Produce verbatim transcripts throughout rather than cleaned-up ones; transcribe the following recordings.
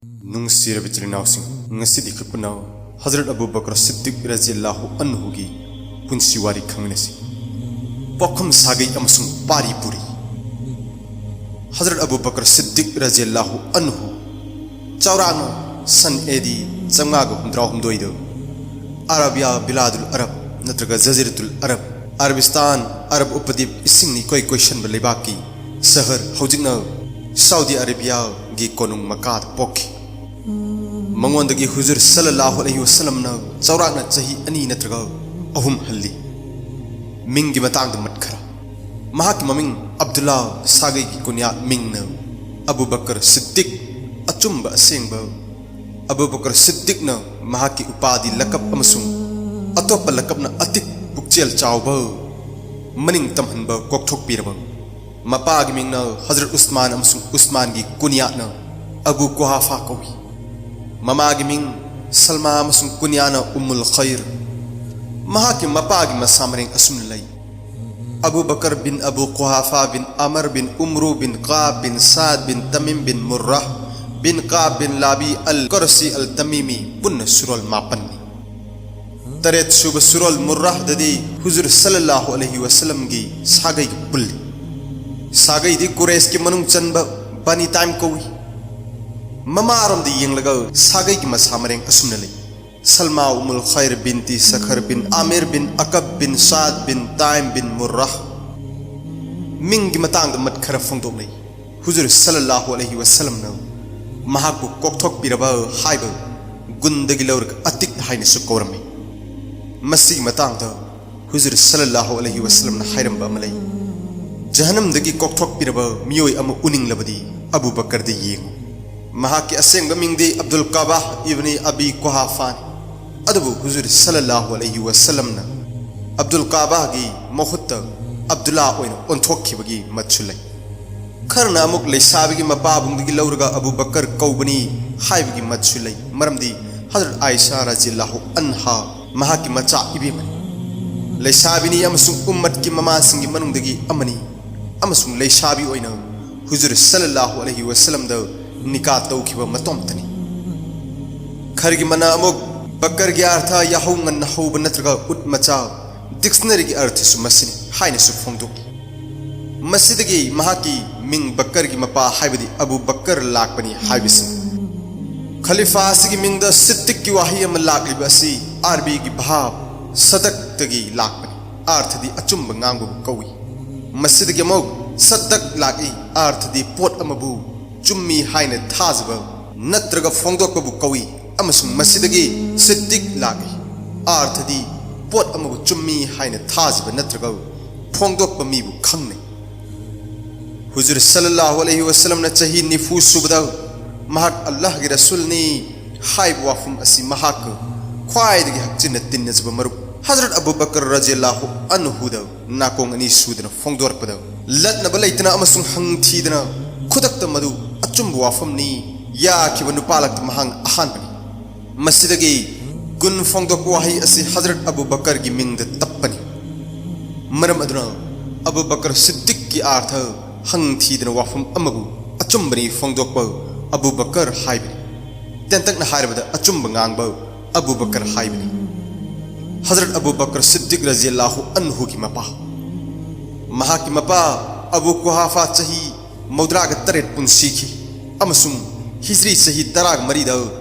ꯅꯨꯡꯁꯤꯔꯕ ꯏꯆꯤꯜ ꯏꯅꯥꯎꯁꯤꯡ, ꯉꯁꯤꯗꯤ ꯑꯩꯈꯣꯏ ꯄꯨꯟꯅ ꯍꯖꯔꯠ ꯑꯕꯨ ꯕꯀꯔ ꯁꯤꯗꯤꯛ ꯔꯖꯤꯌꯜꯂꯥꯍꯨ ꯑꯟꯍꯨꯒꯤ ꯄꯨꯟꯁꯤ ꯋꯥꯔꯤ ꯈꯪꯃꯤꯟꯅꯁꯤ꯫ ꯄꯣꯛꯐꯝ ꯁꯥꯒꯩ ꯑꯃꯁꯨꯡ ꯄꯥꯔꯤ ꯄꯨꯔꯤ꯫ ꯍꯖꯔꯠ ꯑꯕꯨ ꯕꯀꯔ ꯁꯤꯗꯤꯛ ꯔꯖꯤꯌꯜꯂꯥꯍꯨ ꯑꯟꯍꯨ ꯆꯥꯎꯔꯥꯛꯅ ꯁꯟ ꯑꯦ ꯗꯤ ꯆꯥꯝꯃꯉꯥꯒ ꯍꯨꯝꯗ꯭ꯔꯥꯍꯨꯝꯗꯣꯏꯗ ꯑꯔꯥꯕꯤꯌꯥ ꯕꯤꯂꯥꯗꯨꯜ ꯑꯔꯕ ꯅꯠꯇ꯭ꯔꯒ ꯖꯖꯤꯔꯥꯇꯨꯜ ꯑꯔꯕ, ꯑꯔꯕꯤꯁꯇꯥꯟ, ꯑꯔꯕ ꯎꯄꯗ꯭ꯋꯤꯞ ꯏꯁꯤꯡꯅ ꯏꯀꯣꯏ ꯀꯣꯏꯁꯟꯕ ꯂꯩꯕꯥꯛꯀꯤ ꯁꯍꯔ, ꯍꯧꯖꯤꯛꯅ ꯁꯥꯎꯗꯤ ꯑꯔꯦꯕꯤꯌꯥꯒꯤ ꯀꯣꯅꯨꯡ ꯃꯛꯀꯥꯗ ꯄꯣꯛꯈꯤ꯫ ꯃꯉꯣꯟꯗꯒꯤ ꯍꯨꯖꯨꯔ ꯁꯜꯂꯜꯂꯥꯍꯨ ꯑꯂꯩꯍꯤ ꯋꯁꯜꯂꯝꯅ ꯆꯥꯎꯔꯥꯛꯅ ꯆꯍꯤ ꯑꯅꯤ ꯅꯠꯇ꯭ꯔꯒ ꯑꯍꯨꯝ ꯍꯜꯂꯤ꯫ ꯃꯤꯡꯒꯤ ꯃꯇꯥꯡꯗ ꯃꯠ ꯈꯔ꯫ ꯃꯍꯥꯛꯀꯤ ꯃꯃꯤꯡ ꯑꯕꯗꯨꯜꯂꯥ, ꯁꯥꯒꯩꯒꯤ ꯀꯨꯅꯤꯌꯥ ꯃꯤꯡꯅ ꯑꯕꯨ ꯕꯀꯔ ꯁꯤꯗꯤꯛ, ꯑꯆꯨꯝꯕ ꯑꯁꯦꯡꯕ꯫ ꯑꯕꯨ ꯕꯀꯔ ꯁꯤꯗꯤꯛꯅ ꯃꯍꯥꯛꯀꯤ ꯎꯄꯥꯗꯤ, ꯂꯀꯕ ꯑꯃꯁꯨꯡ ꯑꯇꯣꯞꯄ ꯂꯀꯕꯅ ꯑꯇꯤꯛ, ꯄꯨꯛꯆꯦꯜ ꯆꯥꯎꯕ, ꯃꯅꯤꯡ ꯇꯝꯍꯟꯕ ꯀꯣꯛꯊꯣꯛꯄꯤꯔꯕ꯫ ꯃꯄꯥꯒꯤ ꯃꯤꯡꯅ ꯍꯖꯔꯠ ꯎꯁꯃꯥꯟ ꯑꯃꯁꯨꯡ ꯎꯁꯃꯥꯟꯒꯤ ꯀꯨꯅꯤꯌꯥꯠꯅ ꯑꯕꯨ ꯀꯨꯍꯥꯐꯥ ꯀꯧꯏ꯫ ꯃꯃꯥꯒꯤ ꯃꯤꯡ ꯁꯜꯃꯥ ꯑꯃꯁꯨꯡ ꯀꯨꯅꯤꯌꯥꯅ ꯎꯝꯃꯨꯜ ꯈꯩꯔ꯫ ꯃꯍꯥꯛꯀꯤ ꯃꯄꯥꯒꯤ ꯃꯁꯥ ꯃꯔꯦꯡ ꯑꯁꯨꯝꯅ ꯂꯩ: ꯑꯕꯨ ꯕꯀꯔ ꯕꯤꯟ ꯑꯕꯨ ꯀꯨꯍꯥꯐꯥ ꯕꯤꯟ ꯑꯃꯔ ꯕꯤꯟ ꯎꯝꯔꯨ ꯕꯤꯟ ꯀꯥꯕ ꯕꯤꯟ ꯁꯥꯗ ꯕꯤꯟ ꯇꯃꯤꯝ ꯕꯤꯟ ꯃꯨꯔꯔꯥꯍ ꯕꯤꯟ ꯀꯥꯕ ꯕꯤꯟ ꯂꯥꯕꯤ ꯑꯜ ꯀꯔꯁꯤ ꯑꯜ ꯇꯃꯤꯃꯤ꯫ ꯄꯨꯟꯅ ꯁꯨꯔꯣꯜ ꯃꯥꯄꯟꯅꯤ꯫ ꯇꯔꯦꯠ ꯁꯨꯕ ꯁꯨꯔꯣꯜ ꯃꯨꯔꯔꯥꯍꯗꯗꯤ ꯍꯨꯖꯨꯔ ꯁꯜꯂꯜꯂꯥꯍꯨ ꯑꯂꯩꯍꯤ ꯋꯁꯜꯂꯝꯒꯤ ꯁꯥꯒꯩꯒ ꯄꯨꯜꯂꯤ꯫ ꯁꯥꯒꯩꯗꯤ ꯀꯨꯔꯦꯁꯀꯤ ꯃꯅꯨꯡ ꯆꯟꯕ ꯕꯅꯤ ꯇꯥꯏꯝ ꯀꯧꯏ꯫ ꯃꯃꯥꯔꯣꯝꯗ ꯌꯦꯡꯂꯒ ꯁꯥꯒꯩꯒꯤ ꯃꯁꯥ ꯃꯔꯦꯡ ꯑꯁꯨꯝꯅ ꯂꯩ: ꯁꯜꯃꯥ ꯎꯃꯨꯜ ꯈꯩꯔ ꯕꯤꯟꯇꯤ ꯁꯈꯔ ꯕꯤꯟ ꯑꯥꯃꯤꯔ ꯕꯤꯟ ꯑꯀꯕ ꯕꯤꯟ ꯁꯥꯗ ꯕꯤꯟ ꯇꯥꯏꯝ ꯕꯤꯟ ꯃꯨꯔꯔꯥꯍ꯫ ꯃꯤꯡꯒꯤ ꯃꯇꯥꯡꯗ ꯃꯠ ꯈꯔ ꯐꯣꯡꯗꯣꯛꯂꯤ꯫ ꯍꯨꯖꯨꯔ ꯁꯜꯂꯜꯂꯥꯍꯨ ꯑꯂꯩꯍꯤ ꯋꯁꯜꯂꯝꯅ ꯃꯍꯥꯛꯄꯨ ꯀꯣꯛꯊꯣꯛꯄꯤꯔꯕ ꯍꯥꯏꯕ ꯒꯨꯟꯗꯒꯤ ꯂꯧꯔꯒ ꯑꯇꯤꯛ ꯍꯥꯏꯅꯁꯨ ꯀꯧꯔꯝꯃꯤ꯫ ꯃꯁꯤꯒꯤ ꯃꯇꯥꯡꯗ ꯍꯨꯖꯨꯔ ꯁꯜꯂꯜꯂꯥꯍꯨ ꯑꯂꯩꯍꯤ ꯋꯁꯜꯂꯝꯅ ꯍꯥꯏꯔꯝꯕ ꯑꯃ ꯂꯩ: "ꯖꯍꯟꯅꯝꯗꯒꯤ ꯀꯣꯛꯊꯣꯛꯄꯤꯔꯕ ꯃꯤꯑꯣꯏ ꯑꯃ ꯎꯅꯤꯡꯂꯕꯗꯤ ꯑꯕꯨ ꯕꯀꯔꯗ ꯌꯦꯡꯉꯨ꯫ ꯃꯍꯥꯛꯀꯤ ꯑꯁꯦꯡꯕ ꯃꯤꯡꯗꯤ ꯑꯕꯗꯨꯜ ꯀꯥꯕꯥꯍ ꯏꯕꯅꯤ ꯑꯕꯤ ꯀꯨꯍꯥꯐꯥꯅꯤ꯫ ꯑꯗꯨꯕꯨ ꯍꯨꯖꯨꯔ ꯁꯜꯂꯜꯂꯥꯍꯨ ꯑꯂꯩꯍꯤ ꯋꯁꯜꯂꯝꯅ ꯑꯕꯗꯨꯜ ꯀꯥꯕꯥꯍꯒꯤ ꯃꯍꯨꯠꯇ ꯑꯕꯗꯨꯜꯂꯥ ꯑꯣꯏꯅ ꯑꯣꯟꯊꯣꯛꯈꯤꯕꯒꯤ ꯃꯠꯁꯨ ꯂꯩ꯫ ꯈꯔꯅ ꯑꯃꯨꯛ ꯂꯩꯁꯥꯕꯤꯒꯤ ꯃꯄꯥꯕꯨꯡꯗꯒꯤ ꯂꯧꯔꯒ ꯑꯕꯨ ꯕꯀꯔ ꯀꯧꯕꯅꯤ ꯍꯥꯏꯕꯒꯤ ꯃꯠꯁꯨ ꯂꯩ, ꯃꯔꯝꯗꯤ ꯍꯖꯔꯠ ꯑꯥꯏꯁꯥ ꯔꯖꯤꯌꯜꯂꯥꯍꯨ ꯑꯟꯍꯥ ꯃꯍꯥꯛꯀꯤ ꯃꯆꯥ ꯏꯕꯦꯝꯃꯅꯤ꯫ ꯂꯩꯁꯥꯕꯤꯅꯤ ꯑꯃꯁꯨꯡ ꯎꯝꯃꯠꯀꯤ ꯃꯃꯥꯁꯤꯡꯒꯤ ꯃꯅꯨꯡꯗꯒꯤ ꯑꯃꯅꯤ, ꯑꯃꯁꯨꯡ ꯂꯩꯁꯥꯕꯤ ꯑꯣꯏꯅ ꯍꯨꯖꯨꯔ ꯁꯜꯂꯜꯂꯥꯍꯨ ꯑꯂꯩꯍꯤ ꯋꯁꯜꯂꯝꯗ ꯅꯤꯀꯥ ꯇꯧꯈꯤꯕ ꯃꯇꯣꯝꯇꯅꯤ꯫ ꯈꯔꯒꯤ ꯃꯅꯥ ꯑꯃꯨꯛ ꯕꯀꯔꯒꯤ ꯑꯔꯊ ꯌꯥꯍꯧ ꯉꯟꯅ ꯍꯧꯕ ꯅꯠꯇ꯭ꯔꯒ ꯎꯠ ꯃꯆꯥ, ꯗꯤꯛꯁꯅꯔꯤꯒꯤ ꯑꯔꯊꯁꯨ ꯃꯁꯤꯅꯤ ꯍꯥꯏꯅꯁꯨ ꯐꯣꯡꯗꯣꯛꯏ꯫ ꯃꯁꯤꯗꯒꯤ ꯃꯍꯥꯛꯀꯤ ꯃꯤꯡ ꯕꯀꯔꯒꯤ ꯃꯄꯥ ꯍꯥꯏꯕꯗꯤ ꯑꯕꯨ ꯕꯀꯔ ꯂꯥꯛꯄꯅꯤ ꯍꯥꯏꯕꯁꯤꯅꯤ꯫ ꯈꯂꯤꯐꯥ ꯑꯁꯤꯒꯤ ꯃꯤꯡꯗ ꯁꯤꯠꯇꯤꯛꯀꯤ ꯋꯥꯍꯩ ꯑꯃ ꯂꯥꯛꯂꯤꯕ ꯑꯁꯤ ꯑꯥꯔꯕꯤꯒꯤ ꯚꯥꯕ ꯁꯗꯛꯇꯒꯤ ꯂꯥꯛꯄꯅꯤ, ꯑꯥꯔꯊꯗꯤ ꯑꯆꯨꯝꯕ ꯉꯥꯡꯕꯕꯨ ꯀꯧꯏ꯫ ꯃꯁꯤꯗꯒꯤ ꯑꯃꯨꯛ ꯁꯗꯛ ꯂꯥꯛꯏ, ꯑꯥꯔꯊꯗꯤ ꯄꯣꯠ ꯑꯃꯕꯨ ꯆꯨꯝꯃꯤ ꯍꯥꯏꯅ ꯊꯥꯖꯕ ꯅꯠꯇ꯭ꯔꯒ ꯐꯣꯡꯗꯣꯛꯄꯕꯨ ꯀꯧꯏ, ꯑꯃꯁꯨꯡ ꯃꯁꯤꯗꯒꯤ ꯁꯤꯠꯇꯤꯛ ꯂꯥꯛꯏ, ꯑꯥꯔꯊꯗꯤ ꯄꯣꯠ ꯑꯃꯕꯨ ꯆꯨꯝꯃꯤ ꯍꯥꯏꯅ ꯊꯥꯖꯕ ꯅꯠꯇ꯭ꯔꯒ ꯐꯣꯡꯗꯣꯛꯄ ꯃꯤꯕꯨ ꯈꯪꯅꯩ꯫ ꯍꯨꯖꯨꯔ ꯁꯜꯂꯜꯂꯥꯍꯨ ꯑꯂꯩꯍꯤ ꯋꯁꯜꯂꯝꯅ ꯆꯍꯤ ꯅꯤꯐꯨ ꯁꯨꯕꯗ ꯃꯍꯥꯛ ꯑꯜꯂꯥꯍꯒꯤ ꯔꯁꯨꯜꯅꯤ ꯍꯥꯏꯕ ꯋꯥꯐꯝ ꯑꯁꯤ ꯃꯍꯥꯛꯀ ꯈ꯭ꯋꯥꯏꯗꯒꯤ ꯍꯛꯆꯤꯟꯅ ꯇꯤꯟꯅꯖꯕ ꯃꯔꯨꯞ ꯍꯖꯔꯠ ꯑꯕꯨ ꯕꯀꯔ ꯔꯖꯤꯌꯜꯂꯥꯍꯨ ꯑꯟꯍꯨꯗ ꯅꯥꯀꯣꯡ ꯑꯅꯤ ꯁꯨꯗꯅ ꯐꯣꯡꯗꯣꯔꯛꯄꯗ, ꯂꯠꯅꯕ ꯂꯩꯇꯅ ꯑꯃꯁꯨꯡ ꯍꯪ ꯊꯤꯗꯅ ꯈꯨꯗꯛꯇ ꯃꯗꯨ ꯑꯆꯨꯝꯕ ꯋꯥꯐꯝꯅꯤ ꯌꯥꯈꯤꯕ ꯅꯨꯄꯥꯂꯛꯇ ꯃꯍꯥꯛ ꯑꯍꯥꯟꯕꯅꯤ꯫ ꯃꯁꯤꯗꯒꯤ ꯒꯨꯟ ꯐꯣꯡꯗꯣꯛꯄ ꯋꯥꯍꯩ ꯑꯁꯤ ꯍꯖꯔꯠ ꯑꯕꯨ ꯕꯀꯔꯒꯤ ꯃꯤꯡꯗ ꯇꯞꯄꯅꯤ꯫ ꯃꯔꯝ ꯑꯗꯨꯅ ꯑꯕꯨ ꯕꯀꯔ ꯁꯤꯠꯇꯤꯛꯀꯤ ꯑꯥꯔꯊ ꯍꯪ ꯊꯤꯗꯅ ꯋꯥꯐꯝ ꯑꯃꯕꯨ ꯑꯆꯨꯝꯕꯅꯤ ꯐꯣꯡꯗꯣꯛꯄ ꯑꯕꯨ ꯕꯀꯔ ꯍꯥꯏꯕꯅꯤ꯫ ꯇꯦꯟꯇꯛꯅ ꯍꯥꯏꯔꯕꯗ ꯑꯆꯨꯝꯕ ꯉꯥꯡꯕ ꯑꯕꯨ ꯕꯀꯔ ꯍꯥꯏꯕꯅꯤ꯫ ꯍꯖꯔꯠ ꯑꯕꯨ ꯕꯀꯔ ꯁꯤꯠꯇꯤꯛ ꯔꯖꯤꯌꯜꯂꯥꯍꯨ ꯑꯟꯍꯨꯒꯤ ꯃꯄꯥ꯫ ꯃꯍꯥꯛꯀꯤ ꯃꯄꯥ ꯑꯕꯨ ꯀꯨꯍꯥꯐꯥ ꯆꯍꯤ ꯃꯧꯗ꯭ꯔꯥꯒ ꯇꯔꯦꯠ ꯄꯨꯟꯁꯤꯈꯤ ꯑꯃꯁꯨꯡ ꯍꯤꯖ꯭ꯔꯤ ꯆꯍꯤ ꯇꯔꯥꯒ ꯃꯔꯤꯗ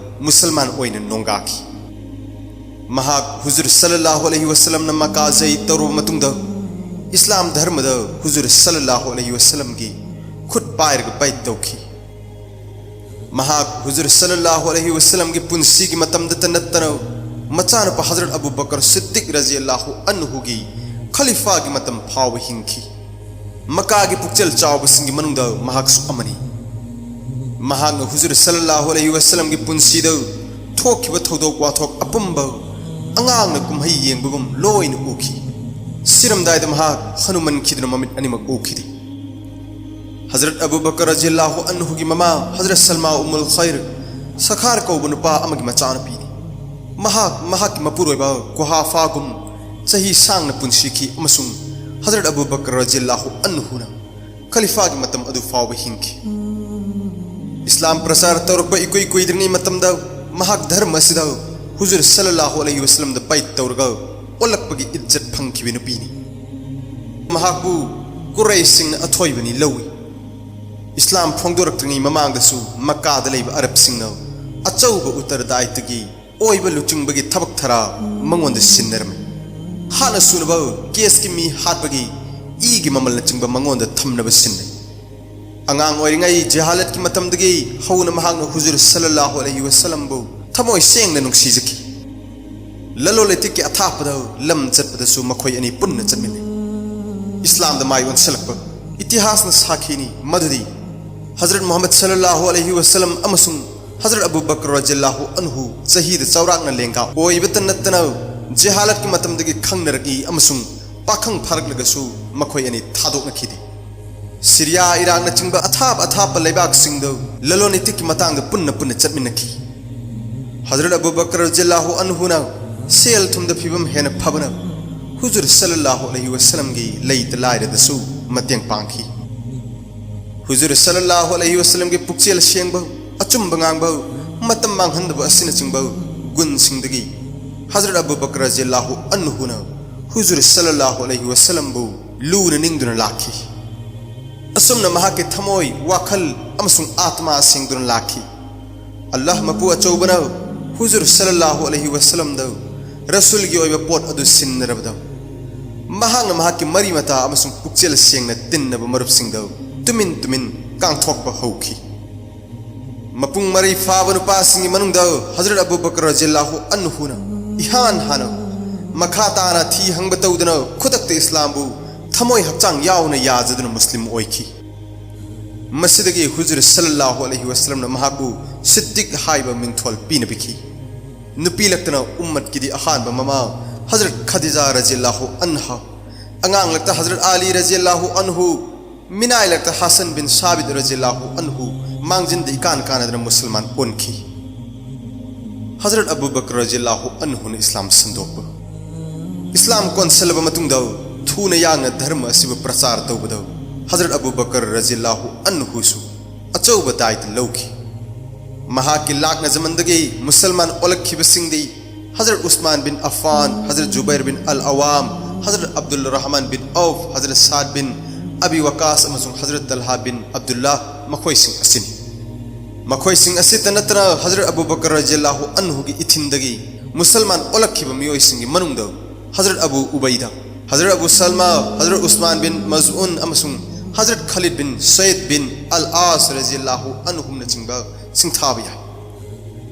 ꯃꯨꯁꯜꯃꯥꯟ ꯑꯣꯏꯅ ꯅꯣꯡꯒꯥꯈꯤ꯫ ꯃꯍꯥꯛ ꯍꯨꯖꯨꯔ ꯁꯜꯂꯜꯂꯥꯍꯨ ꯑꯂꯩꯍꯤ ꯋꯁꯜꯂꯝꯅ ꯃꯀꯥ ꯖꯩ ꯇꯧꯔꯕ ꯃꯇꯨꯡꯗ ꯏꯁꯂꯥꯝ ꯙꯔꯃꯗ ꯍꯨꯖꯨꯔ ꯁꯜꯂꯜꯂꯥꯍꯨ ꯑꯂꯩꯍꯤ ꯋꯁꯜꯂꯝꯒꯤ ꯈꯨꯠ ꯄꯥꯏꯔꯒ ꯕꯩꯠ ꯇꯧꯈꯤ꯫ ꯃꯍꯥꯛ ꯍꯨꯖꯨꯔ ꯁꯜꯂꯜꯂꯥꯍꯨ ꯑꯂꯩꯍꯤ ꯋꯁꯜꯂꯝꯒꯤ ꯄꯨꯟꯁꯤꯒꯤ ꯃꯇꯝꯗꯇ ꯅꯠꯇꯅ ꯃꯆꯥꯅꯨꯄꯥ ꯍꯖꯔꯠ ꯑꯕꯨ ꯕꯀꯔ ꯁꯤꯠꯇꯤꯛ ꯔꯖꯤꯌꯜꯂꯥꯍꯨ ꯑꯟꯍꯨꯒꯤ ꯈꯂꯤꯐꯥꯒꯤ ꯃꯇꯝ ꯐꯥꯎꯕ ꯍꯤꯡꯈꯤ꯫ ꯃꯀꯥꯒꯤ ꯄꯨꯛꯆꯦꯜ ꯆꯥꯎꯕꯁꯤꯡꯒꯤ ꯃꯅꯨꯡꯗ ꯃꯍꯥꯛꯁꯨ ꯑꯃꯅꯤ꯫ ꯃꯍꯥꯛꯅ ꯍꯨꯖꯨꯔ ꯁꯜꯂꯜꯂꯥꯍꯨ ꯑꯂꯩꯍꯤ ꯋꯁꯜꯂꯝꯒꯤ ꯄꯨꯟꯁꯤꯗ ꯊꯣꯛꯈꯤꯕ ꯊꯧꯗꯣꯛ ꯋꯥꯊꯣꯛ ꯑꯄꯨꯝꯕ ꯑꯉꯥꯡꯅ ꯀꯨꯝꯍꯩ ꯌꯦꯡꯕꯒꯨꯝ ꯂꯣꯏꯅ ꯎꯈꯤ꯫ ꯁꯤꯔꯝꯗꯥꯏꯗ ꯃꯍꯥꯛ ꯍꯅꯨꯃꯟꯈꯤꯗꯨꯅ ꯃꯃꯤꯠ ꯑꯅꯤꯃꯛ ꯎꯈꯤꯗꯦ꯫ ꯍꯖꯔꯠ ꯑꯕꯨ ꯕꯀꯔ ꯔꯖꯤꯌꯜꯂꯥꯍꯨ ꯑꯟꯍꯨꯒꯤ ꯃꯃꯥ ꯍꯖꯔꯠ ꯁꯜꯃꯥ ꯎꯝꯃꯨꯜ ꯈꯩꯔ ꯁꯈꯥꯔ ꯀꯧꯕ ꯅꯨꯄꯥ ꯑꯃꯒꯤ ꯃꯆꯥꯅꯨꯄꯤꯅꯤ꯫ ꯃꯍꯥꯛ ꯃꯍꯥꯛꯀꯤ ꯃꯄꯨꯔꯣꯏꯕ ꯀꯨꯍꯥꯐꯥꯒꯨꯝ ꯆꯍꯤ ꯁꯥꯡꯅ ꯄꯨꯟꯁꯤꯈꯤ ꯑꯃꯁꯨꯡ ꯍꯖꯔꯠ ꯑꯕꯨ ꯕꯀꯔ ꯔꯖꯤꯌꯜꯂꯥꯍꯨ ꯑꯟꯍꯨꯅ ꯈꯂꯤꯐꯥꯒꯤ ꯃꯇꯝ ꯑꯗꯨ ꯐꯥꯎꯕ ꯍꯤꯡꯈꯤ꯫ ꯏꯁꯂꯥꯝ ꯄ꯭ꯔꯆꯥꯔ ꯇꯧꯔꯛꯄ ꯏꯀꯨꯏ ꯀꯨꯏꯗ꯭ꯔꯤꯉꯩ ꯃꯇꯝꯗ ꯃꯍꯥꯛ ꯙꯔꯃ ꯑꯁꯤꯗ ꯍꯨꯖꯨꯔ ꯁꯜꯂꯜꯂꯥꯍꯨ ꯑꯂꯩꯍꯤ ꯋꯁꯜꯂꯝꯗ ꯕꯥꯏꯠ ꯇꯧꯔꯒ ꯑꯣꯜꯂꯛꯄꯒꯤ ꯏꯖꯠ ꯐꯪꯈꯤꯕ ꯅꯨꯄꯤꯅꯤ꯫ ꯃꯍꯥꯛꯄꯨ ꯀꯨꯔꯩꯁꯁꯤꯡꯅ ꯑꯊꯣꯏꯕꯅꯤ ꯂꯧꯏ꯫ ꯏꯁꯂꯥꯝ ꯐꯣꯡꯗꯣꯔꯛꯇ꯭ꯔꯤꯉꯩ ꯃꯃꯥꯡꯗꯁꯨ ꯃꯛꯀꯥꯗ ꯂꯩꯕ ꯑꯔꯕꯁꯤꯡꯅ ꯑꯆꯧꯕ ꯎꯠꯇꯔꯗꯥꯏꯇꯒꯤ ꯑꯣꯏꯕ ꯂꯨꯆꯤꯡꯕꯒꯤ ꯊꯕꯛ ꯊꯔꯥ ꯃꯉꯣꯟꯗ ꯁꯤꯟꯅꯔꯝꯃꯤ꯫ ꯍꯥꯠꯅ ꯁꯨꯅꯕ ꯀꯦꯁꯀꯤ ꯃꯤ ꯍꯥꯠꯄꯒꯤ ꯏꯒꯤ ꯃꯃꯜꯅꯆꯤꯡꯕ ꯃꯉꯣꯟꯗ ꯊꯝꯅꯕ ꯁꯤꯟꯅꯩ꯫ ꯑꯉꯥꯡ ꯑꯣꯏꯔꯤꯉꯩ ꯖꯦꯍꯥꯂꯠꯀꯤ ꯃꯇꯝꯗꯒꯤ ꯍꯧꯅ ꯃꯍꯥꯛꯅ ꯍꯨꯖꯨꯔ ꯁꯜꯂꯜꯂꯥꯍꯨ ꯑꯂꯩꯍꯤ ꯋꯁꯜꯂꯝꯕꯨ ꯊꯃꯣꯏ ꯁꯦꯡꯅ ꯅꯨꯡꯁꯤꯖꯈꯤ꯫ ꯂꯂꯣꯟ ꯏꯇꯤꯛꯀꯤ ꯑꯊꯥꯞꯄꯗ ꯂꯝ ꯆꯠꯄꯗꯁꯨ ꯃꯈꯣꯏ ꯑꯅꯤ ꯄꯨꯟꯅ ꯆꯠꯃꯤꯟꯅꯩ꯫ ꯏꯁꯂꯥꯝꯗ ꯃꯥꯏ ꯑꯣꯟꯁꯤꯜꯂꯛꯄ ꯏꯇꯤꯍꯥꯁꯅ ꯁꯥꯈꯤꯅꯤ ꯃꯗꯨꯗꯤ ꯍꯖꯔꯠ ꯃꯨꯍꯝꯃꯗ ꯁꯜꯂꯜꯂꯥꯍꯨ ꯑꯂꯩꯍꯤ ꯋꯁꯜꯂꯝ ꯑꯃꯁꯨꯡ ꯍꯖꯔꯠ ꯑꯕꯨ ꯕꯀꯔ ꯔꯖꯤꯌꯜꯂꯥꯍꯨ ꯑꯟꯍꯨ ꯆꯍꯤꯗ ꯆꯥꯎꯔꯥꯛꯅ ꯂꯦꯡꯒꯥ ꯑꯣꯏꯕꯇ ꯅꯠꯇꯅ ꯖꯦꯍꯥꯂꯠꯀꯤ ꯃꯇꯝꯗꯒꯤ ꯈꯪꯅꯔꯛꯏ ꯑꯃꯁꯨꯡ ꯄꯥꯈꯪ ꯐꯥꯔꯛꯂꯒꯁꯨ ꯃꯈꯣꯏ ꯑꯅꯤ ꯊꯥꯗꯣꯛꯅꯈꯤꯗꯦ꯫ ꯁꯤꯔꯤꯌꯥ, ꯏꯔꯥꯛꯅꯆꯤꯡꯕ ꯑꯊꯥꯞ ꯑꯊꯥꯞꯄ ꯂꯩꯕꯥꯛꯁꯤꯡꯗ ꯂꯂꯣꯟ ꯏꯇꯤꯛꯀꯤ ꯃꯇꯥꯡꯗ ꯄꯨꯟꯅ ꯄꯨꯟꯅ ꯆꯠꯃꯤꯟꯅꯈꯤ꯫ ꯍꯖꯔꯠ ꯑꯕꯨ ꯕꯀꯔ ꯔꯖꯤꯌꯜꯂꯥꯍꯨ ꯑꯟꯍꯨꯅ ꯁꯦꯜ ꯊꯨꯝꯗ ꯐꯤꯕꯝ ꯍꯦꯟꯅ ꯐꯕꯅ ꯍꯨꯖꯨꯔ ꯁꯜꯂꯜꯂꯥꯍꯨ ꯑꯂꯩꯍꯤ ꯋꯁꯜꯂꯝꯒꯤ ꯂꯩꯇ ꯂꯥꯏꯔꯗꯁꯨ ꯃꯇꯦꯡ ꯄꯥꯡꯈꯤ꯫ ꯍꯨꯖꯨꯔ ꯁꯜꯂꯜꯂꯥꯍꯨ ꯑꯂꯩꯍꯤ ꯋꯁꯜꯂꯝꯒꯤ ꯄꯨꯛꯆꯦꯜ ꯁꯦꯡꯕ, ꯑꯆꯨꯝꯕ ꯉꯥꯡꯕ, ꯃꯇꯝ ꯃꯥꯡꯍꯟꯗꯕ ꯑꯁꯤꯅꯆꯤꯡꯕ ꯒꯨꯟꯁꯤꯡꯗꯒꯤ ꯍꯖꯔꯠ ꯑꯕꯨ ꯕꯀꯔ ꯔꯖꯤꯌꯜꯂꯥꯍꯨ ꯑꯟꯍꯨꯅ ꯍꯨꯖꯨꯔ ꯁꯜꯂꯜꯂꯥꯍꯨ ꯑꯂꯩꯍꯤ ꯋꯁꯜꯂꯝꯕꯨ ꯂꯨꯅ ꯅꯤꯡꯗꯨꯅ ꯂꯥꯛꯈꯤ꯫ ꯑꯁꯨꯝꯅ ꯃꯍꯥꯛꯀꯤ ꯊꯃꯣꯏ, ꯋꯥꯈꯜ ꯑꯃꯁꯨꯡ ꯑꯥꯇꯃꯥ ꯁꯦꯡꯗꯨꯅ ꯂꯥꯛꯈꯤ꯫ ꯑꯜꯂꯥꯍ ꯃꯄꯨ ꯑꯆꯧꯕꯅ ꯍꯨꯖꯨꯔ ꯁꯜꯂꯜꯂꯥꯍꯨ ꯑꯂꯩꯍꯤ ꯋꯁꯜꯂꯝꯗ ꯔꯁꯨꯜꯒꯤ ꯑꯣꯏꯕ ꯄꯣꯠ ꯑꯗꯨ ꯁꯤꯟꯅꯔꯕꯗ ꯃꯍꯥꯛꯅ ꯃꯍꯥꯛꯀꯤ ꯃꯔꯤ ꯃꯇꯥ ꯑꯃꯁꯨꯡ ꯄꯨꯛꯆꯦꯜ ꯁꯦꯡꯅ ꯇꯤꯟꯅꯕ ꯃꯔꯨꯞꯁꯤꯡꯗ ꯇꯨꯃꯤꯟ ꯇꯨꯃꯤꯟ ꯀꯥꯡꯊꯣꯛꯄ ꯍꯧꯈꯤ꯫ ꯃꯄꯨꯡ ꯃꯔꯩ ꯐꯥꯕ ꯅꯨꯄꯥꯁꯤꯡꯒꯤ ꯃꯅꯨꯡꯗ ꯍꯖꯔꯠ ꯑꯕꯨ ꯕꯀꯔ ꯔꯖꯤꯌꯜꯂꯥꯍꯨ ꯑꯟꯍꯨꯅ ꯏꯍꯥꯟ ꯍꯥꯟꯅ ꯃꯈꯥ ꯇꯥꯅ ꯊꯤ ꯍꯪꯕ ꯇꯧꯗꯅ ꯈꯨꯗꯛꯇ ꯏꯁꯂꯥꯝꯕꯨ ꯊꯃꯣꯏ ꯍꯛꯆꯥꯡ ꯌꯥꯎꯅ ꯌꯥꯖꯗꯨꯅ ꯃꯨꯁꯂꯤꯝ ꯑꯣꯏꯈꯤ꯫ ꯃꯁꯤꯗꯒꯤ ꯍꯨꯖꯨꯔ ꯁꯜꯂꯜꯂꯥꯍꯨ ꯑꯂꯩꯍꯤ ꯋꯁꯜꯂꯝꯅ ꯃꯍꯥꯛꯄꯨ ꯁꯤꯠꯇꯤꯛ ꯍꯥꯏꯕ ꯃꯤꯡꯊꯣꯜ ꯄꯤꯅꯕꯤꯈꯤ꯫ ꯅꯨꯄꯤ ꯂꯛꯇꯅ ꯎꯝꯃꯠꯀꯤꯗꯤ ꯑꯍꯥꯟꯕ ꯃꯃꯥ ꯍꯖꯔꯠ ꯈꯗꯤꯖꯥ ꯔꯖꯤꯌꯜꯂꯥꯍꯨ ꯑꯟꯍꯥ, ꯑꯉꯥꯡ ꯂꯛꯇ ꯍꯖꯔꯠ ꯑꯂꯤ ꯔꯖꯤꯌꯜꯂꯥꯍꯨ ꯑꯟꯍꯨ, ꯃꯤꯅꯥꯏ ꯂꯛꯇ ꯍꯥꯁꯟ ꯕꯤꯟ ꯁꯥꯕꯤꯠ ꯔꯖꯤꯌꯜꯂꯥꯍꯨ ꯑꯟꯍꯨ ꯃꯥꯡꯖꯤꯟꯗ ꯏꯀꯥꯟ ꯀꯥꯟꯅꯗꯅ ꯃꯨꯁꯜꯃꯥꯟ ꯑꯣꯟꯈꯤ꯫ ꯍꯖꯔꯠ ꯑꯕꯨ ꯕꯀꯔ ꯔꯖꯤꯌꯜꯂꯥꯍꯨ ꯑꯟꯍꯨꯅ ꯏꯁꯂꯥꯝ ꯁꯟꯗꯣꯛꯄ꯫ ꯏꯁꯂꯥꯝ ꯀꯣꯟꯁꯤꯜꯂꯕ ꯃꯇꯨꯡꯗ ꯊꯨꯅ ꯌꯥꯡꯅ ꯙꯔꯃ ꯑꯁꯤꯕꯨ ꯄ꯭ꯔꯆꯥꯔ ꯇꯧꯕꯗ ꯍꯖꯔꯠ ꯑꯕꯨ ꯕꯀꯔ ꯔꯖꯤꯌꯜꯂꯥꯍꯨ ꯑꯟꯍꯨꯁꯨ ꯑꯆꯧꯕ ꯗꯥꯏꯇ ꯂꯧꯈꯤ꯫ ꯃꯍꯥꯛꯀꯤ ꯂꯥꯛꯅꯖꯃꯟꯗꯒꯤ ꯃꯨꯁꯜꯃꯥꯟ ꯑꯣꯜꯂꯛꯈꯤꯕꯁꯤꯡꯗꯤ ꯍꯖꯔꯠ ꯎꯁꯃꯥꯟ ꯕꯤꯟ ꯑꯐꯥꯟ, ꯍꯖꯔꯠ ꯖꯨꯕꯩꯔ ꯕꯤꯟ ꯑꯜ ꯑꯋꯥꯝ, ꯍꯖꯔꯠ ꯑꯕꯗꯨꯜ ꯔꯍꯃꯥꯟ ꯕꯤꯟ ꯑꯧꯐ, ꯍꯖꯔꯠ ꯁꯥꯗ ꯕꯤꯟ ꯑꯕꯤ ꯋꯀꯥꯁ ꯑꯃꯁꯨꯡ ꯍꯖꯔꯠ ꯇꯜꯍꯥ ꯕꯤꯟ ꯑꯕꯗꯨꯜꯂꯥ, ꯃꯈꯣꯏꯁꯤꯡ ꯑꯁꯤꯅꯤ꯫ ꯃꯈꯣꯏꯁꯤꯡ ꯑꯁꯤꯇ ꯅꯠꯇꯅ ꯍꯖꯔꯠ ꯑꯕꯨ ꯕꯀꯔ ꯔꯖꯤꯌꯜꯂꯥꯍꯨ ꯑꯟꯍꯨꯒꯤ ꯏꯊꯤꯟꯗꯒꯤ ꯃꯨꯁꯜꯃꯥꯟ ꯑꯣꯜꯂꯛꯈꯤꯕ ꯃꯤꯑꯣꯏꯁꯤꯡꯒꯤ ꯃꯅꯨꯡꯗ ꯍꯖꯔꯠ ꯑꯕꯨ ꯎꯕꯩꯗ, ꯍꯖꯔꯠ ꯑꯕꯨ ꯁꯜꯃꯥ, ꯍꯖꯔꯠ ꯎꯁꯃꯥꯟ ꯕꯤꯟ ꯃꯖꯎꯟ ꯑꯃꯁꯨꯡ ꯍꯖꯔꯠ ꯈꯥꯂꯤꯗ ꯕꯤꯟ ꯁꯌꯤꯗ ꯕꯤꯟ ꯑꯜ ꯑꯥꯁ ꯔꯖꯤꯌꯜꯂꯥꯍꯨ ꯑꯟꯍꯨꯝꯅꯆꯤꯡꯕ ꯁꯤꯡꯊꯥꯕ ꯌꯥꯏ꯫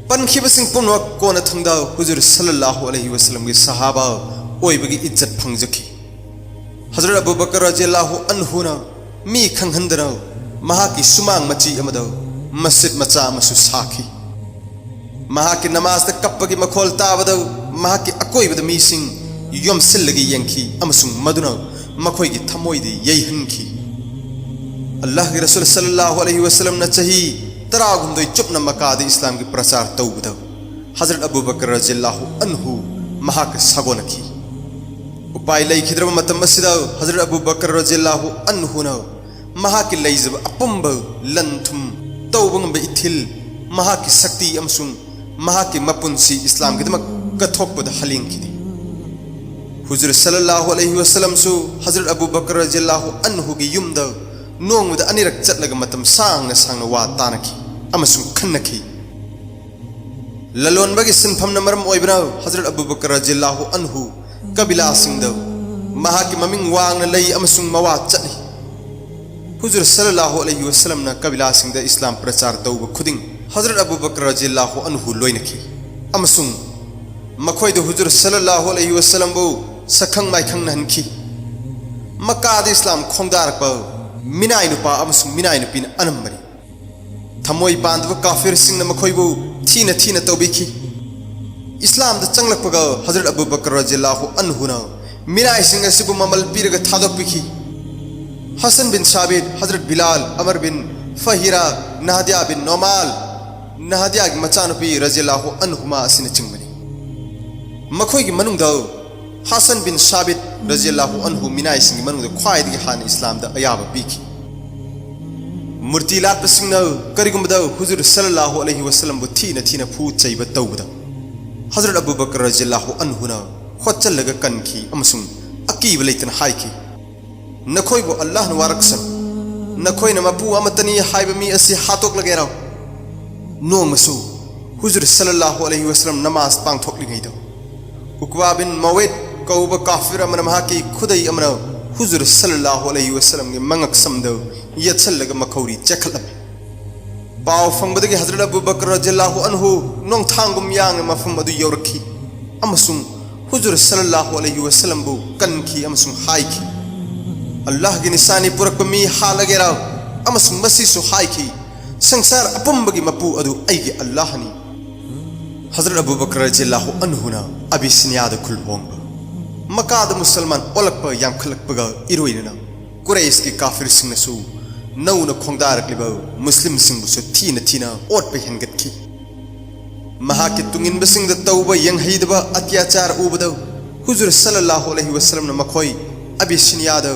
ꯄꯟꯈꯤꯕꯁꯤꯡ ꯄꯨꯝꯅꯃꯛ ꯀꯣꯟꯅꯊꯪꯗ ꯍꯨꯖꯨꯔ ꯁꯜꯂꯜꯂꯥꯍꯨ ꯑꯂꯩꯍꯤ ꯋꯁꯜꯂꯝꯒꯤ ꯁꯍꯥꯕꯥ ꯑꯣꯏꯕꯒꯤ ꯏꯖꯠ ꯐꯪꯖꯈꯤ꯫ ꯍꯖꯔꯠ ꯑꯕꯨ ꯕꯀꯔ ꯔꯖꯤꯌꯜꯂꯥꯍꯨ ꯑꯟꯍꯨꯅ ꯃꯤ ꯈꯪꯍꯟꯗꯅ ꯃꯍꯥꯛꯀꯤ ꯁꯨꯃꯥꯡ ꯃꯆꯤ ꯑꯃꯗ ꯃꯁꯖꯤꯗ ꯃꯆꯥ ꯑꯃꯁꯨ ꯁꯥꯈꯤ꯫ ꯃꯍꯥꯛꯀꯤ ꯅꯃꯥꯖꯇ ꯀꯞꯄꯒꯤ ꯃꯈꯣꯜ ꯇꯥꯕꯗ ꯃꯍꯥꯛꯀꯤ ꯑꯀꯣꯏꯕꯗ ꯃꯤꯁꯤꯡ ꯌꯣꯝꯁꯤꯜꯂꯒ ꯌꯦꯡꯈꯤ ꯑꯃꯁꯨꯡ ꯃꯗꯨꯅ ꯃꯈꯣꯏꯒꯤ ꯊꯃꯣꯏꯗ ꯌꯩꯍꯟꯈꯤ꯫ ꯑꯜꯂꯥꯍꯒꯤ ꯔꯁꯨꯜ ꯁꯜꯂꯜꯂꯥꯍꯨ ꯑꯂꯩꯍꯤ ꯋꯁꯜꯂꯝꯅ ꯆꯍꯤ ꯇꯔꯥꯍꯨꯝꯗꯣꯏ ꯆꯨꯞꯅ ꯃꯀꯥꯗ ꯏꯁꯂꯥꯝꯒꯤ ꯄ꯭ꯔꯆꯥꯔ ꯇꯧꯕꯗ ꯍꯖꯔꯠ ꯑꯕꯨ ꯕꯀꯔ ꯔꯖꯤꯌꯜꯂꯥꯍꯨ ꯑꯟꯍꯨ ꯃꯍꯥꯛꯀ ꯁꯥꯒꯣꯟꯅꯈꯤ꯫ ꯎꯄꯥꯏ ꯂꯩꯈꯤꯗ꯭ꯔꯕ ꯃꯇꯝ ꯑꯁꯤꯗ ꯍꯖꯔꯠ ꯑꯕꯨ ꯕꯀꯔ ꯔꯖꯤꯌꯜꯂꯥꯍꯨ ꯑꯟꯍꯨꯅ ꯃꯍꯥꯛꯀꯤ ꯂꯩꯖꯕ ꯑꯄꯨꯝꯕ, ꯂꯟ ꯊꯨꯝ, ꯇꯧꯕ ꯉꯝꯕ ꯏꯊꯤꯜ, ꯃꯍꯥꯛꯀꯤ ꯁꯛꯇꯤ ꯑꯃꯁꯨꯡ ꯃꯍꯥꯛꯀꯤ ꯃꯄꯨꯟꯁꯤ ꯏꯁꯂꯥꯝꯒꯤꯗꯃꯛ ꯀꯠꯊꯣꯛꯄꯗ ꯍꯜꯂꯦꯡꯈꯤꯅꯤ꯫ ꯍꯨꯖꯨꯔ ꯁꯜꯂꯜꯂꯥꯍꯨ ꯑꯂꯩꯍꯤ ꯋꯁꯜꯂꯝꯁꯨ ꯍꯖꯔꯠ ꯑꯕꯨ ꯕꯀꯔ ꯔꯖꯤꯌꯜꯂꯥꯍꯨ ꯑꯟꯍꯨꯒꯤ ꯌꯨꯝꯗ ꯅꯣꯡꯃꯗ ꯑꯅꯤꯔꯛ ꯆꯠꯂꯒ ꯃꯇꯝ ꯁꯥꯡꯅ ꯁꯥꯡꯅ ꯋꯥ ꯇꯥꯅꯈꯤ ꯑꯃꯁꯨꯡ ꯈꯟꯅꯈꯤ꯫ ꯂꯂꯣꯟꯕꯒꯤ ꯁꯤꯟꯐꯝꯅ ꯃꯔꯝ ꯑꯣꯏꯕꯅ ꯍꯖꯔꯠ ꯑꯕꯨ ꯕꯀꯔ ꯔꯖꯤꯌꯜꯂꯥꯍꯨ ꯑꯟꯍꯨ ꯀꯕꯤꯂꯥꯁꯤꯡꯗ ꯃꯍꯥꯛꯀꯤ ꯃꯃꯤꯡ ꯋꯥꯡꯅ ꯂꯩ ꯑꯃꯁꯨꯡ ꯃꯋꯥ ꯆꯠꯂꯤ꯫ ꯍꯨꯖꯨꯔ ꯁꯜꯂꯜꯂꯥꯍꯨ ꯑꯂꯩꯍꯤ ꯋꯁꯜꯂꯝꯅ ꯀꯕꯤꯂꯥꯁꯤꯡꯗ ꯏꯁꯂꯥꯝ ꯄ꯭ꯔꯆꯥꯔ ꯇꯧꯕ ꯈꯨꯗꯤꯡ ꯍꯖꯔꯠ ꯑꯕꯨ ꯕꯀꯔ ꯔꯖꯤꯌꯜꯂꯥꯍꯨ ꯑꯟꯍꯨ ꯂꯣꯏꯅꯈꯤ ꯑꯃꯁꯨꯡ ꯃꯈꯣꯏꯗ ꯍꯨꯖꯨꯔ ꯁꯜꯂꯜꯂꯥꯍꯨ ꯑꯂꯩꯍꯤ ꯋꯁꯜꯂꯝꯕꯨ ꯁꯛꯈꯪ ꯃꯥꯏꯈꯪꯅꯍꯟꯈꯤ꯫ ꯃꯀꯥꯗ ꯏꯁꯂꯥꯝ ꯈꯣꯡꯗꯥꯔꯛꯄ ꯃꯤꯅꯥꯏ ꯅꯨꯄꯥ ꯑꯃꯁꯨꯡ ꯃꯤꯅꯥꯏ ꯅꯨꯄꯤꯅ ꯑꯅꯝꯕꯅꯤ꯫ ꯊꯃꯣꯏ ꯄꯥꯟꯗꯕ ꯀꯥꯐꯤꯔꯁꯤꯡꯅ ꯃꯈꯣꯏꯕꯨ ꯊꯤꯅ ꯊꯤꯅ ꯇꯧꯕꯤꯈꯤ꯫ ꯏꯁꯂꯥꯝꯗ ꯆꯪꯂꯛꯄꯒ ꯍꯖꯔꯠ ꯑꯕꯨ ꯕꯀꯔ ꯔꯖꯤꯌꯜꯂꯥꯍꯨ ꯑꯟꯍꯨꯅ ꯃꯤꯅꯥꯏꯁꯤꯡ ꯑꯁꯤꯕꯨ ꯃꯃꯜ ꯄꯤꯔꯒ ꯊꯥꯗꯣꯛꯄꯤꯈꯤ꯫ ꯍꯁꯟ ꯕꯤꯟ ꯁꯥꯕꯤꯠ, ꯍꯖꯔꯠ ꯕꯤꯂꯥꯜ, ꯑꯃꯔ ꯕꯤꯟ ꯐꯍꯤꯔꯥ, ꯅꯍꯗꯤꯌꯥ ꯕꯤꯟ ꯅꯣꯃꯥꯜ, ꯅꯍꯗꯤꯌꯥꯒꯤ ꯃꯆꯥꯅꯨꯄꯤ ꯔꯖꯤꯌꯜꯂꯥꯍꯨ ꯑꯟꯍꯨꯃꯥ ꯑꯁꯤꯅꯆꯤꯡꯕꯅꯤ꯫ ꯃꯈꯣꯏꯒꯤ ꯃꯅꯨꯡꯗ ꯍꯁꯟ ꯕꯤꯟ ꯁꯥꯕꯤꯠ ꯔꯖꯤꯌꯜꯂꯥꯍꯨ ꯑꯟꯍꯨ ꯃꯤꯅꯥꯏꯁꯤꯡꯒꯤ ꯃꯅꯨꯡꯗ ꯈ꯭ꯋꯥꯏꯗꯒꯤ ꯍꯥꯟꯅ ꯏꯁꯂꯥꯝꯗ ꯑꯌꯥꯕ ꯄꯤꯈꯤ꯫ ꯃꯨꯔꯇꯤ ꯂꯥꯠꯄꯁꯤꯡꯅ ꯀꯔꯤꯒꯨꯝꯕꯗ ꯍꯨꯖꯨꯔ ꯁꯜꯂꯜꯂꯥꯍꯨ ꯑꯂꯩꯍꯤ ꯋꯁꯜꯂꯝꯕꯨ ꯊꯤꯅ ꯊꯤꯅ ꯐꯨ ꯆꯩꯕ ꯇꯧꯕꯗ, ꯍꯖꯔꯠ ꯑꯕꯨ ꯕꯀꯔ ꯔꯖꯤꯌꯜꯂꯥꯍꯨ ꯑꯟꯍꯨꯅ ꯍꯣꯠꯆꯜꯂꯒ ꯀꯟꯈꯤ ꯑꯃꯁꯨꯡ ꯑꯀꯤꯕ ꯂꯩꯇꯅ ꯍꯥꯏꯈꯤ, "ꯅꯈꯣꯏꯕꯨ ꯑꯜꯂꯥꯍꯅ ꯋꯥꯔꯛꯁꯅꯨ꯫ ꯅꯈꯣꯏꯅ ꯃꯄꯨ ꯑꯃꯠꯇꯅꯤ ꯍꯥꯏꯕ ꯃꯤ ꯑꯁꯤ ꯍꯥꯠꯇꯣꯛꯂꯒꯦꯔꯣ?" ꯅꯣꯡꯃꯁꯨ ꯍꯨꯖꯨꯔ ꯁꯜꯂꯜꯂꯥꯍꯨ ꯑꯂꯩꯍꯤ ꯋꯁꯜꯂꯝ ꯅꯃꯥꯖ ꯄꯥꯡꯊꯣꯛꯂꯤꯉꯩꯗ, ꯎꯛꯕꯥ ꯕꯤꯟ ꯃꯋꯦꯠ ꯀꯧꯕ ꯀꯥꯐꯤꯔ ꯑꯃꯅ ꯃꯍꯥꯛꯀꯤ ꯈꯨꯗꯩ ꯑꯃꯅ ꯍꯨꯖꯨꯔ ꯁꯜꯂꯜꯂꯥꯍꯨ ꯑꯂꯩꯍꯤ ꯋꯁꯜꯂꯝꯒꯤ ꯃꯉꯛ ꯁꯝꯗ ꯌꯦꯠꯁꯜꯂꯒ ꯃꯈꯧꯔꯤ ꯆꯦꯛꯈꯠꯂꯝꯃꯤ꯫ ꯄꯥꯎ ꯐꯪꯕꯗꯒꯤ ꯍꯖꯔꯠ ꯑꯕꯨ ꯕꯀꯔ ꯔꯖꯤꯌꯜꯂꯥꯍꯨ ꯑꯟꯍꯨ ꯅꯣꯡꯊꯥꯡꯒꯨꯝ ꯌꯥꯡꯅ ꯃꯐꯝ ꯑꯗꯨ ꯌꯧꯔꯛꯈꯤ ꯑꯃꯁꯨꯡ ꯍꯨꯖꯨꯔ ꯁꯜꯂꯜꯂꯥꯍꯨ ꯑꯂꯩꯍꯤ ꯋꯁꯜꯂꯝꯕꯨ ꯀꯟꯈꯤ ꯑꯃꯁꯨꯡ ꯍꯥꯏꯈꯤ, "ꯑꯜꯂꯥꯍꯒꯤ ꯅꯤꯁꯥꯅꯤ ꯄꯨꯔꯛꯄ ꯃꯤ ꯍꯥꯠꯂꯒꯦꯔꯥ?" ꯑꯃꯁꯨꯡ ꯃꯁꯤꯁꯨ ꯍꯥꯏꯈꯤ, "ꯁꯪꯁꯥꯔ ꯑꯄꯨꯝꯕꯒꯤ ꯃꯄꯨ ꯑꯗꯨ ꯑꯩꯒꯤ ꯑꯜꯂꯥꯍꯅꯤ꯫" ꯍꯖꯔꯠ ꯑꯕꯨ ꯕꯀꯔ ꯔꯖꯤꯌꯜꯂꯥꯍꯨ ꯑꯟꯍꯨꯅ ꯑꯕꯤꯁꯤꯅꯤꯌꯥꯗ ꯈꯨꯜ ꯍꯣꯡꯕ, ꯃꯀꯥꯗ ꯃꯨꯁꯜꯃꯥꯟ ꯑꯣꯜꯂꯛꯄ ꯌꯥꯝꯈꯠꯂꯛꯄꯒ ꯏꯔꯣꯏꯅꯅ ꯀꯨꯔꯩꯁꯀꯤ ꯀꯥꯐꯤꯔꯁꯤꯡꯅꯁꯨ ꯅꯧꯅ ꯈꯣꯡꯗꯥꯔꯛꯂꯤꯕ ꯃꯨꯁꯂꯤꯝꯁꯤꯡꯕꯨꯁꯨ ꯊꯤꯅ ꯊꯤꯅ ꯑꯣꯠꯄ ꯍꯦꯟꯒꯠꯈꯤ꯫ ꯃꯍꯥꯛꯀꯤ ꯇꯨꯡꯏꯟꯕꯁꯤꯡꯗ ꯇꯧꯕ ꯌꯦꯡꯍꯩꯗꯕ ꯑꯇ꯭ꯌꯥꯆꯥꯔ ꯎꯕꯗ ꯍꯨꯖꯨꯔ ꯁꯜꯂꯜꯂꯥꯍꯨ ꯑꯂꯩꯍꯤ ꯋꯁꯜꯂꯝꯅ ꯃꯈꯣꯏ ꯑꯕꯤꯁꯤꯅꯤꯌꯥꯗ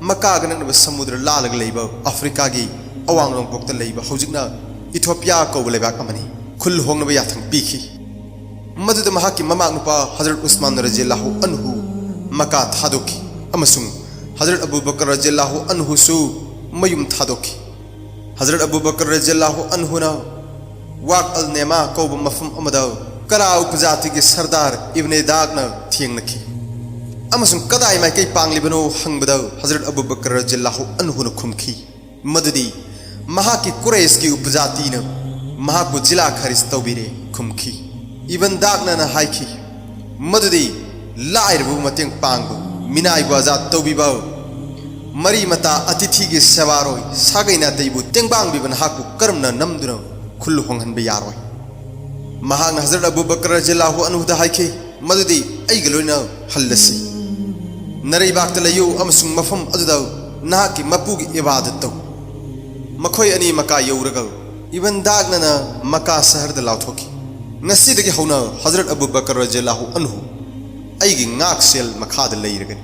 ꯃꯀꯥꯒ ꯅꯛꯅꯕ ꯁꯃꯨꯗ꯭ꯔ ꯂꯥꯜꯂꯒ ꯂꯩꯕ ꯑꯐ꯭ꯔꯤꯀꯥꯒꯤ ꯑꯋꯥꯡ ꯅꯣꯡꯄꯣꯛꯇ ꯂꯩꯕ ꯍꯧꯖꯤꯛꯅ ꯏꯊꯣꯄꯤꯌꯥ ꯀꯧꯕ ꯂꯩꯕꯥꯛ ꯑꯃꯅꯤ, ꯈꯨꯜ ꯍꯣꯡꯅꯕ ꯌꯥꯊꯪ ꯄꯤꯈꯤ꯫ ꯃꯗꯨꯗ ꯃꯍꯥꯛꯀꯤ ꯃꯃꯥ ꯅꯨꯄꯥ ꯍꯖꯔꯠ ꯎꯁꯃꯥꯟ ꯔꯖꯤꯌꯜꯂꯥꯍꯨ ꯑꯟꯍꯨ ꯃꯀꯥ ꯊꯥꯗꯣꯛꯈꯤ ꯑꯃꯁꯨꯡ ꯍꯖꯔꯠ ꯑꯕꯨ ꯕꯀꯔ ꯔꯖꯤꯌꯜꯂꯥꯍꯨ ꯑꯟꯍꯨꯁꯨ ꯃꯌꯨꯝ ꯊꯥꯗꯣꯛꯈꯤ꯫ ꯍꯖꯔꯠ ꯑꯕꯨ ꯕꯀꯔ ꯔꯖꯤꯌꯜꯂꯥꯍꯨ ꯑꯟꯍꯨꯅ ꯋꯥꯛ ꯑꯜ ꯅꯦꯃꯥ ꯀꯧꯕ ꯃꯐꯝ ꯑꯃꯗ ꯀꯔꯥ ꯎꯄꯖꯥꯇꯤꯒꯤ ꯁꯔꯗꯥꯔ ꯏꯕꯅꯦ ꯗꯥꯛꯅ ꯊꯦꯡꯅꯈꯤ ꯑꯃꯁꯨꯡ "ꯀꯗꯥꯏ ꯃꯥꯏꯀꯩ ꯄꯥꯡꯂꯤꯕꯅꯣ?" ꯍꯪꯕꯗ ꯍꯖꯔꯠ ꯑꯕꯨ ꯕꯀꯔ ꯔꯖꯤꯌꯜꯂꯥꯍꯨ ꯑꯟꯍꯨꯅ ꯈꯨꯝꯈꯤ ꯃꯗꯨꯗꯤ ꯃꯍꯥꯛꯀꯤ ꯀꯨꯔꯩꯁꯀꯤ ꯎꯄꯖꯥꯇꯤꯅ ꯃꯍꯥꯛꯄꯨ ꯖꯤꯂꯥ ꯈꯥꯔꯤꯖ ꯇꯧꯕꯤꯔꯦ ꯈꯨꯝꯈꯤ꯫ ꯏꯕꯟ ꯗꯥꯛꯅꯅ ꯍꯥꯏꯈꯤ ꯃꯗꯨꯗꯤ ꯂꯥꯏꯔꯕꯕꯨ ꯃꯇꯦꯡ ꯄꯥꯡꯕ, ꯃꯤꯅꯥꯏꯕꯨ ꯑꯖꯥꯗ ꯇꯧꯕꯤꯕ, ꯃꯔꯤ ꯃꯇꯥ ꯑꯇꯤꯊꯤꯒꯤ ꯁꯦꯕꯥꯔꯣꯏ, ꯁꯥꯒꯩ ꯅꯥꯇꯩꯕꯨ ꯇꯦꯡꯕꯥꯡꯕꯤꯕ ꯅꯍꯥꯛꯄꯨ ꯀꯔꯝꯅ ꯅꯝꯗꯨꯅ ꯈꯨꯜ ꯍꯣꯡꯍꯟꯕ ꯌꯥꯔꯣꯏ? ꯃꯍꯥꯛꯅ ꯍꯖꯔꯠ ꯑꯕꯨ ꯕꯀꯔ ꯔꯖꯤꯌꯜꯂꯥꯍꯨ ꯑꯟꯍꯨꯗ ꯍꯥꯏꯈꯤ ꯃꯗꯨꯗꯤ ꯑꯩꯒ ꯂꯣꯏꯅ ꯍꯜꯂꯁꯤ꯫ ꯅꯔꯩꯕꯥꯛꯇ ꯂꯩꯌꯨ ꯑꯃꯁꯨꯡ ꯃꯐꯝ ꯑꯗꯨꯗ ꯅꯍꯥꯛꯀꯤ ꯃꯄꯨꯒꯤ ꯏꯕꯥꯗꯠ ꯇꯧ꯫ ꯃꯈꯣꯏ ꯑꯅꯤ ꯃꯀꯥ ꯌꯧꯔꯒ ꯏꯕꯟ ꯗꯥꯛꯅꯅ ꯃꯀꯥ ꯁꯍꯔꯗ ꯂꯥꯎꯊꯣꯛꯈꯤ, "ꯉꯁꯤꯗꯒꯤ ꯍꯧꯅ ꯍꯖꯔꯠ ꯑꯕꯨ ꯕꯀꯔ ꯔꯖꯤꯌꯜꯂꯥꯍꯨ ꯑꯟꯍꯨ ꯑꯩꯒꯤ ꯉꯥꯛꯁꯦꯜ ꯃꯈꯥꯗ ꯂꯩꯔꯒꯅꯤ꯫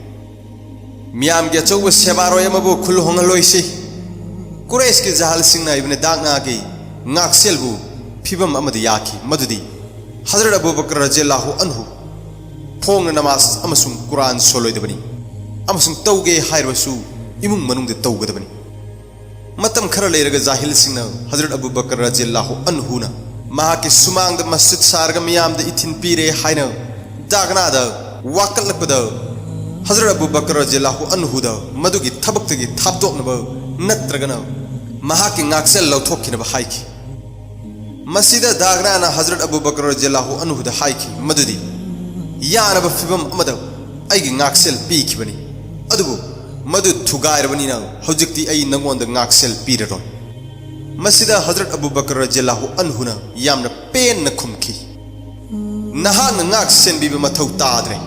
ꯃꯤꯌꯥꯝꯒꯤ ꯑꯆꯧꯕ ꯁꯦꯕꯥꯔꯣꯏ ꯑꯃꯕꯨ ꯈꯨꯜ ꯍꯣꯡꯍꯜꯂꯣꯏꯁꯤ꯫ ꯀꯨꯔꯩꯁꯀꯤ ꯖꯥꯍꯤꯜꯁꯤꯡꯅ ꯏꯕꯅꯦ ꯗꯥꯛꯅꯥꯒꯤ ꯉꯥꯛꯁꯦꯜꯕꯨ ꯐꯤꯕꯝ ꯑꯃꯗ ꯌꯥꯈꯤ, ꯃꯗꯨꯗꯤ ꯍꯖꯔꯠ ꯑꯕꯨ ꯕꯀꯔ ꯔꯖꯤꯌꯜꯂꯥꯍꯨ ꯑꯟꯍꯨ ꯐꯣꯡꯅ ꯅꯃꯥꯖ ꯑꯃꯁꯨꯡ ꯀꯨꯔꯥꯟ ꯁꯣꯜꯂꯣꯏꯗꯕꯅꯤ ꯑꯃꯁꯨꯡ ꯇꯧꯒꯦ ꯍꯥꯏꯔꯕꯁꯨ ꯏꯃꯨꯡ ꯃꯅꯨꯡꯗ ꯇꯧꯒꯗꯕꯅꯤ꯫ ꯃꯇꯝ ꯈꯔ ꯂꯩꯔꯒ ꯖꯥꯍꯤꯜꯁꯤꯡꯅ ꯍꯖꯔꯠ ꯑꯕꯨ ꯕꯀꯔ ꯔꯖꯤꯌꯜꯂꯥꯍꯨ ꯑꯟꯍꯨꯅ ꯃꯍꯥꯛꯀꯤ ꯁꯨꯃꯥꯡꯗ ꯃꯁꯖꯤꯗ ꯁꯥꯔꯒ ꯃꯤꯌꯥꯝꯗ ꯏꯊꯤꯟ ꯄꯤꯔꯦ ꯍꯥꯏꯅ ꯗꯥꯒꯅꯥꯗ ꯋꯥꯀꯠꯂꯛꯄꯗ, ꯍꯖꯔꯠ ꯑꯕꯨ ꯕꯀꯔ ꯔꯖꯤꯌꯜꯂꯥꯍꯨ ꯑꯟꯍꯨꯗ ꯃꯗꯨꯒꯤ ꯊꯕꯛꯇꯒꯤ ꯊꯥꯞꯇꯣꯛꯅꯕ ꯅꯠꯇ꯭ꯔꯒꯅ ꯃꯍꯥꯛꯀꯤ ꯉꯥꯛꯆꯦꯜ ꯂꯧꯊꯣꯛꯈꯤꯅꯕ ꯍꯥꯏꯈꯤ꯫ ꯃꯁꯤꯗ ꯗꯥꯒꯅꯥꯅ ꯍꯖꯔꯠ ꯑꯕꯨ ꯕꯀꯔ ꯔꯖꯤꯌꯜꯂꯥꯍꯨ ꯑꯟꯍꯨꯗ ꯍꯥꯏꯈꯤ ꯃꯗꯨꯗꯤ, "ꯌꯥꯅꯕ ꯐꯤꯕꯝ ꯑꯃꯗ ꯑꯩꯒꯤ ꯉꯥꯛꯁꯦꯜ ꯄꯤꯈꯤꯕꯅꯤ, ꯑꯗꯨꯕꯨ ꯃꯗꯨ ꯊꯨꯒꯥꯏꯔꯕꯅꯤꯅ ꯍꯧꯖꯤꯛꯇꯤ ꯑꯩ ꯅꯉꯣꯟꯗ ꯉꯥꯛꯁꯦꯜ ꯄꯤꯔꯔꯣꯏ"꯫ ꯃꯁꯤꯗ ꯍꯖꯔꯠ ꯑꯕꯨ ꯕꯀꯔ ꯔꯖꯤꯌꯜꯂꯥꯍꯨ ꯑꯟꯍꯨꯅ ꯌꯥꯝꯅ ꯄꯦꯟꯅ ꯈꯨꯝꯈꯤ, "ꯅꯍꯥꯛꯅ ꯉꯥꯛ ꯁꯦꯟꯕꯤꯕ ꯃꯊꯧ ꯇꯥꯗ꯭ꯔꯦ꯫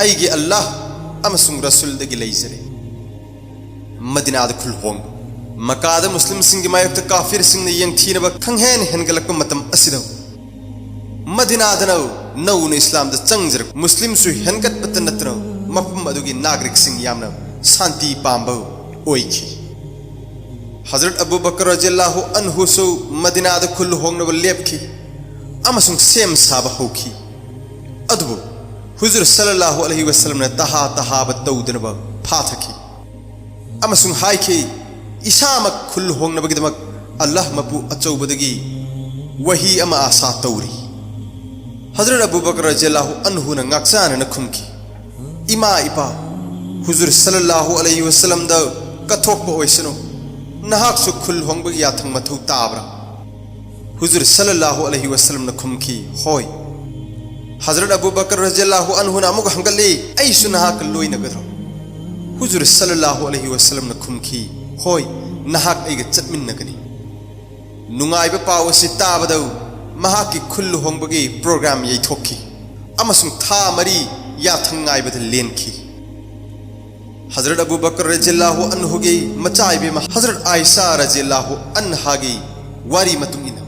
ꯑꯩꯒꯤ ꯑꯜꯂꯥꯍ ꯑꯃꯁꯨꯡ ꯔꯁꯨꯜꯗꯒꯤ ꯂꯩꯖꯔꯦ"꯫ ꯃꯗꯤꯅꯥꯗ ꯈꯨꯜ ꯍꯣꯡꯕ꯫ ꯃꯀꯥꯗ ꯃꯨꯁꯂꯤꯝꯁꯤꯡꯒꯤ ꯃꯥꯌꯣꯛꯇ ꯀꯥꯐꯤꯔꯁꯤꯡꯅ ꯌꯦꯡꯊꯤꯅꯕ ꯈꯪꯍꯦꯟ ꯍꯦꯟꯒꯠꯂꯛꯄ ꯃꯇꯝ ꯑꯁꯤꯗ, ꯃꯗꯤꯅꯥꯗꯅ ꯅꯧꯅ ꯏꯁꯂꯥꯝꯗ ꯆꯪꯖꯔꯛꯄ ꯃꯨꯁꯂꯤꯝꯁꯨ ꯍꯦꯟꯒꯠꯄꯇ ꯅꯠꯇꯅ ꯃꯐꯝ ꯑꯗꯨꯒꯤ ꯅꯥꯒꯔꯤꯛꯁꯤꯡ ꯌꯥꯝꯅ ꯁꯥꯟꯇꯤ ꯄꯥꯝꯕ ꯑꯣꯏꯈꯤ꯫ ꯍꯖꯔꯠ ꯑꯕꯨ ꯕꯀꯔ ꯔꯖꯤꯌꯜꯂꯥꯍꯨ ꯑꯟꯍꯨꯁꯨ ꯃꯗꯤꯅꯥꯗ ꯈꯨꯜ ꯍꯣꯡꯅꯕ ꯂꯦꯞꯈꯤ ꯑꯃꯁꯨꯡ ꯁꯦꯝ ꯁꯥꯕ ꯍꯧꯈꯤ꯫ ꯑꯗꯨꯕꯨ ꯍꯨꯖꯨꯔ ꯁꯜꯂꯜꯂꯥꯍꯨ ꯑꯂꯩꯍꯤ ꯋꯁꯜꯂꯝꯅ ꯇꯍꯥ ꯇꯍꯥꯕ ꯇꯧꯗꯅꯕ ꯐꯥꯊꯈꯤ ꯑꯃꯁꯨꯡ ꯍꯥꯏꯈꯤ, "ꯏꯁꯥꯃꯛ ꯈꯨꯜ ꯍꯣꯡꯅꯕꯒꯤꯗꯃꯛ ꯑꯜꯂꯥꯍ ꯃꯄꯨ ꯑꯆꯧꯕꯗꯒꯤ ꯋꯥꯍꯤ ꯑꯃ ꯑꯥꯁꯥ ꯇꯧꯔꯤ"꯫ ꯍꯖꯔꯠ ꯑꯕꯨ ꯕꯀꯔ ꯔꯖꯤꯌꯜꯂꯥꯍꯨ ꯑꯟꯍꯨꯅ ꯉꯥꯛꯆꯥꯅꯅ ꯈꯨꯝꯈꯤ, "ꯏꯃꯥ ꯏꯄꯥ, ꯍꯨꯖꯨꯔ ꯁꯜꯂꯜꯂꯥꯍꯨ ꯑꯂꯩꯍꯤ ꯋꯁꯜꯂꯝꯗ ꯀꯠꯊꯣꯛꯄ ꯑꯣꯏꯁꯅꯨ, ꯅꯍꯥꯛꯁꯨ ꯈꯨꯜ ꯍꯣꯡꯕꯒꯤ ꯌꯥꯊꯪ ꯃꯊꯧ ꯇꯥꯕ꯭ꯔꯥ?" ꯍꯨꯖꯨꯔ ꯁꯜꯂꯜꯂꯥꯍꯨ ꯑꯂꯩꯍꯤ ꯋꯁꯜꯂꯝꯅ ꯈꯨꯝꯈꯤ, "ꯍꯣꯏ"꯫ ꯍꯖꯔꯠ ꯑꯕꯨ ꯕꯀꯔ ꯔꯖꯤꯌꯜꯂꯥꯍꯨ ꯑꯟꯍꯨꯅ ꯑꯃꯨꯛ ꯍꯪꯒꯠꯂꯤ, "ꯑꯩꯁꯨ ꯅꯍꯥꯛꯀ ꯂꯣꯏꯅꯒꯗ꯭ꯔꯣ?" ꯍꯨꯖꯨꯔ ꯁꯜꯂꯜꯂꯥꯍꯨ ꯑꯂꯩꯍꯤ ꯋꯁꯜꯂꯝꯅ ꯈꯨꯝꯈꯤ, "ꯍꯣꯏ, ꯅꯍꯥꯛ ꯑꯩꯒ ꯆꯠꯃꯤꯟꯅꯒꯅꯤ"꯫ ꯅꯨꯡꯉꯥꯏꯕ ꯄꯥꯎ ꯑꯁꯤ ꯇꯥꯕꯗ ꯃꯍꯥꯛꯀꯤ ꯈꯨꯜ ꯂꯨꯍꯣꯡꯕꯒꯤ ꯄ꯭ꯔꯣꯒ꯭ꯔꯥꯝ ꯌꯩꯊꯣꯛꯈꯤ ꯑꯃꯁꯨꯡ ꯊꯥ ꯃꯔꯤ ꯌꯥꯊꯪ ꯉꯥꯏꯕꯗ ꯂꯦꯟꯈꯤ꯫ ꯍꯖꯔꯠ ꯑꯕꯨ ꯕꯀꯔ ꯔꯖꯤꯌꯜꯂꯥꯍꯨ ꯑꯟꯍꯨꯒꯤ ꯃꯆꯥ ꯏꯕꯦꯝꯃ ꯍꯖꯔꯠ ꯑꯥꯏꯁꯥ ꯔꯖꯤꯌꯜꯂꯥꯍꯨ ꯑꯟꯍꯥꯒꯤ ꯋꯥꯔꯤ ꯃꯇꯨꯡ ꯏꯟꯅ,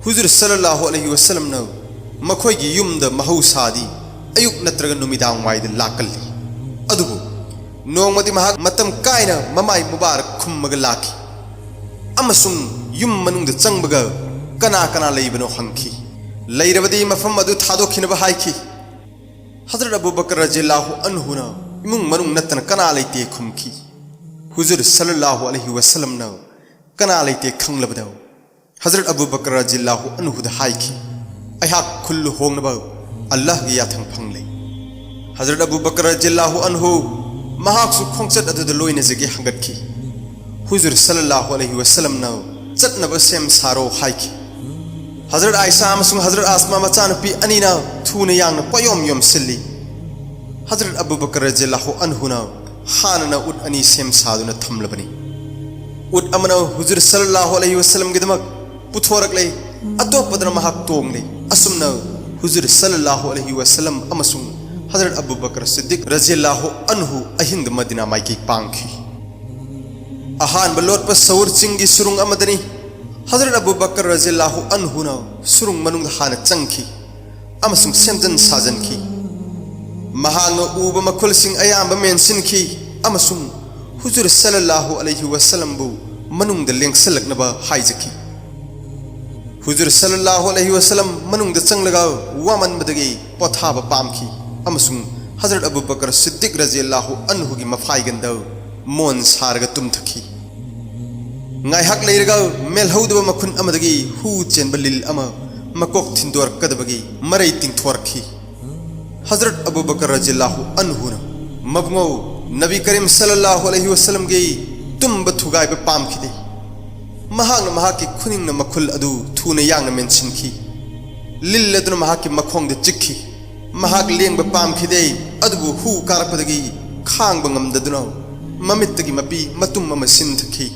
ꯍꯨꯖꯨꯔ ꯁꯜꯂꯜꯂꯥꯍꯨ ꯑꯂꯩꯍꯤ ꯋꯁꯜꯂꯝꯅ ꯃꯈꯣꯏꯒꯤ ꯌꯨꯝꯗ ꯃꯍꯧꯁꯥꯗꯤ ꯑꯌꯨꯛ ꯅꯠꯇ꯭ꯔꯒ ꯅꯨꯃꯤꯗꯥꯡ ꯋꯥꯏꯗ ꯂꯥꯛꯀꯜꯂꯤ, ꯑꯗꯨꯕꯨ ꯅꯣꯡꯃꯗꯤ ꯃꯍꯥꯛ ꯃꯇꯝ ꯀꯥꯏꯅ ꯃꯃꯥꯏ ꯃꯨꯕꯥꯔꯛ ꯈꯨꯝꯃꯒ ꯂꯥꯛꯈꯤ ꯑꯃꯁꯨꯡ ꯌꯨꯝ ꯃꯅꯨꯡꯗ ꯆꯪꯕꯒ ꯀꯅꯥ ꯀꯅꯥ ꯂꯩꯕꯅꯣ ꯍꯪꯈꯤ꯫ ꯂꯩꯔꯕꯗꯤ ꯃꯐꯝ ꯑꯗꯨ ꯊꯥꯗꯣꯛꯈꯤꯅꯕ ꯍꯥꯏꯈꯤ꯫ ꯍꯖꯔꯠ ꯑꯕꯨ ꯕꯀꯔ ꯔꯖꯤꯌꯜꯂꯥꯍꯨ ꯑꯟꯍꯨꯅ ꯏꯃꯨꯡ ꯃꯅꯨꯡ ꯅꯠꯇꯅ ꯀꯅꯥ ꯂꯩꯇꯦ ꯈꯨꯝꯈꯤ꯫ ꯍꯨꯖꯨꯔ ꯁꯜꯂꯜꯂꯥꯍꯨ ꯑꯂꯩꯍꯤ ꯋꯁꯜꯂꯝꯅ ꯀꯅꯥ ꯂꯩꯇꯦ ꯈꯪꯂꯕꯗ ꯍꯖꯔꯠ ꯑꯕꯨ ꯕꯀꯔ ꯔꯖꯤꯌꯜꯂꯥꯍꯨ ꯑꯟꯍꯨꯗ ꯍꯥꯏꯈꯤ, "ꯑꯩꯍꯥꯛ ꯈꯨꯜ ꯂꯨꯍꯣꯡꯅꯕ ꯑꯜꯂꯥꯍꯒꯤ ꯌꯥꯊꯪ ꯐꯪꯂꯦ꯫" ꯍꯖꯔꯠ ꯑꯕꯨ ꯕꯀꯔ ꯔꯖꯤꯌꯜꯂꯥꯍꯨ ꯑꯟꯍꯨ ꯃꯍꯥꯛꯁꯨ ꯈꯣꯡꯆꯠ ꯑꯗꯨꯗ ꯂꯣꯏꯅꯖꯒꯦ ꯍꯪꯒꯠꯈꯤ꯫ ꯍꯨꯖꯨꯔ ꯁꯜꯂꯜꯂꯥꯍꯨ ꯑꯂꯩꯍꯤ ꯋꯁꯜꯂꯝꯅ ꯆꯠꯅꯕ ꯁꯦꯝ ꯁꯥꯔꯣ ꯍꯥꯏꯈꯤ꯫ ꯍꯖꯔꯠ ꯑꯥꯏꯁꯥ ꯑꯃꯁꯨꯡ ꯍꯖꯔꯠ ꯑꯁꯃꯥ ꯃꯆꯥꯅꯨꯄꯤ ꯑꯅꯤꯅ ꯊꯨꯅ ꯌꯥꯡꯅ ꯄꯣꯌꯣꯝ ꯌꯣꯝꯁꯤꯜꯂꯤ꯫ ꯍꯖꯔꯠ ꯑꯕꯨ ꯕꯀꯔ ꯔꯖꯤꯌꯜꯂꯥꯍꯨ ꯑꯟꯍꯨꯅ ꯍꯥꯟꯅꯅ ꯎꯠ ꯑꯅꯤ ꯁꯦꯝ ꯁꯥꯗꯨꯅ ꯊꯝꯂꯕꯅꯤ꯫ ꯎꯠ ꯑꯃꯅ ꯍꯨꯖꯨꯔ ꯁꯜꯂꯜꯂꯥꯍꯨ ꯑꯂꯩꯍꯤ ꯋꯁꯜꯂꯝꯒꯤꯗꯃꯛ ꯄꯨꯊꯣꯔꯛꯂꯦ, ꯑꯇꯣꯞꯄꯗꯅ ꯃꯍꯥꯛ ꯇꯣꯡꯂꯦ꯫ ꯑꯁꯨꯝꯅ ꯍꯨꯖꯨꯔ ꯁꯜꯂꯜꯂꯥꯍꯨ ꯑꯂꯩꯍꯤ ꯋꯁꯜꯂꯝ ꯑꯃꯁꯨꯡ ꯍꯖꯔꯠ ꯑꯕꯨ ꯕꯀꯔ ꯁꯤꯗꯤꯛ ꯔꯖꯤꯌꯜꯂꯥꯍꯨ ꯑꯟꯍꯨ ꯑꯍꯤꯡꯗ ꯃꯗꯤꯅꯥ ꯃꯥꯏꯀꯩ ꯄꯥꯡꯈꯤ꯫ ꯑꯍꯥꯟꯕ ꯂꯣꯠꯄ ꯁꯧꯔ ꯆꯤꯡꯒꯤ ꯁꯨꯔꯨꯡ ꯑꯃꯗꯅꯤ꯫ ꯍꯖꯔꯠ ꯑꯕꯨ ꯕꯀꯔ ꯔꯖꯤꯌꯜꯂꯥꯍꯨ ꯑꯟꯍꯨꯅ ꯁꯨꯔꯨꯡ ꯃꯅꯨꯡꯗ ꯍꯥꯟꯅ ꯆꯪꯈꯤ ꯑꯃꯁꯨꯡ ꯁꯦꯝꯖꯤꯟ ꯁꯥꯖꯤꯟꯈꯤ꯫ ꯃꯍꯥꯛꯅ ꯎꯕ ꯃꯈꯨꯜꯁꯤꯡ ꯑꯌꯥꯝꯕ ꯃꯦꯟꯁꯤꯟꯈꯤ ꯑꯃꯁꯨꯡ ꯍꯨꯖꯨꯔ ꯁꯜꯂꯜꯂꯥꯍꯨ ꯑꯂꯩꯍꯤ ꯋꯁꯜꯂꯝꯕꯨ ꯃꯅꯨꯡꯗ ꯂꯦꯡꯁꯤꯜꯂꯛꯅꯕ ꯍꯥꯏꯖꯈꯤ꯫ ꯍꯨꯖꯨꯔ ꯁꯜꯂꯜꯂꯥꯍꯨ ꯑꯂꯩꯍꯤ ꯋꯁꯜꯂꯝ ꯃꯅꯨꯡꯗ ꯆꯪꯂꯒ ꯋꯥꯃꯟꯕꯗꯒꯤ ꯄꯣꯊꯥꯕ ꯄꯥꯝꯈꯤ ꯑꯃꯁꯨꯡ ꯍꯖꯔꯠ ꯑꯕꯨ ꯕꯀꯔ ꯁꯤꯗꯤꯛ ꯔꯖꯤꯌꯜꯂꯥꯍꯨ ꯑꯟꯍꯨꯒꯤ ꯃꯐꯥꯏꯒꯟꯗ ꯃꯣꯟ ꯁꯥꯔꯒ ꯇꯨꯝꯊꯈꯤ꯫ ꯉꯥꯏꯍꯥꯛ ꯂꯩꯔꯒ ꯃꯦꯜꯍꯧꯗꯕ ꯃꯈꯨꯟ ꯑꯃꯗꯒꯤ ꯍꯨ ꯆꯦꯟꯕ ꯂꯤꯜ ꯑꯃ ꯃꯀꯣꯛ ꯊꯤꯟꯗꯣꯔꯛꯀꯗꯕꯒꯤ ꯃꯔꯩ ꯇꯤꯡꯊꯣꯔꯛꯈꯤ꯫ ꯍꯖꯔꯠ ꯑꯕꯨ ꯕꯀꯔ ꯔꯖꯤꯌꯜꯂꯥꯍꯨ ꯑꯟꯍꯨꯅ, "ꯃꯕꯨꯡꯉꯧ, ꯅꯕꯤ ꯀꯔꯤꯝ ꯁꯜꯂꯜꯂꯥꯍꯨ ꯑꯂꯩꯍꯤ ꯋꯁꯜꯂꯝꯒꯤ ꯇꯨꯝꯕ ꯊꯨꯒꯥꯏꯕ ꯄꯥꯝꯈꯤꯗꯦ꯫" ꯃꯍꯥꯛꯅ ꯃꯍꯥꯛꯀꯤ ꯈꯨꯅꯤꯡꯅ ꯃꯈꯨꯜ ꯑꯗꯨ ꯊꯨꯅ ꯌꯥꯡꯅ ꯃꯦꯟꯁꯤꯟꯈꯤ꯫ ꯂꯤꯜ ꯑꯗꯨꯅ ꯃꯍꯥꯛꯀꯤ ꯃꯈꯣꯡꯗ ꯆꯤꯛꯈꯤ꯫ ꯃꯍꯥꯛ ꯂꯦꯡꯕ ꯄꯥꯝꯈꯤꯗꯦ, ꯑꯗꯨꯕꯨ ꯍꯨ ꯀꯥꯔꯛꯄꯗꯒꯤ ꯈꯥꯡꯕ ꯉꯝꯗꯗꯨꯅ ꯃꯃꯤꯠꯇꯒꯤ ꯃꯄꯤ ꯃꯇꯨꯝ ꯑꯃ ꯁꯤꯟꯊꯈꯤ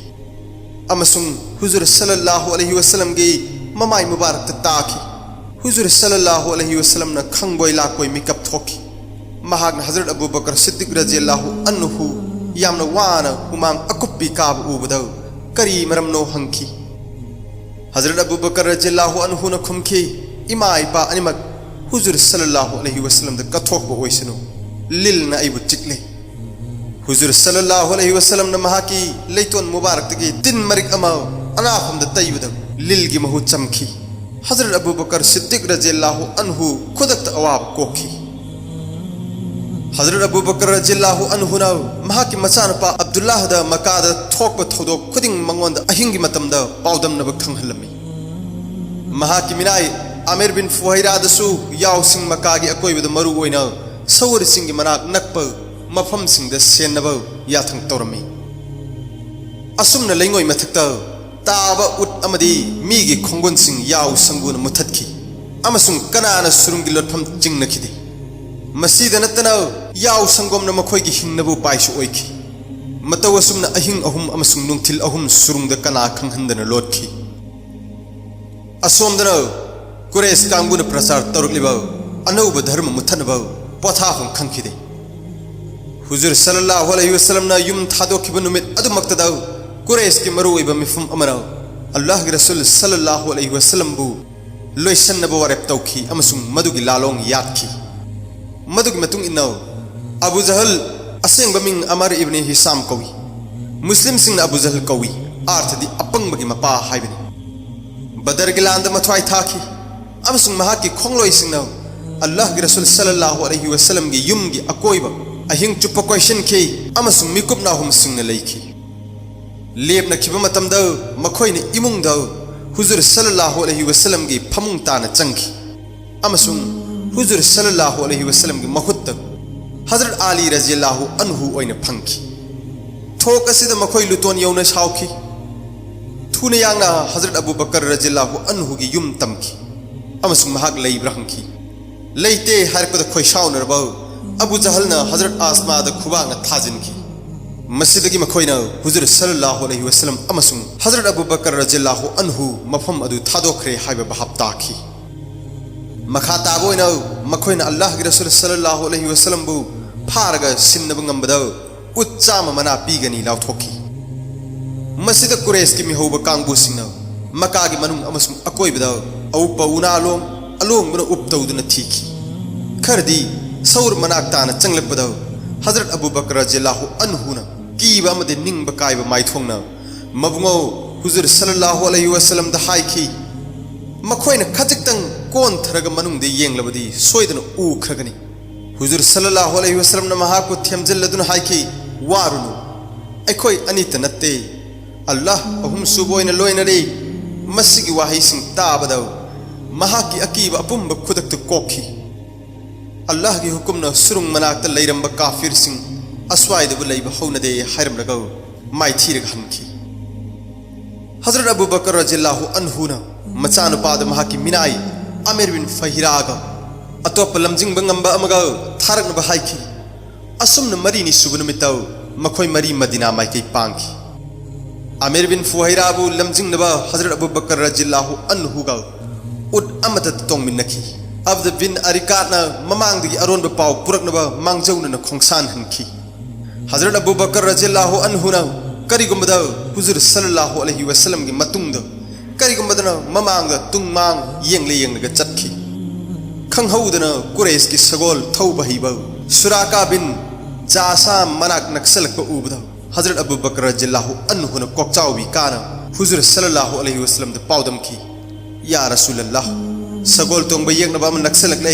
ꯑꯃꯁꯨꯡ ꯍꯨꯖꯨꯔ ꯁꯜꯂꯜꯂꯥꯍꯨ ꯑꯂꯩꯍꯤ ꯋꯁꯜꯂꯝꯒꯤ ꯃꯃꯥꯏ ꯃꯨꯕꯥꯔꯛꯇ ꯇꯥꯈꯤ꯫ ꯍꯨꯖꯨꯔ ꯁꯜꯂꯜꯂꯥꯍꯨ ꯑꯂꯩꯍꯤ ꯋꯁꯜꯂꯝꯅ ꯈꯪꯕꯣꯏ ꯂꯥꯛꯄꯣꯏ ꯃꯤꯀꯞ ꯊꯣꯛꯈꯤ꯫ ꯃꯍꯥꯛꯅ ꯍꯖꯔꯠ ꯑꯕꯨ ꯕꯀꯔ ꯁꯤꯗꯤꯛ ꯔꯖꯤꯌꯜꯂꯥꯍꯨ ꯑꯟꯍꯨ ꯌꯥꯝꯅ ꯋꯥꯅ ꯍꯨꯃꯥꯡ ꯑꯀꯨꯞꯄꯤ ꯀꯥꯕ ꯎꯕꯗ ꯀꯔꯤ ꯃꯔꯝꯅꯣ ꯍꯪꯈꯤ꯫ ꯍꯖꯔꯠ ꯑꯕꯨ ꯕꯀꯔ ꯔꯖꯤꯌꯜꯂꯥꯍꯨ ꯑꯟꯍꯨꯅ ꯈꯨꯝꯈꯤ, "ꯏꯃꯥ ꯏꯄꯥ ꯑꯅꯤꯃꯛ ꯍꯨꯖꯨꯔ ꯁꯜꯂꯜꯂꯥꯍꯨ ꯑꯂꯩꯍꯤ ꯋꯁꯜꯂꯝꯗ ꯀꯠꯊꯣꯛꯄ ꯑꯣꯏꯁꯅꯨ꯫ ꯂꯤꯜꯅ ꯑꯩꯕꯨ ꯆꯤꯛꯂꯦ꯫" ꯍꯨꯖꯨꯔ ꯁꯜꯂꯜꯂꯥꯍꯨ ꯑꯂꯩꯍꯤ ꯋꯁꯜꯂꯝꯅ ꯃꯍꯥꯛꯀꯤ ꯂꯩꯇꯣꯟ ꯃꯨꯕꯥꯔꯛꯇꯒꯤ ꯇꯤꯟ ꯃꯔꯤꯛ ꯑꯃ ꯑꯅꯥ ꯈꯣꯝꯗ ꯇꯩꯕꯗ ꯂꯤꯜꯒꯤ ꯃꯍꯨ ꯆꯝꯈꯤ꯫ ꯍꯖꯔꯠ ꯑꯕꯨ ꯕꯀꯔ ꯁꯤꯗꯤꯛ ꯔꯖꯤꯌꯜꯂꯥꯍꯨ ꯑꯟꯍꯨ ꯈꯨꯗꯛꯇ ꯑꯋꯥꯕ ꯀꯣꯛꯈꯤ꯫ ꯍꯖꯔꯠ ꯑꯕꯨ ꯕꯀꯔ ꯔꯖꯤꯌꯜꯂꯥꯍꯨ ꯑꯟꯍꯨꯅ ꯃꯍꯥꯛꯀꯤ ꯃꯆꯥꯅꯨꯄꯥ ꯑꯕꯗꯨꯜꯂꯥꯍꯗ ꯃꯀꯥꯗ ꯊꯣꯛꯄ ꯊꯧꯗꯣꯛ ꯈꯨꯗꯤꯡ ꯃꯉꯣꯟꯗ ꯑꯍꯤꯡꯒꯤ ꯃꯇꯝꯗ ꯄꯥꯎꯗꯝꯅꯕ ꯈꯪꯍꯜꯂꯝꯃꯤ꯫ ꯃꯍꯥꯛꯀꯤ ꯃꯤꯅꯥꯏ ꯑꯃꯤꯔ ꯕꯤꯟ ꯐꯨꯍꯩꯔꯥꯗꯁꯨ ꯌꯥꯎꯁꯤꯡ ꯃꯀꯥꯒꯤ ꯑꯀꯣꯏꯕꯗ, ꯃꯔꯨ ꯑꯣꯏꯅ ꯁꯧꯔꯁꯤꯡꯒꯤ ꯃꯅꯥꯛ ꯅꯛꯄ ꯃꯐꯝꯁꯤꯡꯗ ꯁꯦꯟꯅꯕ ꯌꯥꯊꯪ ꯇꯧꯔꯝꯃꯤ꯫ ꯑꯁꯨꯝꯅ ꯂꯩꯉꯣꯏ ꯃꯊꯛꯇ ꯇꯥꯕ ꯎꯠ ꯑꯃꯗꯤ ꯃꯤꯒꯤ ꯈꯣꯡꯒꯨꯟꯁꯤꯡ ꯌꯥꯎ ꯁꯪꯒꯨꯅ ꯃꯨꯊꯠꯈꯤ, ꯑꯃꯁꯨꯡ ꯀꯅꯥꯅ ꯁꯨꯔꯨꯡꯒꯤ ꯂꯣꯠꯐꯝ ꯆꯤꯡꯅꯈꯤꯗꯦ꯫ ꯃꯁꯤꯗ ꯅꯠꯇꯅ, ꯌꯥꯎ ꯁꯪꯒꯣꯝꯅ ꯃꯈꯣꯏꯒꯤ ꯍꯤꯡꯅꯕ ꯎꯄꯥꯏꯁꯨ ꯑꯣꯏꯈꯤ꯫ ꯃꯇꯧ ꯑꯁꯨꯝꯅ ꯑꯍꯤꯡ ꯑꯍꯨꯝ ꯑꯃꯁꯨꯡ ꯅꯨꯡꯊꯤꯜ ꯑꯍꯨꯝ ꯁꯨꯔꯨꯡꯗ ꯀꯅꯥ ꯈꯪꯍꯟꯗꯅ ꯂꯣꯠꯈꯤ꯫ ꯑꯁꯣꯝꯗꯅ ꯀꯨꯔꯦꯁ ꯀꯥꯡꯕꯨꯅ ꯄ꯭ꯔꯆꯥꯔ ꯇꯧꯔꯛꯂꯤꯕ ꯑꯅꯧꯕ ꯙꯔꯃ ꯃꯨꯠꯊꯠꯅꯕ ꯄꯣꯊꯥꯐꯝ ꯈꯪꯈꯤꯗꯦ꯫ ꯍꯨꯖꯨꯔ ꯁꯜꯂꯜꯂꯥꯍꯨ ꯑꯂꯩꯍꯤ ꯋꯁꯜꯂꯝꯅ ꯌꯨꯝ ꯊꯥꯗꯣꯛꯈꯤꯕ ꯅꯨꯃꯤꯠ ꯑꯗꯨꯃꯛꯇꯗ ꯀꯨꯔꯦꯁꯀꯤ ꯃꯔꯨꯑꯣꯏꯕ ꯃꯤꯐꯝ ꯑꯃꯅ ꯑꯜꯂꯥꯍꯒꯤ ꯔꯁꯨꯜ ꯁꯜꯂꯜꯂꯥꯍꯨ ꯑꯂꯩꯍꯤ ꯋꯁꯜꯂꯝꯕꯨ ꯂꯣꯏꯁꯟꯅꯕ ꯋꯥꯔꯦꯞ ꯇꯧꯈꯤ, ꯑꯃꯁꯨꯡ ꯃꯗꯨꯒꯤ ꯂꯥꯂꯣꯡ ꯌꯥꯠꯈꯤ꯫ ꯃꯗꯨꯒꯤ ꯃꯇꯨꯡ ꯏꯟꯅ, ꯑꯕꯨ ꯖꯍꯜ, ꯑꯁꯦꯡꯕ ꯃꯤꯡ ꯑꯃꯔ ꯏꯕꯅꯤ ꯍꯤꯁꯥꯝ ꯀꯧꯏ, ꯃꯨꯁꯂꯤꯝꯁꯤꯡꯅ ꯑꯕꯨ ꯖꯍꯜ ꯀꯧꯏ, ꯑꯥꯔꯊꯗꯤ ꯑꯄꯪꯕꯒꯤ ꯃꯄꯥ ꯍꯥꯏꯕꯅꯤ, ꯕꯗꯔꯒꯤ ꯂꯥꯟꯗ ꯃꯊ꯭ꯋꯥꯏ ꯊꯥꯈꯤ, ꯑꯃꯁꯨꯡ ꯃꯍꯥꯛꯀꯤ ꯈꯣꯡꯂꯣꯏꯁꯤꯡꯅ ꯑꯜꯂꯥꯍꯒꯤ ꯔꯁꯨꯜ ꯁꯜꯂꯜꯂꯥꯍꯨ ꯑꯂꯩꯍꯤ ꯋꯁꯜꯂꯝꯒꯤ ꯌꯨꯝꯒꯤ ꯑꯀꯣꯏꯕ ꯑꯍꯤꯡ ꯆꯨꯞꯄ ꯀꯣꯏꯁꯤꯟꯈꯤ ꯑꯃꯁꯨꯡ ꯃꯤꯀꯨꯞ ꯅꯥꯍꯨꯝꯁꯤꯡꯅ ꯂꯩꯈꯤ꯫ ꯂꯦꯞꯅꯈꯤꯕ ꯃꯇꯝꯗ, ꯃꯈꯣꯏꯅ ꯏꯃꯨꯡꯗ ꯍꯨꯖꯨꯔ ꯁꯜꯂꯜꯂꯥꯍꯨ ꯑꯂꯩꯍꯤ ꯋꯁꯜꯂꯝꯒꯤ ꯐꯃꯨꯡ ꯇꯥꯅ ꯆꯪꯈꯤ, ꯑꯃꯁꯨꯡ ꯍꯨꯖꯨꯔ ꯁꯜꯂꯜꯂꯥꯍꯨ ꯑꯂꯩꯍꯤ ꯋꯁꯜꯂꯝꯒꯤ ꯃꯍꯨꯠꯇ ꯍꯖꯔꯠ ꯑꯂꯤ ꯔꯖꯤꯌꯜꯂꯥꯍꯨ ꯑꯟꯍꯨ ꯑꯣꯏꯅ ꯐꯪꯈꯤ꯫ ꯊꯣꯛ ꯑꯁꯤꯗ ꯃꯈꯣꯏ ꯂꯨꯇꯣꯟ ꯌꯧꯅ ꯁꯥꯎꯈꯤ꯫ ꯊꯨꯅ ꯌꯥꯡꯅ ꯍꯖꯔꯠ ꯑꯕꯨ ꯕꯀꯔ ꯔꯖꯤꯌꯜꯂꯥꯍꯨ ꯑꯟꯍꯨꯒꯤ ꯌꯨꯝ ꯇꯝꯈꯤ, ꯑꯃꯁꯨꯡ ꯃꯍꯥꯛ ꯂꯩꯕ꯭ꯔꯥ ꯍꯪꯈꯤ꯫ ꯂꯩꯇꯦ ꯍꯥꯏꯔꯛꯄꯗ ꯈꯣꯏꯁꯥꯎꯅꯔꯕ ꯑꯕꯨ ꯖꯍꯜꯅ ꯍꯖꯔꯠ ꯑꯁꯃꯥꯗ ꯈꯨꯕꯥꯛꯅ ꯊꯥꯖꯤꯟꯈꯤ꯫ ꯃꯁꯤꯗꯒꯤ ꯃꯈꯣꯏꯅ ꯍꯨꯖꯨꯔ ꯁꯜꯂꯜꯂꯥꯍꯨ ꯑꯂꯩꯍꯤ ꯋꯁꯜꯂꯝ ꯑꯃꯁꯨꯡ ꯍꯖꯔꯠ ꯑꯕꯨ ꯕꯀꯔ ꯔꯖꯤꯌꯜꯂꯥꯍꯨ ꯑꯟꯍꯨ ꯃꯐꯝ ꯑꯗꯨ ꯊꯥꯗꯣꯛꯈ꯭ꯔꯦ ꯍꯥꯏꯕ ꯚꯥꯞ ꯇꯥꯈꯤ꯫ ꯃꯈꯥ ꯇꯥꯕ ꯑꯣꯏꯅ, ꯃꯈꯣꯏꯅ ꯑꯜꯂꯥꯍꯒꯤ ꯔꯁꯨꯜ ꯁꯜꯂꯜꯂꯥꯍꯨ ꯑꯂꯩꯍꯤ ꯋꯁꯜꯂꯝꯕꯨ ꯐꯥꯔꯒ ꯁꯤꯟꯅꯕ ꯉꯝꯕꯗ ꯎꯠ ꯆꯥꯝꯃ ꯃꯅꯥ ꯄꯤꯒꯅꯤ ꯂꯥꯎꯊꯣꯛꯈꯤ꯫ ꯃꯁꯤꯗ ꯀꯨꯔꯦꯁꯀꯤ ꯃꯤꯍꯧꯕ ꯀꯥꯡꯕꯨꯁꯤꯡꯅ ꯃꯀꯥꯒꯤ ꯃꯅꯨꯡ ꯑꯃꯁꯨꯡ ꯑꯀꯣꯏꯕꯗ ꯑꯎꯞꯄ ꯎꯅꯥ ꯑꯂꯣꯡ ꯑꯂꯣꯡꯕꯅ ꯎꯞ ꯇꯧꯗꯨꯅ ꯊꯤꯈꯤ꯫ ꯈꯔꯗꯤ ꯁꯧꯔ ꯃꯅꯥꯛ ꯇꯥꯅ ꯆꯪꯂꯛꯄꯗ ꯍꯖꯔꯠ ꯑꯕꯨ ꯕꯀꯔ ꯔꯖꯤꯌꯜꯂꯥꯍꯨ ꯑꯟꯍꯨꯅ ꯀꯤꯕ ꯑꯃꯗꯤ ꯅꯤꯡꯕ ꯀꯥꯏꯕ ꯃꯥꯏꯊꯣꯡꯅ ꯃꯕꯨꯡꯉꯧ ꯍꯨꯖꯨꯔ ꯁꯜꯂꯜꯂꯥꯍꯨ ꯑꯂꯩꯍꯤ ꯋꯁꯜꯂꯝꯗ ꯍꯥꯏꯈꯤ, "ꯃꯈꯣꯏꯅ ꯈꯖꯤꯛꯇꯪ ꯀꯣꯟꯊꯔꯒ ꯃꯅꯨꯡꯗ ꯌꯦꯡꯂꯕꯗꯤ ꯁꯣꯏꯗꯅ ꯎꯈ꯭ꯔꯒꯅꯤ꯫" ꯍꯨꯖꯨꯔ ꯁꯜꯂꯜꯂꯥꯍꯨ ꯑꯂꯩꯍꯤ ꯋꯁꯜꯂꯝꯅ ꯃꯍꯥꯛꯄꯨ ꯊꯦꯝꯖꯤꯜꯂꯗꯨꯅ ꯍꯥꯏꯈꯤ, "ꯋꯥꯔꯨꯅꯨ, ꯑꯩꯈꯣꯏ ꯑꯅꯤꯇ ꯅꯠꯇꯦ, ꯑꯜꯂꯥꯍ ꯑꯍꯨꯝꯁꯨꯕ ꯑꯣꯏꯅ ꯂꯣꯏꯅꯔꯤ꯫" ꯃꯁꯤꯒꯤ ꯋꯥꯍꯩꯁꯤꯡ ꯇꯥꯕꯗ ꯃꯍꯥꯛꯀꯤ ꯑꯀꯤꯕ ꯑꯄꯨꯝꯕ ꯈꯨꯗꯛꯇ ꯀꯣꯛꯈꯤ꯫ ꯑꯜꯂꯥꯍꯒꯤ ꯍꯨꯀꯨꯝꯅ ꯁꯨꯔꯨꯡ ꯃꯅꯥꯛꯇ ꯂꯩꯔꯝꯕ ꯀꯥꯐꯤꯔꯁꯤꯡ ꯑꯁ꯭ꯋꯥꯏꯗꯕꯨ ꯂꯩꯕ ꯍꯧꯅꯗꯦ ꯍꯥꯏꯔꯝꯂꯒ ꯃꯥꯏꯊꯤꯔꯒ ꯍꯟꯈꯤ꯫ ꯍꯖꯔꯠ ꯑꯕꯨ ꯕꯀꯔ ꯔꯖꯤꯌꯜꯂꯥꯍꯨ ꯑꯟꯍꯨꯅ ꯃꯆꯥꯅꯨꯄꯥꯗ ꯃꯍꯥꯛꯀꯤ ꯃꯤꯅꯥꯏ ꯑꯃꯤꯔ ꯕꯤꯟ ꯐꯍꯤꯔꯥꯒ ꯑꯇꯣꯞꯄ ꯂꯝꯖꯤꯡꯕ ꯉꯝꯕ ꯑꯃꯒ ꯊꯥꯔꯛꯅꯕ ꯍꯥꯏꯈꯤ꯫ ꯑꯁꯨꯝꯅ ꯃꯔꯤꯅꯤ ꯁꯨꯕ ꯅꯨꯃꯤꯠꯇ ꯃꯈꯣꯏ ꯃꯔꯤ ꯃꯗꯤꯅꯥ ꯃꯥꯏꯀꯩ ꯄꯥꯡꯈꯤ꯫ ꯑꯃꯤꯔ ꯕꯤꯟ ꯐꯨꯍꯩꯔꯥꯕꯨ ꯂꯝꯖꯤꯡꯅꯕ ꯍꯖꯔꯠ ꯑꯕꯨ ꯕꯀꯔ ꯔꯖꯤꯌꯜꯂꯥꯍꯨ ꯑꯟꯍꯨꯒ ꯎꯠ ꯑꯃꯠꯇ ꯇꯣꯡꯃꯤꯟꯅꯈꯤ꯫ ꯑꯕꯗ ꯕꯤꯟ ꯑꯔꯤꯀꯥꯠꯅ ꯃꯃꯥꯡꯗꯒꯤ ꯑꯔꯣꯟꯕ ꯄꯥꯎ ꯄꯨꯔꯛꯅꯕ ꯃꯥꯡꯖꯧꯅꯅ ꯈꯣꯡꯁꯥꯟꯍꯟꯈꯤ꯫ ꯍꯖꯔꯠ ꯑꯕꯨ ꯕꯀꯔ ꯔꯖꯤꯌꯜꯂꯥꯍꯨ ꯑꯟꯍꯨꯅ ꯀꯔꯤꯒꯨꯝꯕꯗ ꯍꯨꯖꯨꯔ ꯁꯜꯂꯜꯂꯥꯍꯨ ꯑꯂꯩꯍꯤ ꯋꯁꯜꯂꯝꯒꯤ ꯃꯇꯨꯡꯗ, ꯀꯔꯤꯒꯨꯝꯕꯗꯅ ꯃꯃꯥꯡꯗ ꯇꯨꯡ ꯃꯥꯡ ꯌꯦꯡꯂ ꯌꯦꯡꯂꯒ ꯆꯠꯈꯤ꯫ ꯈꯪꯍꯧꯗꯅ ꯀꯨꯔꯩꯁꯀꯤ ꯁꯒꯣꯜ ꯊꯧꯕ ꯍꯩꯕ ꯁꯨꯔꯥꯀꯥ ꯕꯤꯟ ꯖꯥꯁꯥ ꯃꯅꯥꯛ ꯅꯛꯁꯜꯂꯛꯄ ꯎꯕꯗ ꯍꯖꯔꯠ ꯑꯕꯨ ꯕꯀꯔ ꯔꯖꯤꯌꯜꯂꯥꯍꯨ ꯑꯟꯍꯨꯅ ꯀꯣꯛꯆꯥꯎꯕꯤ ꯀꯥꯅ ꯍꯨꯖꯨꯔ ꯁꯜꯂꯜꯂꯥꯍꯨ ꯑꯂꯩꯍꯤ ꯋꯁꯜꯂꯝꯗ ꯄꯥꯎꯗꯝꯈꯤ, "ꯌꯥ ꯔꯁꯨꯂꯜꯂꯥꯍ, ꯁꯒꯣꯜ ꯇꯣꯡꯕ ꯌꯦꯛꯅꯕ ꯑꯃ ꯅꯛꯁꯜꯂꯛꯂꯦ꯫"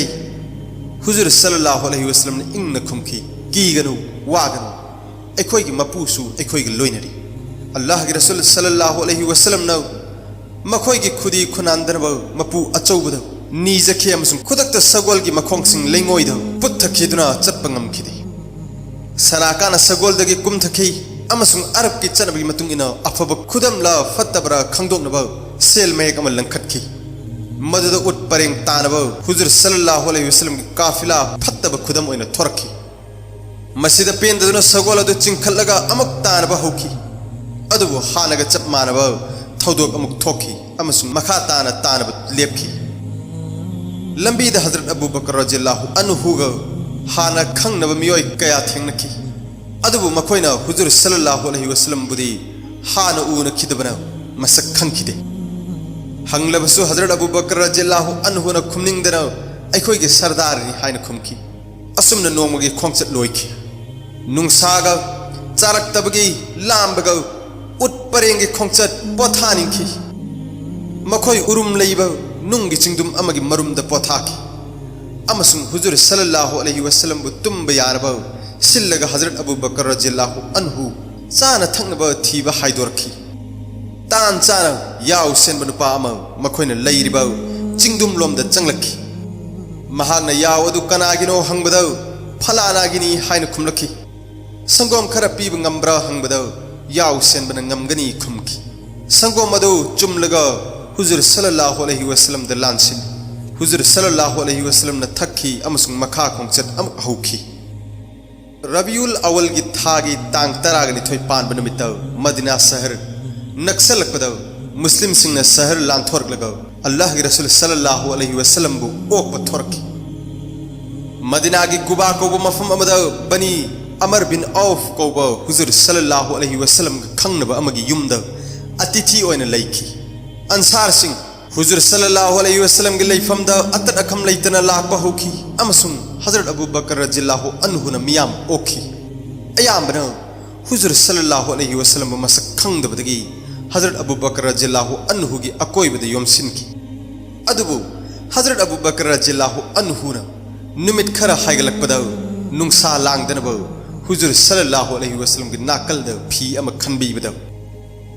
ꯍꯨꯖꯨꯔ ꯁꯜꯂꯜꯂꯥꯍꯨ ꯑꯂꯩꯍꯤ ꯋꯁꯜꯂꯝꯅ ꯏꯪꯅ ꯈꯨꯝꯈꯤ, "ꯀꯤꯒꯅꯨ, ꯋꯥꯒꯅꯨ, ꯑꯩꯈꯣꯏꯒꯤ ꯃꯄꯨꯁꯨ ꯑꯩꯈꯣꯏꯒ ꯂꯣꯏꯅꯔꯤ꯫" ꯑꯜꯂꯥꯍꯒꯤ ꯔꯁꯨꯜ ꯁꯜꯂꯜꯂꯥꯍꯨ ꯑꯂꯩꯍꯤ ꯋꯁꯜꯂꯝꯅ ꯃꯈꯣꯏꯒꯤ ꯈꯨꯗꯤ ꯈꯨꯅꯥꯟꯗꯅꯕ ꯃꯄꯨ ꯑꯆꯧꯕꯗ ꯅꯤꯖꯈꯤ ꯑꯃꯁꯨꯡ ꯈꯨꯗꯛꯇ ꯁꯒꯣꯜꯒꯤ ꯃꯈꯣꯡꯁꯤꯡ ꯂꯩꯉꯣꯏꯗ ꯄꯨꯠꯊꯈꯤꯗꯨꯅ ꯆꯠꯄ ꯉꯝꯈꯤꯗꯦ꯫ ꯁꯅꯥꯀꯥꯅ ꯁꯒꯣꯜꯗꯒꯤ ꯀꯨꯝꯊꯈꯤ ꯑꯃꯁꯨꯡ ꯑꯔꯕꯀꯤ ꯆꯠꯅꯕꯤꯒꯤ ꯃꯇꯨꯡ ꯏꯟꯅ ꯑꯐꯕ ꯈꯨꯗꯝꯂ ꯐꯠꯇꯕꯔ ꯈꯪꯗꯣꯛꯅꯕ ꯁꯦꯜ ꯃꯌꯦꯛ ꯑꯃ ꯂꯪꯈꯠꯈꯤ꯫ ꯃꯗꯨꯗ ꯎꯠ ꯄꯔꯦꯡ ꯇꯥꯅꯕ ꯍꯨꯖꯨꯔ ꯁꯜꯂꯜꯂꯥꯍꯨ ꯑꯂꯩꯍꯤ ꯋꯁꯜꯂꯝꯒꯤ ꯀꯥꯐꯤꯂꯥ ꯐꯠꯇꯕ ꯈꯨꯗꯝ ꯑꯣꯏꯅ ꯊꯣꯔꯛꯈꯤ꯫ ꯃꯁꯤꯗ ꯄꯦꯟꯗꯗꯨꯅ ꯁꯒꯣꯜ ꯑꯗꯨ ꯆꯤꯡꯈꯠꯂꯒ ꯑꯃꯨꯛ ꯇꯥꯅꯕ ꯍꯧꯈꯤ꯫ ꯑꯗꯨꯕꯨ ꯍꯥꯟꯅꯒ ꯆꯞ ꯃꯥꯟꯅꯕ ꯊꯧꯗꯣꯛ ꯑꯃꯨꯛ ꯊꯣꯛꯈꯤ ꯑꯃꯁꯨꯡ ꯃꯈꯥ ꯇꯥꯅ ꯇꯥꯅꯕ ꯂꯦꯞꯈꯤ꯫ ꯂꯝꯕꯤꯗ ꯍꯖꯔꯠ ꯑꯕꯨ ꯕꯀꯔ ꯔꯖꯤꯌꯜꯂꯥꯍꯨ ꯑꯟꯍꯨꯒ ꯍꯥꯟꯅ ꯈꯪꯅꯕ ꯃꯤꯑꯣꯏ ꯀꯌꯥ ꯊꯦꯡꯅꯈꯤ꯫ ꯑꯗꯨꯕꯨ ꯃꯈꯣꯏꯅ ꯍꯨꯖꯨꯔ ꯁꯜꯂꯜꯂꯥꯍꯨ ꯑꯂꯩꯍꯤ ꯋꯁꯜꯂꯝꯕꯨꯗꯤ ꯍꯥꯟꯅ ꯎꯅꯈꯤꯗꯕꯅ ꯃꯁꯛ ꯈꯪꯈꯤꯗꯦ꯫ ꯍꯪꯂꯕꯁꯨ ꯍꯖꯔꯠ ꯑꯕꯨ ꯕꯀꯔ ꯔꯖꯤꯌꯜꯂꯥꯍꯨ ꯑꯟꯍꯨꯅ ꯈꯨꯝꯅꯤꯡꯗꯅ "ꯑꯩꯈꯣꯏꯒꯤ ꯁꯔꯗꯥꯔꯅꯤ" ꯍꯥꯏꯅ ꯈꯨꯝꯈꯤ꯫ ꯑꯁꯨꯝꯅ ꯅꯣꯡꯃꯒꯤ ꯈꯣꯡꯆꯠ ꯂꯣꯏꯈꯤ꯫ ꯅꯨꯡꯁꯥꯒ ꯆꯥꯔꯛꯇꯕꯒꯤ ꯂꯥꯝꯕꯒ ꯎꯠ ꯄꯔꯦꯡꯒꯤ ꯈꯣꯡꯆꯠ ꯄꯣꯊꯥꯅꯤꯡꯈꯤ꯫ ꯃꯈꯣꯏ ꯎꯔꯨꯝ ꯂꯩꯕ ꯅꯨꯡꯒꯤ ꯆꯤꯡꯗꯨꯝ ꯑꯃꯒꯤ ꯃꯔꯨꯝꯗ ꯄꯣꯊꯥꯈꯤ꯫ ꯑꯃꯁꯨꯡ ꯍꯨꯖꯨꯔ ꯁꯜꯂꯜꯂꯥꯍꯨ ꯑꯂꯩꯍꯤ ꯋꯁꯜꯂꯝꯕꯨ ꯇꯨꯝꯕ ꯌꯥꯔꯕ ꯁꯤꯜꯂꯒ ꯍꯖꯔꯠ ꯑꯕꯨ ꯕꯀꯔ ꯔꯖꯤꯌꯜꯂꯥꯍꯨ ꯑꯟꯍꯨ ꯆꯥꯅ ꯊꯛꯅꯕ ꯊꯤꯕ ꯍꯥꯏꯗꯣꯔꯛꯈꯤ꯫ ꯇꯥꯟ ꯆꯥꯅ ꯌꯥꯎ ꯁꯦꯟꯕ ꯅꯨꯄꯥ ꯑꯃ ꯃꯈꯣꯏꯅ ꯂꯩꯔꯤꯕ ꯆꯤꯡꯗꯨꯝꯂꯣꯝꯗ ꯆꯪꯂꯛꯈꯤ꯫ ꯃꯍꯥꯛꯅ ꯌꯥꯎ ꯑꯗꯨ ꯀꯅꯥꯒꯤꯅꯣ ꯍꯪꯕꯗ, "ꯐꯂꯥꯅꯥꯒꯤꯅꯤ" ꯍꯥꯏꯅ ꯈꯨꯝꯂꯛꯈꯤ꯫ "ꯁꯪꯒꯣꯝ ꯈꯔ ꯄꯤꯕ ꯉꯝꯕ꯭ꯔꯥ?" ꯍꯪꯕꯗ, ꯌꯥꯎ ꯁꯦꯟꯕꯅ "ꯉꯝꯒꯅꯤ" ꯈꯨꯝꯈꯤ꯫ ꯁꯪꯒꯣꯝ ꯑꯗꯨ ꯆꯨꯝꯂꯒ ꯍꯨꯖꯨꯔ ꯁꯜꯂꯜꯂꯥꯍꯨ ꯑꯂꯩꯍꯤ ꯋꯁꯜꯂꯝꯗ ꯂꯥꯟꯁꯤꯜꯂꯤ꯫ ꯍꯨꯖꯨꯔ ꯁꯜꯂꯜꯂꯥꯍꯨ ꯑꯂꯩꯍꯤ ꯋꯁꯜꯂꯝꯅ ꯊꯛꯈꯤ ꯑꯃꯁꯨꯡ ꯃꯈꯥ ꯈꯣꯡꯆꯠ ꯑꯃꯨꯛ ꯍꯧꯈꯤ꯫ ꯔꯕꯤꯎꯜ ꯑꯋꯜꯒꯤ ꯊꯥꯒꯤ ꯇꯥꯡ ꯇꯔꯥꯒ ꯅꯤꯊꯣꯏ ꯄꯥꯟꯕ ꯅꯨꯃꯤꯠꯇ ꯃꯗꯤꯅꯥ ꯁꯍꯔ ꯅꯛꯁꯜꯂꯛꯄꯗ ꯃꯨꯁꯂꯤꯝꯁꯤꯡꯅ ꯁꯍꯔ ꯂꯥꯟꯊꯣꯔꯛꯂꯒ ꯑꯜꯂꯥꯍꯒꯤ ꯔꯁꯨꯜ ꯁꯜꯂꯜꯂꯥꯍꯨ ꯑꯂꯩꯍꯤ ꯋꯁꯜꯂꯝꯕꯨ ꯑꯣꯛꯄ ꯊꯣꯔꯛꯈꯤ꯫ ꯃꯗꯤꯅꯥꯒꯤ ꯀꯨꯕꯥ ꯀꯧꯕ ꯃꯐꯝ ꯑꯃꯗ ꯕꯅꯤ ꯑꯃꯔ ꯕꯤꯟ ꯑꯧꯐ ꯀꯧꯕ ꯍꯨꯖꯨꯔ ꯁꯜꯂꯜꯂꯥꯍꯨ ꯑꯂꯩꯍꯤ ꯋꯁꯜꯂꯝꯒ ꯈꯪꯅꯕ ꯑꯃꯒꯤ ꯌꯨꯝꯗ ꯑꯇꯤꯊꯤ ꯑꯣꯏꯅ ꯂꯩꯈꯤ꯫ ꯑꯟꯁꯥꯔꯁꯤꯡ ꯍꯨꯖꯨꯔ ꯁꯜꯂꯜꯂꯥꯍꯨ ꯑꯂꯩꯍꯤ ꯋꯁꯜꯂꯝꯒꯤ ꯂꯩꯐꯝꯗ ꯑꯇꯠ ꯑꯈꯝ ꯂꯩꯇꯅ ꯂꯥꯛꯄ ꯍꯧꯈꯤ ꯑꯃꯁꯨꯡ ꯍꯖꯔꯠ ꯑꯕꯨ ꯕꯀꯔ ꯔꯖꯤꯌꯜꯂꯥꯍꯨ ꯑꯟꯍꯨꯅ ꯃꯤꯌꯥꯝ ꯑꯣꯛꯈꯤ꯫ ꯑꯌꯥꯝꯕꯅ ꯍꯨꯖꯨꯔ ꯁꯜꯂꯜꯂꯥꯍꯨ ꯑꯂꯩꯍꯤ ꯋꯁꯜꯂꯝꯕꯨ ꯃꯁꯛ ꯈꯪꯗꯕꯗꯒꯤ ꯍꯖꯔꯠ ꯑꯕꯨ ꯕꯀꯔ ꯔꯖꯤꯌꯜꯂꯥꯍꯨ ꯑꯟꯍꯨꯒꯤ ꯑꯀꯣꯏꯕꯗ ꯌꯣꯝꯁꯤꯟꯈꯤ꯫ ꯑꯗꯨꯕꯨ ꯍꯖꯔꯠ ꯑꯕꯨ ꯕꯀꯔ ꯔꯖꯤꯌꯜꯂꯥꯍꯨ ꯑꯟꯍꯨꯅ ꯅꯨꯃꯤꯠ ꯈꯔ ꯍꯥꯏꯒꯠꯂꯛꯄꯗ ꯅꯨꯡꯁꯥ ꯂꯥꯡꯗꯅꯕ ꯍꯨꯖꯨꯔ ꯁꯜꯂꯜꯂꯥꯍꯨ ꯑꯂꯩꯍꯤ ꯋꯁꯜꯂꯝꯒꯤ ꯅꯥꯀꯜꯗ ꯐꯤ ꯑꯃ ꯈꯟꯕꯤꯕꯗ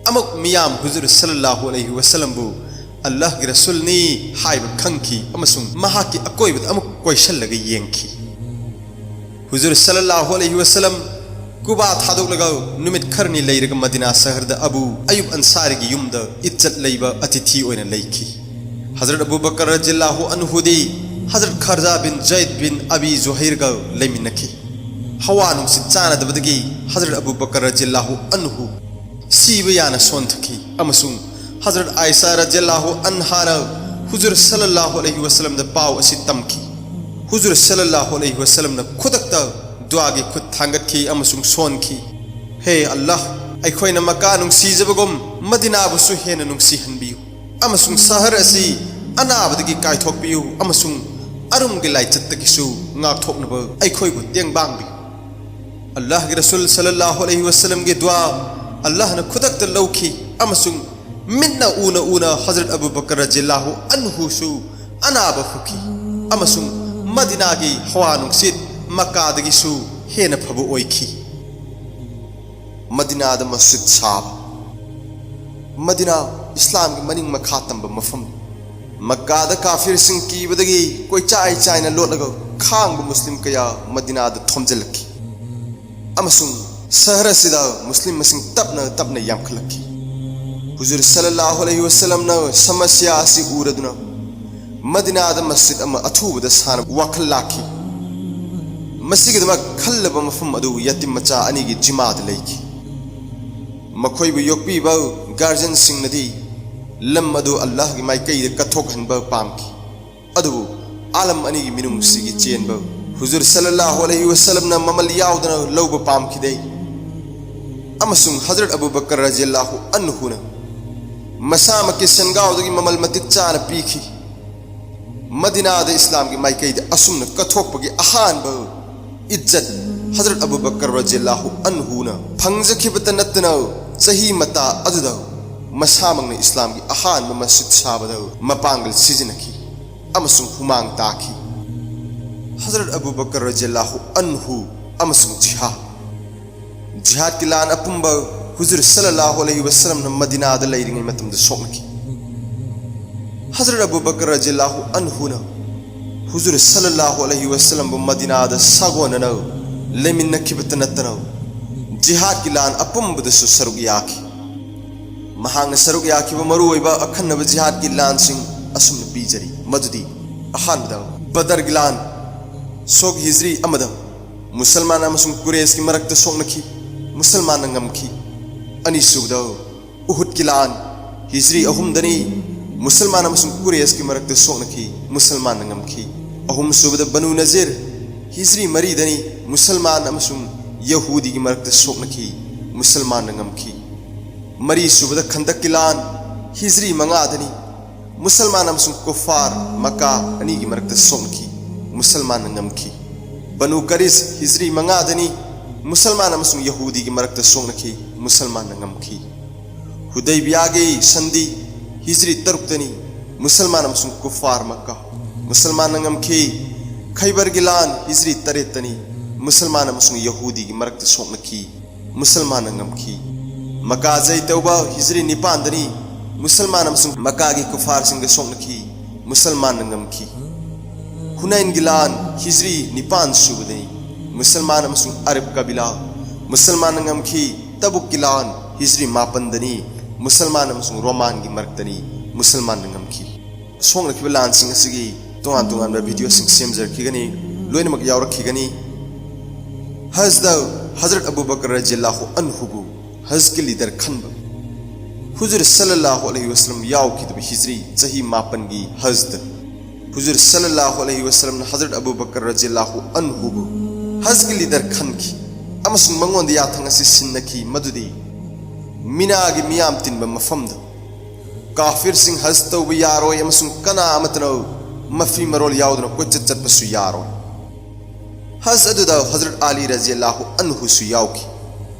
ꯑꯃꯨꯛ ꯃꯤꯌꯥꯝ ꯍꯨꯖꯨꯔ ꯁꯜꯂꯜꯂꯥꯍꯨ ꯑꯂꯩꯍꯤ ꯋꯁꯜꯂꯝꯕꯨ ꯑꯜꯂꯥꯍꯒꯤ ꯔꯁꯨꯜꯅꯤ ꯍꯥꯏꯕ ꯈꯪꯈꯤ ꯑꯃꯁꯨꯡ ꯃꯍꯥꯛꯀꯤ ꯑꯀꯣꯏꯕꯗ ꯑꯃꯨꯛ ꯀꯣꯏꯁꯜꯂꯒ ꯌꯦꯡꯈꯤ꯫ ꯍꯨꯖꯨꯔ ꯁꯜꯂꯜꯂꯥꯍꯨ ꯑꯂꯩꯍꯤ ꯋꯁꯜꯂꯝ ꯀꯨꯕꯥ ꯊꯥꯗꯣꯛꯂꯒ ꯅꯨꯃꯤꯠ ꯈꯔꯅꯤ ꯂꯩꯔꯒ ꯃꯗꯤꯅꯥ ꯁꯍꯔꯗ ꯑꯕꯨ ꯑꯌꯨꯕ ꯑꯟꯁꯥꯔꯤꯒꯤ ꯌꯨꯝꯗ ꯏꯠꯖꯠ ꯂꯩꯕ ꯑꯇꯤꯊꯤ ꯑꯣꯏꯅ ꯂꯩꯈꯤ꯫ ꯍꯖꯔꯠ ꯑꯕꯨ ꯕꯀꯔ ꯔꯖꯤꯌꯜꯂꯥꯍꯨ ꯑꯟꯍꯨꯗꯤ ꯍꯖꯔꯠ ꯈꯔꯖꯥ ꯕꯤꯟ ꯖꯩꯗ ꯕꯤꯟ ꯑꯕꯤ ꯖꯨꯍꯩꯔꯒ ꯂꯩꯃꯤꯟꯅꯈꯤ꯫ ꯍꯋꯥ ꯅꯨꯡꯁꯤꯠ ꯆꯥꯟꯅꯗꯕꯗꯒꯤ ꯍꯖꯔꯠ ꯑꯕꯨ ꯕꯀꯔ ꯔꯖꯤꯌꯜꯂꯥꯍꯨ ꯑꯟꯍꯨ ꯁꯤꯕ ꯌꯥꯅ ꯁꯣꯟꯊꯈꯤ ꯑꯃꯁꯨꯡ ꯍꯖꯔꯠ ꯑꯥꯏꯁꯥ ꯔꯖꯤꯌꯜꯂꯥꯍꯨ ꯑꯟꯍꯥꯅ ꯍꯨꯖꯨꯔ ꯁꯜꯂꯜꯂꯥꯍꯨ ꯑꯂꯩꯍꯤ ꯋꯁꯜꯂꯝꯗ ꯄꯥꯎ ꯑꯁꯤ ꯇꯝꯈꯤ꯫ ꯍꯨꯖꯨꯔ ꯁꯜꯂꯜꯂꯥꯍꯨ ꯑꯂꯩꯍꯤ ꯋꯁꯜꯂꯝꯅ ꯈꯨꯗꯛꯇ ꯗꯨꯑꯥꯒꯤ ꯈꯨꯠ ꯊꯥꯡꯒꯠꯈꯤ ꯑꯃꯁꯨꯡ ꯁꯣꯟꯈꯤ, "ꯍꯦ ꯑꯜꯂꯥꯍ, ꯑꯩꯈꯣꯏꯅ ꯃꯀꯥ ꯅꯨꯡꯁꯤꯖꯕꯒꯨꯝ ꯃꯗꯤꯅꯥꯕꯨꯁꯨ ꯍꯦꯟꯅ ꯅꯨꯡꯁꯤꯍꯟꯕꯤꯌꯨ ꯑꯃꯁꯨꯡ ꯁꯍꯔ ꯑꯁꯤ ꯑꯅꯥꯕꯗꯒꯤ ꯀꯥꯏꯊꯣꯛꯄꯤꯌꯨ ꯑꯃꯁꯨꯡ ꯑꯔꯨꯝꯒꯤ ꯂꯥꯏꯆꯠꯇꯒꯤꯁꯨ ꯉꯥꯛꯊꯣꯛꯅꯕ ꯑꯩꯈꯣꯏꯕꯨ ꯇꯦꯡꯕꯥꯡꯕꯤꯌꯨ"꯫ ꯑꯜꯂꯥꯍꯒꯤ ꯔꯁꯨꯜ ꯁꯜꯂꯜꯂꯥꯍꯨ ꯑꯂꯩꯍꯤ ꯋꯁꯜꯂꯝꯒꯤ ꯗꯨꯋꯥ ꯑꯜꯂꯥꯍꯅ ꯈꯨꯗꯛꯇ ꯂꯧꯈꯤ, ꯑꯃꯁꯨꯡ ꯃꯤꯠꯅ ꯎꯅ ꯎꯅ ꯍꯖꯔꯠ ꯑꯕꯨ ꯕꯀꯔ ꯔꯖꯤꯌꯜꯂꯥꯍꯨ ꯑꯟꯍꯨꯁꯨ ꯑꯅꯥꯕ ꯐꯈꯤ, ꯑꯃꯁꯨꯡ ꯃꯗꯤꯅꯥꯒꯤ ꯍꯋꯥ ꯅꯨꯡꯁꯤꯠ ꯃꯛꯀꯥꯗꯒꯤꯁꯨ ꯍꯦꯟꯅ ꯐꯕ ꯑꯣꯏꯈꯤ꯫ ꯃꯗꯤꯅꯥꯗ ꯃꯁꯖꯤꯗ ꯁꯥꯕ꯫ ꯃꯗꯤꯅꯥ ꯏꯁꯂꯥꯝꯒꯤ ꯃꯅꯤꯡ ꯃꯈꯥ ꯇꯝꯕ ꯃꯐꯝꯅꯤ꯫ ꯃꯛꯀꯥꯗ ꯀꯥꯐꯤꯔꯁꯤꯡ ꯀꯤꯕꯗꯒꯤ ꯀꯣꯏꯆꯥꯏ ꯆꯥꯏꯅ ꯂꯣꯠꯂꯒ ꯈꯥꯡꯕ ꯃꯨꯁꯂꯤꯝ ꯀꯌꯥ ꯃꯗꯤꯅꯥꯗ ꯊꯣꯝꯖꯤꯜꯂꯛꯈꯤ, ꯑꯃꯁꯨꯡ ꯁꯍꯔ ꯑꯁꯤꯗ ꯃꯨꯁꯂꯤꯝ ꯃꯁꯤꯡ ꯇꯞꯅ ꯇꯞꯅ ꯌꯥꯝꯈꯠꯂꯛꯈꯤ꯫ ꯍꯨꯖꯨꯔ ꯁꯜꯂꯜꯂꯥꯍꯨ ꯑꯂꯩꯍꯤ ꯋꯁꯜꯂꯝꯅ ꯁꯃꯁ꯭ꯌꯥ ꯑꯁꯤ ꯎꯔꯗꯨꯅ ꯃꯗꯤꯅꯥꯗ ꯃꯁꯖꯤꯗ ꯑꯃ ꯑꯊꯨꯕꯗ ꯁꯥꯅꯕ ꯋꯥꯈꯜ ꯂꯥꯛꯈꯤ꯫ ꯃꯁꯤꯒꯤꯗꯃꯛ ꯈꯜꯂꯕ ꯃꯐꯝ ꯑꯗꯨ ꯌꯥꯇꯤꯝ ꯃꯆꯥ ꯑꯅꯤꯒꯤ ꯖꯤꯃꯥꯗ ꯂꯩꯈꯤ꯫ ꯃꯈꯣꯏꯕꯨ ꯌꯣꯛꯄꯤꯕ ꯒꯥꯔꯖꯤꯌꯟꯁꯤꯡꯅꯗꯤ ꯂꯝ ꯑꯗꯨ ꯑꯜꯂꯥꯍꯒꯤ ꯃꯥꯏꯀꯩꯗ ꯀꯠꯊꯣꯛꯍꯟꯕ ꯄꯥꯝꯈꯤ, ꯑꯗꯨꯕꯨ ꯑꯥꯂꯝ ꯑꯅꯤꯒꯤ ꯃꯤꯅꯨꯡꯁꯤꯒꯤ ꯆꯦꯟꯕ ꯍꯨꯖꯨꯔ ꯁꯜꯂꯜꯂꯥꯍꯨ ꯑꯂꯩꯍꯤ ꯋꯁꯜꯂꯝꯅ ꯃꯃꯜ ꯌꯥꯎꯗꯅ ꯂꯧꯕ ꯄꯥꯝꯈꯤꯗꯦ, ꯑꯃꯁꯨꯡ ꯍꯖꯔꯠ ꯑꯕꯨ ꯕꯀꯔ ꯔꯖꯤꯌꯜꯂꯥꯍꯨ ꯑꯟꯍꯨꯅ ꯃꯁꯥꯃꯛꯀꯤ ꯁꯦꯟꯒꯥꯎꯗꯒꯤ ꯃꯃꯜ ꯃꯇꯤꯛ ꯆꯥꯅ ꯄꯤꯈꯤ꯫ ꯃꯗꯤꯅꯥꯗ ꯏꯁꯂꯥꯝꯒꯤ ꯃꯥꯏꯀꯩꯗ ꯑꯁꯨꯝꯅ ꯀꯠꯊꯣꯛꯄꯒꯤ ꯑꯍꯥꯟꯕ ꯏꯖꯠ ꯍꯖꯔꯠ ꯑꯕꯨ ꯕꯀꯔ ꯔꯖꯤꯌꯜꯂꯥꯍꯨ ꯑꯟꯍꯨꯅ ꯐꯪꯖꯈꯤꯕꯇ ꯅꯠꯇꯅ, ꯆꯍꯤ ꯃꯇꯥ ꯑꯗꯨꯗ ꯃꯁꯥꯃꯛꯅ ꯏꯁꯂꯥꯝꯒꯤ ꯑꯍꯥꯟꯕ ꯃꯁꯖꯤꯗ ꯁꯥꯕꯗ ꯃꯄꯥꯡꯒꯜ ꯁꯤꯖꯤꯟꯅꯈꯤ ꯑꯃꯁꯨꯡ ꯍꯨꯃꯥꯡ ꯇꯥꯈꯤ꯫ ꯍꯖꯔꯠ ꯑꯕꯨ ꯕꯀꯔ ꯔꯖꯤꯌꯜꯂꯥꯍꯨ ꯑꯟꯍꯨ ꯑꯃꯁꯨꯡ ꯖꯤꯍꯥꯗ꯫ ꯖꯤꯍꯥꯗꯀꯤ ꯂꯥꯟ ꯑꯄꯨꯝꯕ ꯍꯨꯖꯨꯔ ꯁꯜꯂꯜꯂꯥꯍꯨ ꯑꯂꯩꯍꯤ ꯋꯁꯜꯂꯝꯅ ꯃꯗꯤꯅꯥꯗ ꯂꯩꯔꯤꯉꯩ ꯃꯇꯝꯗ ꯁꯣꯛꯅꯈꯤ꯫ ꯍꯖꯔꯠ ꯑꯕꯨ ꯕꯀꯔ ꯔꯖꯤꯌꯜꯂꯥꯍꯨ ꯑꯟꯍꯨꯅ ꯍꯨꯖꯨꯔ ꯁꯜꯂꯜꯂꯥꯍꯨ ꯑꯂꯩꯍꯤ ꯋꯁꯜꯂꯝꯕꯨ ꯃꯗꯤꯅꯥꯗ ꯁꯥꯒꯣꯟꯅꯅ ꯂꯩꯃꯤꯟꯅꯈꯤꯕꯇ ꯅꯠꯇꯅ, ꯖꯤꯍꯥꯗꯀꯤ ꯂꯥꯟ ꯑꯄꯨꯝꯕꯗꯁꯨ ꯁꯔꯨꯛ ꯌꯥꯈꯤ꯫ ꯃꯍꯥꯛꯅ ꯁꯔꯨꯛ ꯌꯥꯈꯤꯕ ꯃꯔꯨꯑꯣꯏꯕ ꯑꯈꯟꯅꯕ ꯖꯤꯍꯥꯗꯀꯤ ꯂꯥꯟꯁꯤꯡ ꯑꯁꯨꯝꯅ ꯄꯤꯖꯔꯤ, ꯃꯗꯨꯗꯤ: ꯑꯍꯥꯟꯕꯗ, ꯕꯗꯔꯒꯤ ꯂꯥꯟ, ꯁꯣꯛ ꯍꯤꯖ꯭ꯔꯤ ꯑꯃꯗ ꯃꯨꯁꯜꯃꯥꯟ ꯑꯃꯁꯨꯡ ꯀꯨꯔꯦꯁꯀꯤ ꯃꯔꯛꯇ ꯁꯣꯛꯅꯈꯤ, ꯃꯨꯁꯜꯃꯥꯟꯅ ꯉꯝꯈꯤ꯫ ꯑꯅꯤꯁꯨꯕꯗ, ꯎꯍꯨꯗꯀꯤ ꯂꯥꯟ, ꯍꯤꯖ꯭ꯔꯤ ꯑꯍꯨꯝꯗꯅꯤ, ꯃꯨꯁꯜꯃꯥꯟ ꯑꯃꯁꯨꯡ ꯀꯨꯔꯦꯁꯀꯤ ꯃꯔꯛꯇ ꯁꯣꯛꯅꯈꯤ, ꯃꯨꯁꯜꯃꯥꯟꯅ ꯉꯝꯈꯤ꯫ ꯑꯍꯨꯝꯁꯨꯕꯗ, ꯕꯅꯨ ꯅꯖꯤꯔ, ꯍꯤꯖ꯭ꯔꯤ ꯃꯔꯤꯗꯅꯤ, ꯃꯨꯁꯜꯃꯥꯟ ꯑꯃꯁꯨꯡ ꯌꯍꯨꯗꯤꯒꯤ ꯃꯔꯛꯇ ꯁꯣꯛꯅꯈꯤ, ꯃꯨꯁꯜꯃꯥꯟꯅ ꯉꯝꯈꯤ꯫ ꯃꯔꯤꯁꯨꯕꯗ, ꯈꯟꯗꯛꯀꯤ ꯂꯥꯟ, ꯍꯤꯖ꯭ꯔꯤ ꯃꯉꯥꯗꯅꯤ, ꯃꯨꯁꯜꯃꯥꯟ ꯑꯃꯁꯨꯡ ꯀꯨꯐꯥꯔ ꯃꯀꯥ ꯑꯅꯤꯒꯤ ꯃꯔꯛꯇ ꯁꯣꯛꯅꯈꯤ, ꯃꯨꯁꯜꯃꯥꯟꯅ ꯉꯝꯈꯤ꯫ ꯕꯅꯨ ꯀꯔꯤꯖ, ꯍꯤꯖ꯭ꯔꯤ ꯃꯉꯥꯗꯅꯤ, ꯃꯨꯁꯜꯃꯥꯟ ꯑꯃꯁꯨꯡ ꯌꯍꯨꯗꯤꯒꯤ ꯃꯔꯛꯇ ꯁꯣꯛꯅꯈꯤ꯫ ꯃꯨꯁꯜꯃꯥꯟꯅ ꯉꯝꯈꯤ꯫ ꯍꯨꯗꯩꯕꯤꯌꯥꯒꯤ ꯁꯟꯗꯤ ꯍꯤꯖ꯭ꯔꯤ ꯇꯔꯨꯛꯇꯅꯤ꯫ ꯃꯨꯁꯜꯃꯥꯟ ꯑꯃꯁꯨꯡ ꯀꯨꯐꯥꯔ ꯃꯛꯀꯥ꯫ ꯃꯨꯁꯜꯃꯥꯟꯅ ꯉꯝꯈꯤ꯫ ꯈꯩꯕꯔꯒꯤ ꯂꯥꯟ ꯍꯤꯖ꯭ꯔꯤ ꯇꯔꯦꯠꯇꯅꯤ꯫ ꯃꯨꯁꯜꯃꯥꯟ ꯑꯃꯁꯨꯡ ꯌꯍꯨꯗꯤꯒꯤ ꯃꯔꯛꯇ ꯁꯣꯛꯅꯈꯤ꯫ ꯃꯨꯁꯜꯃꯥꯟꯅ ꯉꯝꯈꯤ꯫ ꯃꯀꯥ ꯖꯩ ꯇꯧꯕ ꯍꯤꯖ꯭ꯔꯤ ꯅꯤꯄꯥꯟꯗꯅꯤ꯫ ꯃꯨꯁꯜꯃꯥꯟ ꯑꯃꯁꯨꯡ ꯃꯀꯥꯒꯤ ꯀꯨꯐꯥꯔꯁꯤꯡꯒ ꯁꯣꯛꯅꯈꯤ꯫ ꯃꯨꯁꯜꯃꯥꯟꯅ ꯉꯝꯈꯤ꯫ ꯍꯨꯅꯥꯏꯟꯒꯤ ꯂꯥꯟ ꯍꯤꯖ꯭ꯔꯤ ꯅꯤꯄꯥꯟ ꯁꯨꯕꯗꯅꯤ꯫ ꯃꯨꯁꯜꯃꯥꯟ ꯑꯃꯁꯨꯡ ꯑꯔꯕ ꯀꯕꯤꯂꯥ꯫ ꯃꯨꯁꯜꯃꯥꯟꯅ ꯉꯝꯈꯤ꯫ ꯇꯕꯨꯛꯀꯤ ꯂꯥꯟ ꯍꯤꯖ꯭ꯔꯤ ꯃꯥꯄꯟꯗꯅꯤ꯫ ꯃꯨꯁꯜꯃꯥꯟ ꯑꯃꯁꯨꯡ ꯔꯣꯃꯥꯟꯒꯤ ꯃꯔꯛꯇꯅꯤ꯫ ꯃꯨꯁꯜꯃꯥꯟꯅ ꯉꯝꯈꯤ꯫ ꯁꯣꯛꯅꯈꯤꯕ ꯂꯥꯟꯁꯤꯡ ꯑꯁꯤꯒꯤ ꯇꯣꯉꯥꯟ ꯇꯣꯉꯥꯟꯕ ꯚꯤꯗꯤꯑꯣꯁꯤꯡ ꯁꯦꯝꯖꯔꯛꯈꯤꯒꯅꯤ, ꯂꯣꯏꯅꯃꯛ ꯌꯥꯎꯔꯛꯈꯤꯒꯅꯤ꯫ ꯍꯖꯗ ꯍꯖꯔꯠ ꯑꯕꯨ ꯕꯀꯔ ꯔꯖꯤꯌꯜꯂꯥꯍꯨ ꯑꯟꯍꯨꯕꯨ ꯍꯖꯀꯤ ꯂꯤꯗꯔ ꯈꯟꯕ꯫ ꯍꯨꯖꯨꯔ ꯁꯜꯂꯜꯂꯥꯍꯨ ꯑꯂꯩꯍꯤ ꯋꯁꯜꯂꯝ ꯌꯥꯎꯈꯤꯗꯕ ꯍꯤꯖ꯭ꯔꯤ ꯆꯍꯤ ꯃꯥꯄꯟꯒꯤ ꯍꯖꯗ ꯍꯨꯖꯨꯔ ꯁꯜꯂꯜꯂꯥꯍꯨ ꯑꯂꯩꯍꯤ ꯋꯁꯜꯂꯝꯅ ꯍꯖꯔꯠ ꯑꯕꯨ ꯕꯀꯔ ꯔꯖꯤꯌꯜꯂꯥꯍꯨ ꯑꯟꯍꯨꯕꯨ ꯍꯖꯀꯤ ꯂꯤꯗꯔ ꯈꯟꯈꯤ ꯑꯃꯁꯨꯡ ꯃꯉꯣꯟꯗ ꯌꯥꯊꯪ ꯑꯁꯤ ꯁꯤꯟꯅꯈꯤ, ꯃꯗꯨꯗꯤ ꯃꯤꯅꯥꯒꯤ ꯃꯤꯌꯥꯝ ꯇꯤꯟꯕ ꯃꯐꯝꯗ ꯀꯥꯐꯤꯔꯁꯤꯡ ꯍꯖ ꯇꯧꯕ ꯌꯥꯔꯣꯏ ꯑꯃꯁꯨꯡ ꯀꯅꯥ ꯑꯃꯠꯇꯅ ꯃꯐꯤ ꯃꯔꯣꯜ ꯌꯥꯎꯗꯅ ꯀꯣꯏꯆꯠ ꯆꯠꯄꯁꯨ ꯌꯥꯔꯣꯏ꯫ ꯍꯖ ꯑꯗꯨꯗ ꯍꯖꯔꯠ ꯑꯂꯤ ꯔꯖꯤꯌꯜꯂꯥꯍꯨ ꯑꯟꯍꯨꯁꯨ ꯌꯥꯎꯈꯤ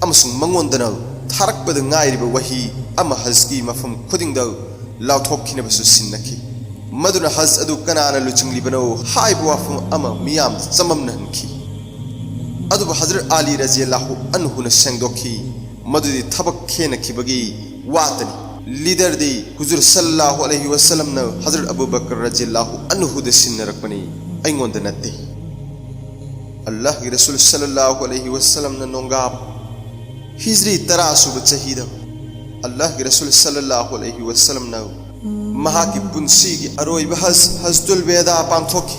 ꯑꯃꯁꯨꯡ ꯃꯉꯣꯟꯗꯅ ꯊꯥꯔꯛꯄꯗ ꯉꯥꯏꯔꯤꯕ ꯋꯥꯍꯤ ꯑꯃ ꯍꯖꯀꯤ ꯃꯐꯝ ꯈꯨꯗꯤꯡꯗ ꯂꯥꯎꯊꯣꯛꯈꯤꯅꯕꯁꯨ ꯁꯤꯟꯅꯈꯤ꯫ ꯃꯗꯨꯅ ꯍꯖ ꯑꯗꯨ ꯀꯅꯥꯅ ꯂꯨꯆꯤꯡꯂꯤꯕꯅꯣ ꯍꯥꯏꯕ ꯋꯥꯐꯝ ꯑꯃ ꯃꯤꯌꯥꯝꯗ ꯆꯃꯝꯅꯍꯟꯈꯤ꯫ ꯑꯗꯨꯕꯨ ꯍꯖꯔꯠ ꯑꯂꯤ ꯔꯖꯤꯌꯜꯂꯥꯍꯨ ꯑꯟꯍꯨꯅ ꯁꯦꯡꯗꯣꯛꯈꯤ, ꯃꯗꯨꯗꯤ ꯊꯕꯛ ꯈꯦꯟꯅꯈꯤꯕꯒꯤ ꯋꯥꯇꯅꯤ꯫ ꯂꯤꯗꯔꯗꯤ ꯍꯨꯖꯨꯔ ꯁꯜꯂꯜꯂꯥꯍꯨ ꯑꯂꯩꯍꯤ ꯋꯁꯜꯂꯝꯅ ꯍꯖꯔꯠ ꯑꯕꯨ ꯕꯀꯔ ꯔꯖꯤꯌꯜꯂꯥꯍꯨ ꯑꯟꯍꯨꯗ ꯁꯤꯟꯅꯔꯛꯄꯅꯤ, ꯑꯩꯉꯣꯟꯗ ꯅꯠꯇꯦ꯫ ꯑꯜꯂꯥꯍꯒꯤ ꯔꯁꯨꯜ ꯁꯜꯂꯜꯂꯥꯍꯨ ꯑꯂꯩꯍꯤ ꯋꯁꯜꯂꯝꯅ ꯅꯣꯡꯒꯥꯞ ꯍꯤꯖ꯭ꯔꯤ ꯇꯔꯥ ꯁꯨꯕ ꯆꯍꯤꯗ ꯑꯜꯂꯥꯍꯒꯤ ꯔꯁꯨꯜ ꯁꯜꯂꯜꯂꯥꯍꯨ ꯑꯂꯩꯍꯤ ꯋꯁꯜꯂꯝꯅ ꯃꯍꯥꯛꯀꯤ ꯄꯨꯟꯁꯤꯒꯤ ꯑꯔꯣꯏꯕ ꯍꯖ, ꯍꯖꯇꯨꯜ ꯋꯦꯗꯥ ꯄꯥꯡꯊꯣꯛꯈꯤ꯫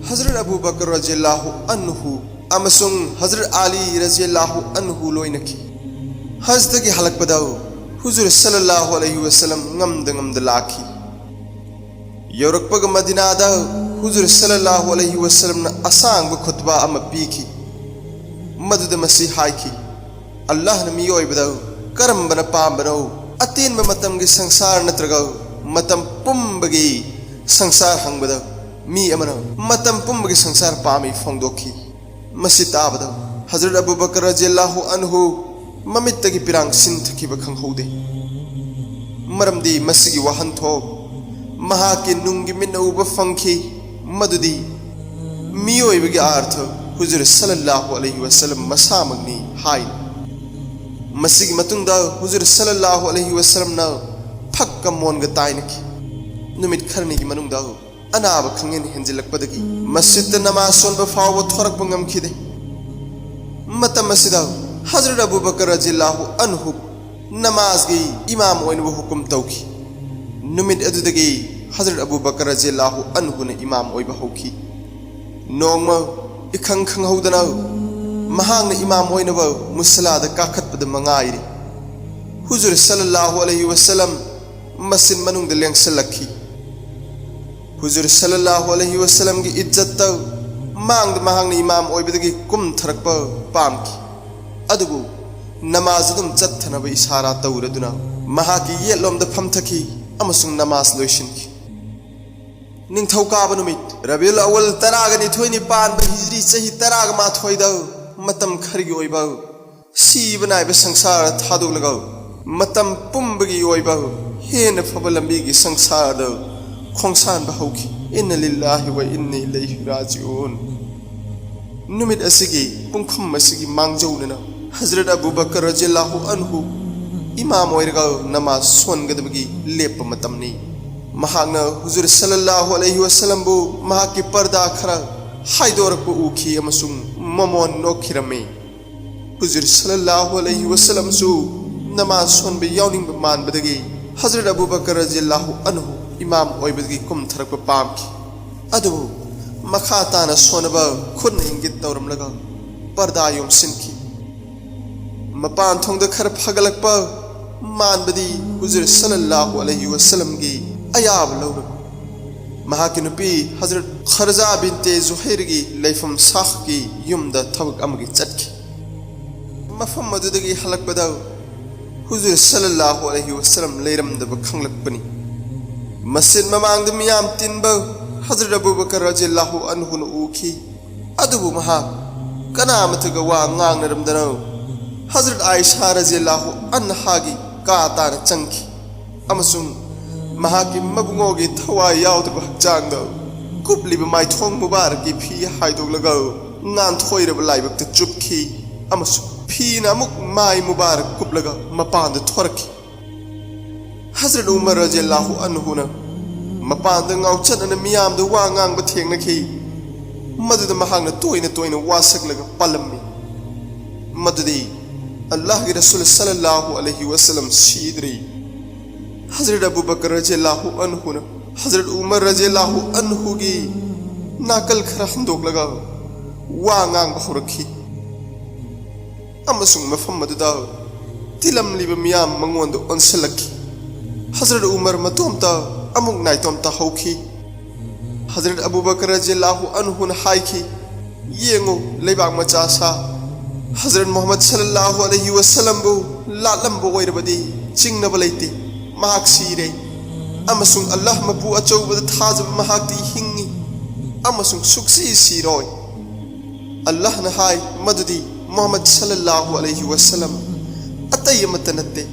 ꯍꯖꯔꯠ ꯑꯕꯨ ꯕꯀꯔ ꯔꯖꯤꯌꯜꯂꯥꯍꯨ ꯑꯟꯍꯨ ꯑꯃꯁꯨꯡ ꯍꯖꯔꯠ ꯑꯂꯤ ꯔꯖꯤꯌꯜꯂꯥꯍꯨ ꯑꯟꯍꯨ ꯂꯣꯏꯅꯈꯤ꯫ ꯍꯖꯗꯒꯤ ꯍꯜꯂꯛꯄꯗ ꯍꯨꯖꯨꯔ ꯁꯜꯂꯜꯂꯥꯍꯨ ꯑꯂꯩꯍꯤ ꯋꯁꯜꯂꯝ ꯉꯝꯗ ꯉꯝꯗ ꯂꯥꯛꯈꯤ꯫ ꯌꯧꯔꯛꯄꯒ ꯃꯗꯤꯅꯥꯗ ꯍꯨꯖꯨꯔ ꯁꯜꯂꯜꯂꯥꯍꯨ ꯑꯂꯩꯍꯤ ꯋꯁꯜꯂꯝꯅ ꯑꯁꯥꯡꯕ ꯈꯨꯠꯕꯥ ꯑꯃ ꯄꯤꯈꯤ꯫ ꯃꯗꯨꯗ ꯃꯁꯤ ꯍꯥꯏꯈꯤ, "ꯑꯜꯂꯥꯍꯅ ꯃꯤꯑꯣꯏꯕꯗ ꯀꯔꯝꯕꯅ ꯄꯥꯝꯕꯅꯣ? ꯑꯇꯦꯟꯕ ꯃꯇꯝꯒꯤ ꯁꯪꯁꯥꯔ ꯅꯠꯇ꯭ꯔꯒ ꯃꯇꯝ ꯄꯨꯝꯕꯒꯤ ꯁꯪꯁꯥꯔ?" ꯍꯪꯕꯗ ꯃꯤ ꯑꯃꯅ ꯃꯇꯝ ꯄꯨꯝꯕꯒꯤ ꯁꯪꯁꯥꯔ ꯄꯥꯝꯃꯤ ꯐꯣꯡꯗꯣꯛꯈꯤ꯫ ꯃꯁꯤ ꯇꯥꯕꯗ ꯍꯖꯔꯠ ꯑꯕꯨ ꯕꯀꯔ ꯔꯖꯤꯌꯜꯂꯥꯍꯨ ꯑꯟꯍꯨ ꯃꯃꯤꯠꯇꯒꯤ ꯄꯤꯔꯥꯡ ꯁꯤꯟꯊꯈꯤꯕ ꯈꯪꯍꯧꯗꯦ꯫ ꯃꯔꯝꯗꯤ ꯃꯁꯤꯒꯤ ꯋꯥꯍꯟꯊꯣꯛ ꯃꯍꯥꯛꯀꯤ ꯅꯨꯡꯒꯤ ꯃꯤꯠꯅ ꯎꯕ ꯐꯪꯈꯤ, ꯃꯗꯨꯗꯤ ꯃꯤꯑꯣꯏꯕꯒꯤ ꯑꯥꯔꯊ ꯍꯨꯖꯨꯔ ꯁꯜꯂꯜꯂꯥꯍꯨ ꯑꯂꯩꯍꯤ ꯋꯁꯜꯂꯝ ꯃꯁꯥꯃꯛꯅꯤ ꯍꯥꯏꯅ꯫ ꯃꯁꯤꯒꯤ ꯃꯇꯨꯡꯗ ꯍꯨꯖꯨꯔ ꯁꯜꯂꯜꯂꯥꯍꯨ ꯑꯂꯩꯍꯤ ꯋꯁꯜꯂꯝꯅ ꯐꯛꯀ ꯃꯣꯟꯒ ꯇꯥꯏꯅꯈꯤ꯫ ꯅꯨꯃꯤꯠ ꯈꯔꯅꯤꯒꯤ ꯃꯅꯨꯡꯗ ꯑꯅꯥꯕ ꯈꯪꯍꯦꯟ ꯍꯦꯟꯖꯤꯜꯂꯛꯄꯗꯒꯤ ꯃꯁꯖꯤꯗꯇ ꯅꯃꯥꯖ ꯁꯣꯟꯕ ꯐꯥꯎꯕ ꯊꯣꯔꯛꯄ ꯉꯝꯈꯤꯗꯦ꯫ ꯃꯇꯝ ꯑꯁꯤꯗ ꯍꯖꯔꯠ ꯑꯕꯨ ꯕꯀꯔ ꯔꯖꯤꯌꯜꯂꯥꯍꯨ ꯑꯟꯍꯨ ꯅꯃꯥꯖꯒꯤ ꯏꯃꯥꯝ ꯑꯣꯏꯅꯕ ꯍꯨꯀꯨꯝ ꯇꯧꯈꯤ꯫ ꯅꯨꯃꯤꯠ ꯑꯗꯨꯗꯒꯤ ꯍꯖꯔꯠ ꯑꯕꯨ ꯕꯀꯔ ꯔꯖꯤꯌꯜꯂꯥꯍꯨ ꯑꯟꯍꯨꯅ ꯏꯃꯥꯝ ꯑꯣꯏꯕ ꯍꯧꯈꯤ꯫ ꯅꯣꯡꯃ ꯏꯈꯪ ꯈꯪꯍꯧꯗꯅ ꯃꯍꯥꯛꯅ ꯏꯃꯥꯝ ꯑꯣꯏꯅꯕ ꯃꯨꯁꯂꯥꯗ ꯀꯥꯈꯠꯄꯗ ꯃꯉꯥꯏꯔꯤ꯫ ꯍꯨꯖꯨꯔ ꯁꯜꯂꯜꯂꯥꯍꯨ ꯑꯂꯩꯍꯤ ꯋꯁꯜꯂꯝ ꯃꯁꯖꯤꯗ ꯃꯅꯨꯡꯗ ꯂꯦꯡꯁꯜꯂꯛꯈꯤ꯫ ꯍꯨꯖꯨꯔ ꯁꯜꯂꯜꯂꯥꯍꯨ ꯑꯂꯩꯍꯤ ꯋꯁꯜꯂꯝꯒꯤ ꯏꯖꯠꯇ ꯃꯥꯡꯗ ꯃꯍꯥꯛꯅ ꯏꯃꯥꯝ ꯑꯣꯏꯕꯗꯒꯤ ꯀꯨꯝꯊꯔꯛꯄ ꯄꯥꯝꯈꯤ꯫ ꯑꯗꯨꯕꯨ ꯅꯃꯥꯖ ꯑꯗꯨꯝ ꯆꯠꯊꯅꯕ ꯏꯁꯥꯔꯥ ꯇꯧꯔꯗꯨꯅ ꯃꯍꯥꯛꯀꯤ ꯌꯦꯠꯂꯣꯝꯗ ꯐꯝꯊꯈꯤ ꯑꯃꯁꯨꯡ ꯅꯃꯥꯖ ꯂꯣꯏꯁꯤꯟꯈꯤ꯫ ꯅꯤꯡꯊꯧꯀꯥꯕ ꯅꯨꯃꯤꯠ, ꯔꯕꯤꯎꯜ ꯑꯋꯜ ꯇꯔꯥꯒ ꯅꯤꯊꯣꯏꯅꯤ ꯄꯥꯟꯕ ꯍꯤꯖ꯭ꯔꯤ ꯆꯍꯤ ꯇꯔꯥꯒ ꯃꯥꯊꯣꯏꯗ ꯃꯇꯝ ꯈꯔꯒꯤ ꯑꯣꯏꯕ ꯁꯤꯕ ꯅꯥꯏꯕ ꯁꯪꯁꯥꯔ ꯊꯥꯗꯣꯛꯂꯒ ꯃꯇꯝ ꯄꯨꯝꯕꯒꯤ ꯑꯣꯏꯕ ꯍꯦꯟꯅ ꯐꯕ ꯂꯝꯕꯤꯒꯤ ꯁꯪꯁꯥꯔꯗ ꯈꯣꯡꯁꯥꯟꯕ ꯍꯧꯈꯤ꯫ ꯏꯟꯅ ꯂꯤꯜꯂꯥꯍꯤ ꯋ ꯏꯟꯅ ꯏꯂꯩꯍꯤ ꯔꯥꯖꯤꯎꯟ꯫ ꯅꯨꯃꯤꯠ ꯑꯁꯤꯒꯤ ꯄꯨꯡꯈꯨꯝ ꯑꯁꯤꯒꯤ ꯃꯥꯡꯖꯧꯅꯅ ꯍꯖꯔꯠ ꯑꯕꯨ ꯕꯀꯔ ꯔꯖꯤꯌꯜꯂꯥꯍꯨ ꯑꯟꯍꯨ ꯏꯃꯥꯝ ꯑꯣꯏꯔꯒ ꯅꯃꯥꯖ ꯁꯣꯟꯒꯗꯕꯒꯤ ꯂꯦꯞꯄ ꯃꯇꯝꯅꯤ꯫ ꯃꯍꯥꯛꯅ ꯍꯨꯖꯨꯔ ꯁꯜꯂꯜꯂꯥꯍꯨ ꯑꯂꯩꯍꯤ ꯋꯁꯜꯂꯝꯕꯨ ꯃꯍꯥꯛꯀꯤ ꯄꯔꯗꯥ ꯈꯔ ꯍꯥꯏꯗꯣꯔꯛꯄ ꯎꯈꯤ ꯑꯃꯁꯨꯡ ꯃꯃꯣꯟ ꯅꯣꯛꯈꯤꯔꯝꯃꯤ꯫ ꯍꯨꯖꯨꯔ ꯁꯜꯂꯜꯂꯥꯍꯨ ꯑꯂꯩꯍꯤ ꯋꯁꯜꯂꯝꯁꯨ ꯅꯃꯥꯖ ꯁꯣꯟꯕ ꯌꯥꯎꯅꯤꯡꯕ ꯃꯥꯟꯕꯗꯒꯤ ꯍꯖꯔꯠ ꯑꯕꯨ ꯕꯀꯔ ꯔꯖꯤꯌꯜꯂꯥꯍꯨ ꯑꯟꯍꯨ ꯏꯃꯥꯝ ꯑꯣꯏꯕꯗꯒꯤ ꯀꯨꯝꯊꯔꯛꯄ ꯄꯥꯝꯈꯤ꯫ ꯑꯗꯨꯕꯨ ꯃꯈꯥ ꯇꯥꯅ ꯁꯣꯟꯅꯕ ꯈꯨꯠꯅ ꯏꯪꯒꯤꯠ ꯇꯧꯔꯝꯂꯒ ꯄꯔꯗꯥ ꯌꯣꯝꯁꯤꯟꯈꯤ꯫ ꯃꯄꯥꯟ ꯊꯣꯡꯗ ꯈꯔ ꯐꯒꯠꯂꯛꯄ ꯃꯥꯟꯕꯗꯤ ꯍꯨꯖꯨꯔ ꯁꯜꯂꯜꯂꯥꯍꯨ ꯑꯂꯩꯍꯤ ꯋꯁꯜꯂꯝꯒꯤ ꯑꯌꯥꯕ ꯂꯧꯔꯝꯃꯤ꯫ ꯃꯍꯥꯛꯀꯤ ꯅꯨꯄꯤ ꯍꯖꯔꯠ ꯈꯔꯖꯥ ꯕꯤꯟꯇꯦ ꯖꯨꯍꯩꯔꯒꯤ ꯂꯩꯐꯝ ꯁꯥꯈꯀꯤ ꯌꯨꯝꯗ ꯊꯕꯛ ꯑꯃꯒꯤ ꯆꯠꯈꯤ꯫ ꯃꯐꯝ ꯑꯗꯨꯗꯒꯤ ꯍꯜꯂꯛꯄꯗ ꯍꯨꯖꯨꯔ ꯁꯜꯂꯜꯂꯥꯍꯨ ꯑꯂꯩꯍꯤ ꯋꯁꯜꯂꯝ ꯂꯩꯔꯝꯗꯕ ꯈꯪꯂꯛꯄꯅꯤ꯫ ꯃꯁꯖꯤꯗ ꯃꯃꯥꯡꯗ ꯃꯤꯌꯥꯝ ꯇꯤꯟꯕ ꯍꯖꯔꯠ ꯑꯕꯨ ꯕꯀꯔ ꯔꯖꯤꯌꯜꯂꯥꯍꯨ ꯑꯟꯍꯨꯅ ꯎꯈꯤ꯫ ꯑꯗꯨꯕꯨ ꯃꯍꯥꯛ ꯀꯅꯥꯃꯠꯇꯒ ꯋꯥ ꯉꯥꯡꯅꯔꯝꯗꯅ ꯍꯖꯔꯠ ꯑꯥꯏꯁꯥ ꯔꯖꯤꯌꯜꯂꯥꯍꯨ ꯑꯟꯍꯥꯒꯤ ꯀꯥ ꯇꯥꯅ ꯆꯪꯈꯤ ꯑꯃꯁꯨꯡ ꯃꯍꯥꯛꯀꯤ ꯃꯕꯨꯡꯉꯣꯒꯤ ꯊꯋꯥꯏ ꯌꯥꯎꯗꯕ ꯍꯛꯆꯥꯡꯗ ꯀꯨꯞꯂꯤꯕ ꯃꯥꯏꯊꯣꯡ ꯃꯨꯕꯥꯔꯛꯀꯤ ꯐꯤ ꯍꯥꯏꯗꯣꯛꯂꯒ ꯉꯥꯟꯊꯣꯏꯔꯕ ꯂꯥꯏꯕꯛꯇ ꯆꯨꯞꯈꯤ ꯑꯃꯁꯨꯡ ꯐꯤꯅ ꯑꯃꯨꯛ ꯃꯥꯏ ꯃꯨꯕꯥꯔꯛ ꯀꯨꯞꯂꯒ ꯃꯄꯥꯟꯗ ꯊꯣꯔꯛꯈꯤ꯫ ꯍꯖꯔꯠ ꯎꯃꯔ ꯔꯖꯤꯌꯜꯂꯥꯍꯨ ꯑꯟꯍꯨꯅ ꯃꯄꯥꯟꯗ ꯉꯥꯎꯆꯠꯅꯅ ꯃꯤꯌꯥꯝꯗ ꯋꯥ ꯉꯥꯡꯕ ꯊꯦꯡꯅꯈꯤ꯫ ꯃꯗꯨꯗ ꯃꯍꯥꯛꯅ ꯇꯣꯏꯅ ꯇꯣꯏꯅ ꯋꯥꯁꯛꯂꯒ ꯄꯥꯜꯂꯝꯃꯤ꯫ ꯃꯗꯨꯗꯤ ꯑꯜꯂꯥꯍꯒꯤ ꯔꯁꯨꯜ ꯁꯜꯂꯜꯂꯥꯍꯨ ꯑꯂꯩꯍꯤ ꯋꯁꯜꯂꯝ ꯁꯤꯗ꯭ꯔꯤ꯫ ꯍꯖꯔꯠ ꯑꯕꯨ ꯕꯀꯔ ꯔꯖꯤꯌꯜꯂꯥꯍꯨ ꯑꯟꯍꯨꯅ ꯍꯖꯔꯠ ꯎꯃꯔ ꯔꯖꯤꯌꯜꯂꯥꯍꯨ ꯑꯟꯍꯨꯒꯤ ꯅꯥꯀꯜ ꯈꯔ ꯍꯟꯗꯣꯛꯂꯒ ꯋꯥ ꯉꯥꯡꯕ ꯍꯧꯔꯛꯈꯤ꯫ ꯑꯃꯁꯨꯡ ꯃꯐꯝ ꯑꯗꯨꯗ ꯇꯤꯜꯂꯝꯂꯤꯕ ꯃꯤꯌꯥꯝ ꯃꯉꯣꯟꯗ ꯑꯣꯟꯁꯤꯜꯂꯛꯈꯤ꯫ ꯍꯖꯔꯠ ꯎꯃꯔ ꯃꯇꯣꯝꯇ ꯑꯃꯨꯛ ꯅꯥꯏꯇꯣꯝ ꯇꯥꯍꯧꯈꯤ꯫ ꯍꯖꯔꯠ ꯑꯕꯨ ꯕꯀꯔ ꯔꯖꯤꯌꯜꯂꯥꯍꯨ ꯑꯟꯍꯨꯅ ꯍꯥꯏꯈꯤ, "ꯌꯦꯡꯉꯨ, ꯂꯩꯕꯥꯛ ꯃꯆꯥ ꯁꯥ ꯍꯖꯔꯠ ꯃꯨꯍꯝꯃꯗ ꯁꯜꯂꯜꯂꯥꯍꯨ ꯑꯂꯩꯍꯤ ꯋꯁꯜꯂꯝꯕꯨ ꯂꯥꯠꯂꯝꯕ ꯑꯣꯏꯔꯕꯗꯤ ꯆꯤꯡꯅꯕ ꯂꯩꯇꯦ꯫ ꯃꯍꯥꯛ ꯁꯤꯔꯦ꯫ ꯑꯃꯁꯨꯡ ꯑꯜꯂꯥꯍ ꯃꯄꯨ ꯑꯆꯧꯕꯗ ꯊꯥꯖꯕ ꯃꯍꯥꯛꯇꯤ ꯍꯤꯡꯉꯤ ꯑꯃꯁꯨꯡ ꯁꯨꯛꯁꯤ ꯁꯤꯔꯣꯏ꯫ ꯑꯜꯂꯥꯍꯅ ꯍꯥꯏ ꯃꯗꯨꯗꯤ ꯃꯨꯍꯝꯃꯗ ꯁꯜꯂꯜꯂꯥꯍꯨ ꯑꯂꯩꯍꯤ ꯋꯁꯜꯂꯝ ꯑꯇꯩ ꯑꯃꯠꯇ ꯅꯠꯇꯦ,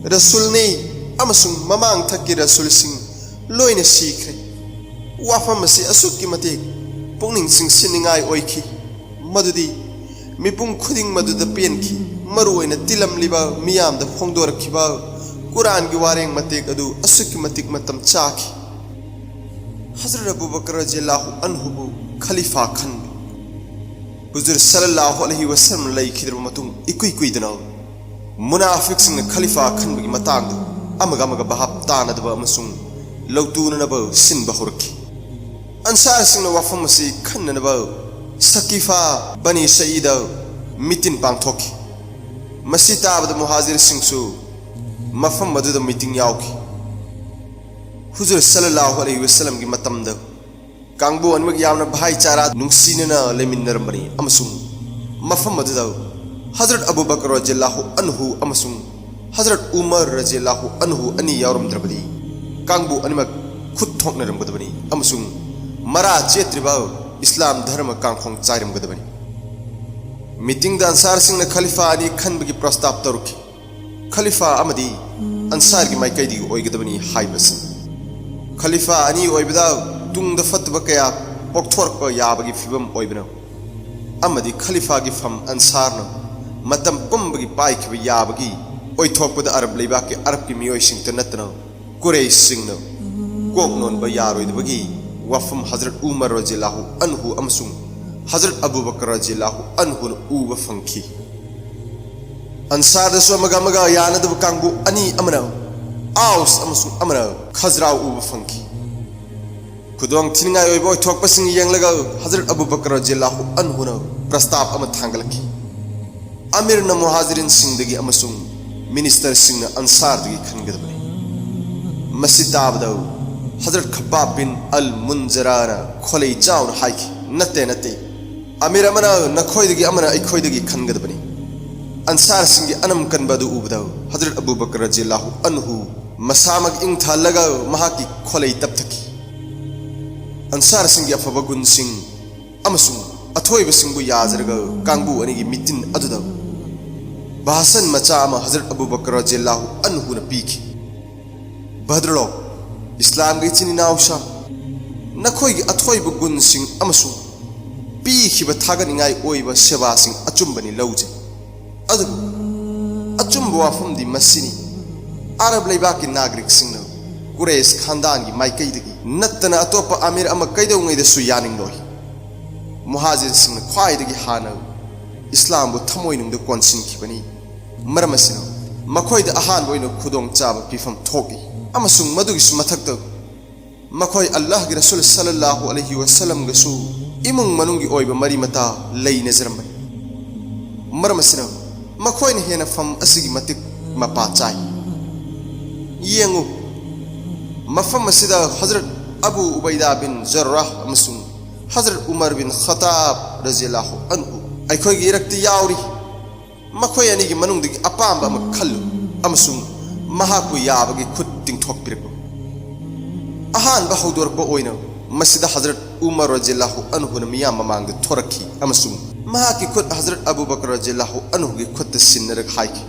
ꯔꯁꯨꯜꯅꯤ, ꯑꯃꯁꯨꯡ ꯃꯃꯥꯡ ꯊꯛꯀꯤ ꯔꯁꯨꯜꯁꯤꯡ ꯂꯣꯏꯅ ꯁꯤꯈ꯭ꯔꯦ꯫" ꯋꯥꯐꯝ ꯑꯁꯤ ꯑꯁꯨꯛꯀꯤ ꯃꯇꯤꯛ ꯄꯨꯛꯅꯤꯡ ꯆꯤꯡꯁꯤꯟꯅꯤꯡꯉꯥꯏ ꯑꯣꯏꯈꯤ ꯃꯗꯨꯗꯤ ꯃꯤꯄꯨꯝ ꯈꯨꯗꯤꯡ ꯃꯗꯨꯗ ꯄꯦꯟꯈꯤ꯫ ꯃꯔꯨꯑꯣꯏꯅ ꯇꯤꯜꯂꯝꯂꯤꯕ ꯃꯤꯌꯥꯝꯗ ꯐꯣꯡꯗꯣꯔꯛꯈꯤꯕ ꯀꯨꯔꯥꯟꯒꯤ ꯋꯥꯔꯦꯡ ꯃꯇꯦꯛ ꯑꯗꯨ ꯑꯁꯨꯛꯀꯤ ꯃꯇꯤꯛ ꯃꯇꯝ ꯆꯥꯈꯤ꯫ ꯍꯖꯔꯠ ꯑꯕꯨ ꯕꯀꯔ ꯔꯖꯤꯌꯜꯂꯥꯍꯨ ꯑꯟꯍꯨꯕꯨ ꯈꯂꯤꯐꯥ ꯈꯟꯕ꯫ ꯍꯨꯖꯨꯔ ꯁꯜꯂꯜꯂꯥꯍꯨ ꯑꯂꯩꯍꯤ ꯋꯁꯜꯂꯝ ꯂꯩꯈꯤꯗ꯭ꯔꯕ ꯃꯇꯨꯡ ꯏꯀꯨꯏ ꯀꯨꯏꯗꯅ ꯃꯨꯅꯥꯐꯤꯛꯁꯤꯡꯅ ꯈꯂꯤꯐꯥ ꯈꯟꯕꯒꯤ ꯃꯇꯥꯡꯗ ꯑꯃꯒ ꯑꯃꯒ ꯚꯥꯞ ꯇꯥꯅꯗꯕ ꯑꯃꯁꯨꯡ ꯂꯧꯇꯨꯅꯅꯕ ꯁꯤꯟꯕ ꯍꯧꯔꯛꯈꯤ꯫ ꯑꯟꯁꯥꯔꯁꯤꯡꯅ ꯋꯥꯐꯝ ꯑꯁꯤ ꯈꯟꯅꯅꯕ ꯁꯀꯤꯐꯥ ꯕꯅꯤ ꯁꯌꯤꯗ ꯃꯤꯇꯤꯟ ꯄꯥꯡꯊꯣꯛꯈꯤ꯫ ꯃꯁꯤ ꯇꯥꯕꯗ ꯃꯨꯍꯥꯖꯤꯔꯁꯤꯡꯁꯨ ꯃꯐꯝ ꯑꯗꯨꯗ ꯃꯤꯇꯤꯡ ꯌꯥꯎꯈꯤ꯫ ꯍꯨꯖꯨꯔ ꯁꯜꯂꯜꯂꯥꯍꯨ ꯑꯂꯩꯍꯤ ꯋꯁꯜꯂꯝꯒꯤ ꯃꯇꯝꯗ ꯀꯥꯡꯕꯨ ꯑꯅꯤꯃꯛ ꯌꯥꯝꯅ ꯚꯥꯏꯆꯥꯔꯥ ꯅꯨꯡꯁꯤꯅꯅ ꯂꯩꯃꯤꯟꯅꯔꯝꯕꯅꯤ ꯑꯃꯁꯨꯡ ꯃꯐꯝ ꯑꯗꯨꯗ ꯍꯖꯔꯠ ꯑꯕꯨ ꯕꯀꯔ ꯔꯖꯤꯌꯜꯂꯥꯍꯨ ꯑꯟꯍꯨ ꯑꯃꯁꯨꯡ ꯍꯖꯔꯠ ꯎꯃꯔ ꯔꯖꯤꯌꯜꯂꯥꯍꯨ ꯑꯟꯍꯨ ꯑꯅꯤ ꯌꯥꯎꯔꯝꯗ꯭ꯔꯕꯗꯤ ꯀꯥꯡꯕꯨ ꯑꯅꯤꯃꯛ ꯈꯨꯠ ꯊꯣꯛꯅꯔꯝꯒꯗꯕꯅꯤ ꯑꯃꯁꯨꯡ ꯃꯔꯥ ꯆꯦꯠꯇ꯭ꯔꯤꯕ ꯏꯁꯂꯥꯝ ꯙꯔꯃ ꯀꯥꯡꯈꯣꯡ ꯆꯥꯏꯔꯝꯒꯗꯕꯅꯤ꯫ ꯃꯤꯇꯤꯡꯗ ꯑꯟꯁꯥꯔꯁꯤꯡꯅ ꯈꯂꯤꯐꯥ ꯑꯅꯤ ꯈꯟꯕꯒꯤ ꯄ꯭ꯔꯁꯇꯥꯞ ꯇꯧꯔꯛꯈꯤ꯫ ꯈꯂꯤꯐꯥ ꯑꯃꯗꯤ ꯑꯟꯁꯥꯔꯒꯤ ꯃꯥꯏꯀꯩꯗꯒꯤ ꯑꯣꯏꯒꯗꯕꯅꯤ ꯍꯥꯏꯕꯁꯤꯅꯤ꯫ ꯈꯂꯤꯐꯥ ꯑꯅꯤ ꯑꯣꯏꯕꯗ ꯇꯨꯡꯗ ꯐꯠꯇꯕ ꯀꯌꯥ ꯄꯣꯛꯊꯣꯔꯛꯄ ꯌꯥꯕꯒꯤ ꯐꯤꯕꯝ ꯑꯣꯏꯕꯅ, ꯑꯃꯗꯤ ꯈꯂꯤꯐꯥꯒꯤ ꯐꯝ ꯑꯟꯁꯥꯔꯅ ꯃꯇꯝ ꯄꯨꯝꯕꯒꯤ ꯄꯥꯏꯈꯤꯕ ꯌꯥꯕꯒꯤ ꯑꯣꯏꯊꯣꯛꯄꯗ ꯑꯔꯕ ꯂꯩꯕꯥꯛꯀꯤ ꯑꯔꯕꯀꯤ ꯃꯤꯑꯣꯏꯁꯤꯡꯇ ꯅꯠꯇꯅ ꯀꯨꯔꯩꯁꯁꯤꯡꯅ ꯀꯣꯛ ꯅꯣꯟꯕ ꯌꯥꯔꯣꯏꯗꯕꯒꯤ ꯋꯥꯐꯝ ꯍꯖꯔꯠ ꯎꯃꯔ ꯔꯖꯤꯌꯜꯂꯥꯍꯨ ꯑꯟꯍꯨ ꯑꯃꯁꯨꯡ ꯍꯖꯔꯠ ꯑꯕꯨ ꯕꯀꯔ ꯔꯖꯤꯌꯜꯂꯥꯍꯨ ꯑꯟꯍꯨꯅ ꯎꯕ ꯐꯪꯈꯤ꯫ ꯑꯟꯁꯥꯔꯗꯁꯨ ꯑꯃꯒ ꯑꯃꯒ ꯌꯥꯅꯗꯕ ꯀꯥꯡꯕꯨ ꯑꯅꯤ, ꯑꯃꯅ ꯑꯥꯎꯁ ꯑꯃꯁꯨꯡ ꯑꯃꯅ ꯈꯖꯔꯥꯎ ꯎꯕ ꯐꯪꯈꯤ꯫ ꯈꯨꯗꯣꯡ ꯊꯤꯅꯤꯡꯉꯥꯏ ꯑꯣꯏꯕ ꯑꯣꯏꯊꯣꯛꯄꯁꯤꯡ ꯌꯦꯡꯂꯒ ꯍꯖꯔꯠ ꯑꯕꯨ ꯕꯀꯔ ꯔꯖꯤꯌꯜꯂꯥꯍꯨ ꯑꯟꯍꯨꯅ ꯄ꯭ꯔꯁꯇꯥꯞ ꯑꯃ ꯊꯥꯡꯒꯠꯂꯛꯈꯤ꯫ ꯑꯃꯤꯔꯅ ꯃꯨꯍꯥꯖꯤꯔꯤꯟꯁꯤꯡꯗꯒꯤ ꯑꯃꯁꯨꯡ ꯃꯤꯅꯤꯁꯇꯔꯁꯤꯡꯅ ꯑꯟꯁꯥꯔꯗꯒꯤ ꯈꯟꯒꯗꯕꯅꯤ꯫ ꯃꯁꯤ ꯇꯥꯕꯗ ꯍꯖꯔꯠ ꯈꯕꯥꯕ ꯕꯤꯟ ꯑꯜ ꯃꯨꯟꯖꯔꯥꯅ ꯈꯣꯂꯩ ꯆꯥꯎꯅ ꯍꯥꯏꯈꯤ, "ꯅꯠꯇꯦ, ꯅꯠꯇꯦ꯫ ꯑꯃꯤꯔ ꯑꯃꯅ ꯅꯈꯣꯏꯗꯒꯤ, ꯑꯃꯅ ꯑꯩꯈꯣꯏꯗꯒꯤ ꯈꯟꯒꯗꯕꯅꯤ꯫" ꯑꯟꯁꯥꯔꯁꯤꯡꯒꯤ ꯑꯅꯝ ꯀꯟꯕ ꯑꯗꯨ ꯎꯕꯗ ꯍꯖꯔꯠ ꯑꯕꯨ ꯕꯀꯔ ꯔꯖꯤꯌꯜꯂꯥꯍꯨ ꯑꯟꯍꯨ ꯃꯁꯥꯃꯛ ꯏꯪꯊꯍꯜꯂꯒ ꯃꯍꯥꯛꯀꯤ ꯈꯣꯂꯩ ꯇꯞꯊꯈꯤ꯫ ꯑꯟꯁꯥꯔꯁꯤꯡꯒꯤ ꯑꯐꯕ ꯒꯨꯟꯁꯤꯡ ꯑꯃꯁꯨꯡ ꯑꯊꯣꯏꯕꯁꯤꯡꯕꯨ ꯌꯥꯖꯔꯒ ꯀꯥꯡꯕꯨ ꯑꯅꯤꯒꯤ ꯃꯤꯇꯤꯟ ꯑꯗꯨꯗ ꯚꯥꯁꯟ ꯃꯆꯥ ꯑꯃ ꯍꯖꯔꯠ ꯑꯕꯨ ꯕꯀꯔ ꯔꯖꯤꯌꯜꯂꯥꯍꯨ ꯑꯟꯍꯨꯅ ꯄꯤꯈꯤ꯫ "ꯕꯗ꯭ꯔꯂꯣꯛ, ꯏꯁꯂꯥꯝꯒꯤ ꯏꯆꯤꯟ ꯏꯅꯥꯎꯁꯥ, ꯅꯈꯣꯏꯒꯤ ꯑꯊꯣꯏꯕ ꯒꯨꯟꯁꯤꯡ ꯑꯃꯁꯨꯡ ꯄꯤꯈꯤꯕ ꯊꯥꯒꯠꯅꯤꯡꯉꯥꯏ ꯑꯣꯏꯕ ꯁꯦꯕꯥꯁꯤꯡ ꯑꯆꯨꯝꯕꯅꯤ ꯂꯧꯖꯩ꯫ ꯑꯗꯨꯕꯨ ꯑꯆꯨꯝꯕ ꯋꯥꯐꯝꯗꯤ ꯃꯁꯤꯅꯤ, ꯑꯔꯕ ꯂꯩꯕꯥꯛꯀꯤ ꯅꯥꯒꯔꯤꯛꯁꯤꯡꯅ ꯀꯨꯔꯦꯁ ꯈꯥꯟꯗꯥꯟꯒꯤ ꯃꯥꯏꯀꯩꯗꯒꯤ ꯅꯠꯇꯅ ꯑꯇꯣꯞꯄ ꯑꯃꯤꯔ ꯑꯃ ꯀꯩꯗꯧꯉꯩꯗꯁꯨ ꯌꯥꯅꯤꯡꯂꯣꯏ꯫ ꯃꯨꯍꯥꯖꯤꯔꯁꯤꯡꯅ ꯈ꯭ꯋꯥꯏꯗꯒꯤ ꯍꯥꯟꯅ ꯏꯁꯂꯥꯝꯕꯨ ꯊꯃꯣꯏꯅꯨꯡꯗ ꯀꯣꯟꯁꯤꯟꯈꯤꯕꯅꯤ꯫ ꯃꯔꯝ ꯑꯁꯤꯅ ꯃꯈꯣꯏꯗ ꯑꯍꯥꯟꯕ ꯑꯣꯏꯅ ꯈꯨꯗꯣꯡꯆꯥꯕ ꯄꯤꯐꯝ ꯊꯣꯛꯏ, ꯑꯃꯁꯨꯡ ꯃꯗꯨꯒꯤꯁꯨ ꯃꯊꯛꯇ ꯃꯈꯣꯏ ꯑꯜꯂꯥꯍꯒꯤ ꯔꯁꯨꯜ ꯁꯜꯂꯜꯂꯥꯍꯨ ꯑꯂꯩꯍꯤ ꯋꯁꯜꯂꯝꯒꯁꯨ ꯏꯃꯨꯡ ꯃꯅꯨꯡꯒꯤ ꯑꯣꯏꯕ ꯃꯔꯤ ꯃꯇꯥ ꯂꯩꯅꯖꯔꯝꯕꯅꯤ꯫ ꯃꯔꯝ ꯑꯁꯤꯅ ꯃꯈꯣꯏꯅ ꯍꯦꯟꯅ ꯐꯝ ꯑꯁꯤꯒꯤ ꯃꯇꯤꯛ ꯃꯄꯥ ꯆꯥꯏ꯫ ꯌꯦꯡꯉꯨ, ꯃꯐꯝ ꯑꯁꯤꯗ ꯍꯖꯔꯠ ꯑꯕꯨ ꯎꯕꯩꯗꯥ ꯕꯤꯟ ꯖꯔꯔꯥꯍ ꯑꯃꯁꯨꯡ ꯍꯖꯔꯠ ꯎꯃꯔ ꯕꯤꯟ ꯈꯠꯇꯥꯕ ꯔꯖꯤꯌꯜꯂꯥꯍꯨ ꯑꯟꯍꯨ ꯑꯩꯈꯣꯏꯒꯤ ꯏꯔꯛꯇ ꯌꯥꯎꯔꯤ꯫ ꯃꯈꯣꯏ ꯑꯅꯤꯒꯤ ꯃꯅꯨꯡꯗꯒꯤ ꯑꯄꯥꯝꯕ ꯑꯃ ꯈꯜꯂꯨ ꯑꯃꯁꯨꯡ ꯃꯍꯥꯛꯄꯨ ꯌꯥꯕꯒꯤ ꯈꯨꯠ ꯇꯤꯡꯊꯣꯛꯄꯤꯔꯛꯎ꯫" ꯑꯍꯥꯟꯕ ꯍꯧꯗꯣꯔꯛꯄ ꯑꯣꯏꯅ ꯃꯁꯤꯗ ꯍꯖꯔꯠ ꯎꯃꯔ ꯔꯖꯤꯌꯜꯂꯥꯍꯨ ꯑꯟꯍꯨꯅ ꯃꯤꯌꯥꯝ ꯃꯃꯥꯡꯗ ꯊꯣꯔꯛꯈꯤ ꯑꯃꯁꯨꯡ ꯃꯍꯥꯛꯀꯤ ꯈꯨꯠ ꯍꯖꯔꯠ ꯑꯕꯨ ꯕꯀꯔ ꯔꯖꯤꯌꯜꯂꯥꯍꯨ ꯑꯟꯍꯨꯒꯤ ꯈꯨꯠꯇ ꯁꯤꯟꯅꯔꯒ ꯍꯥꯏꯈꯤ,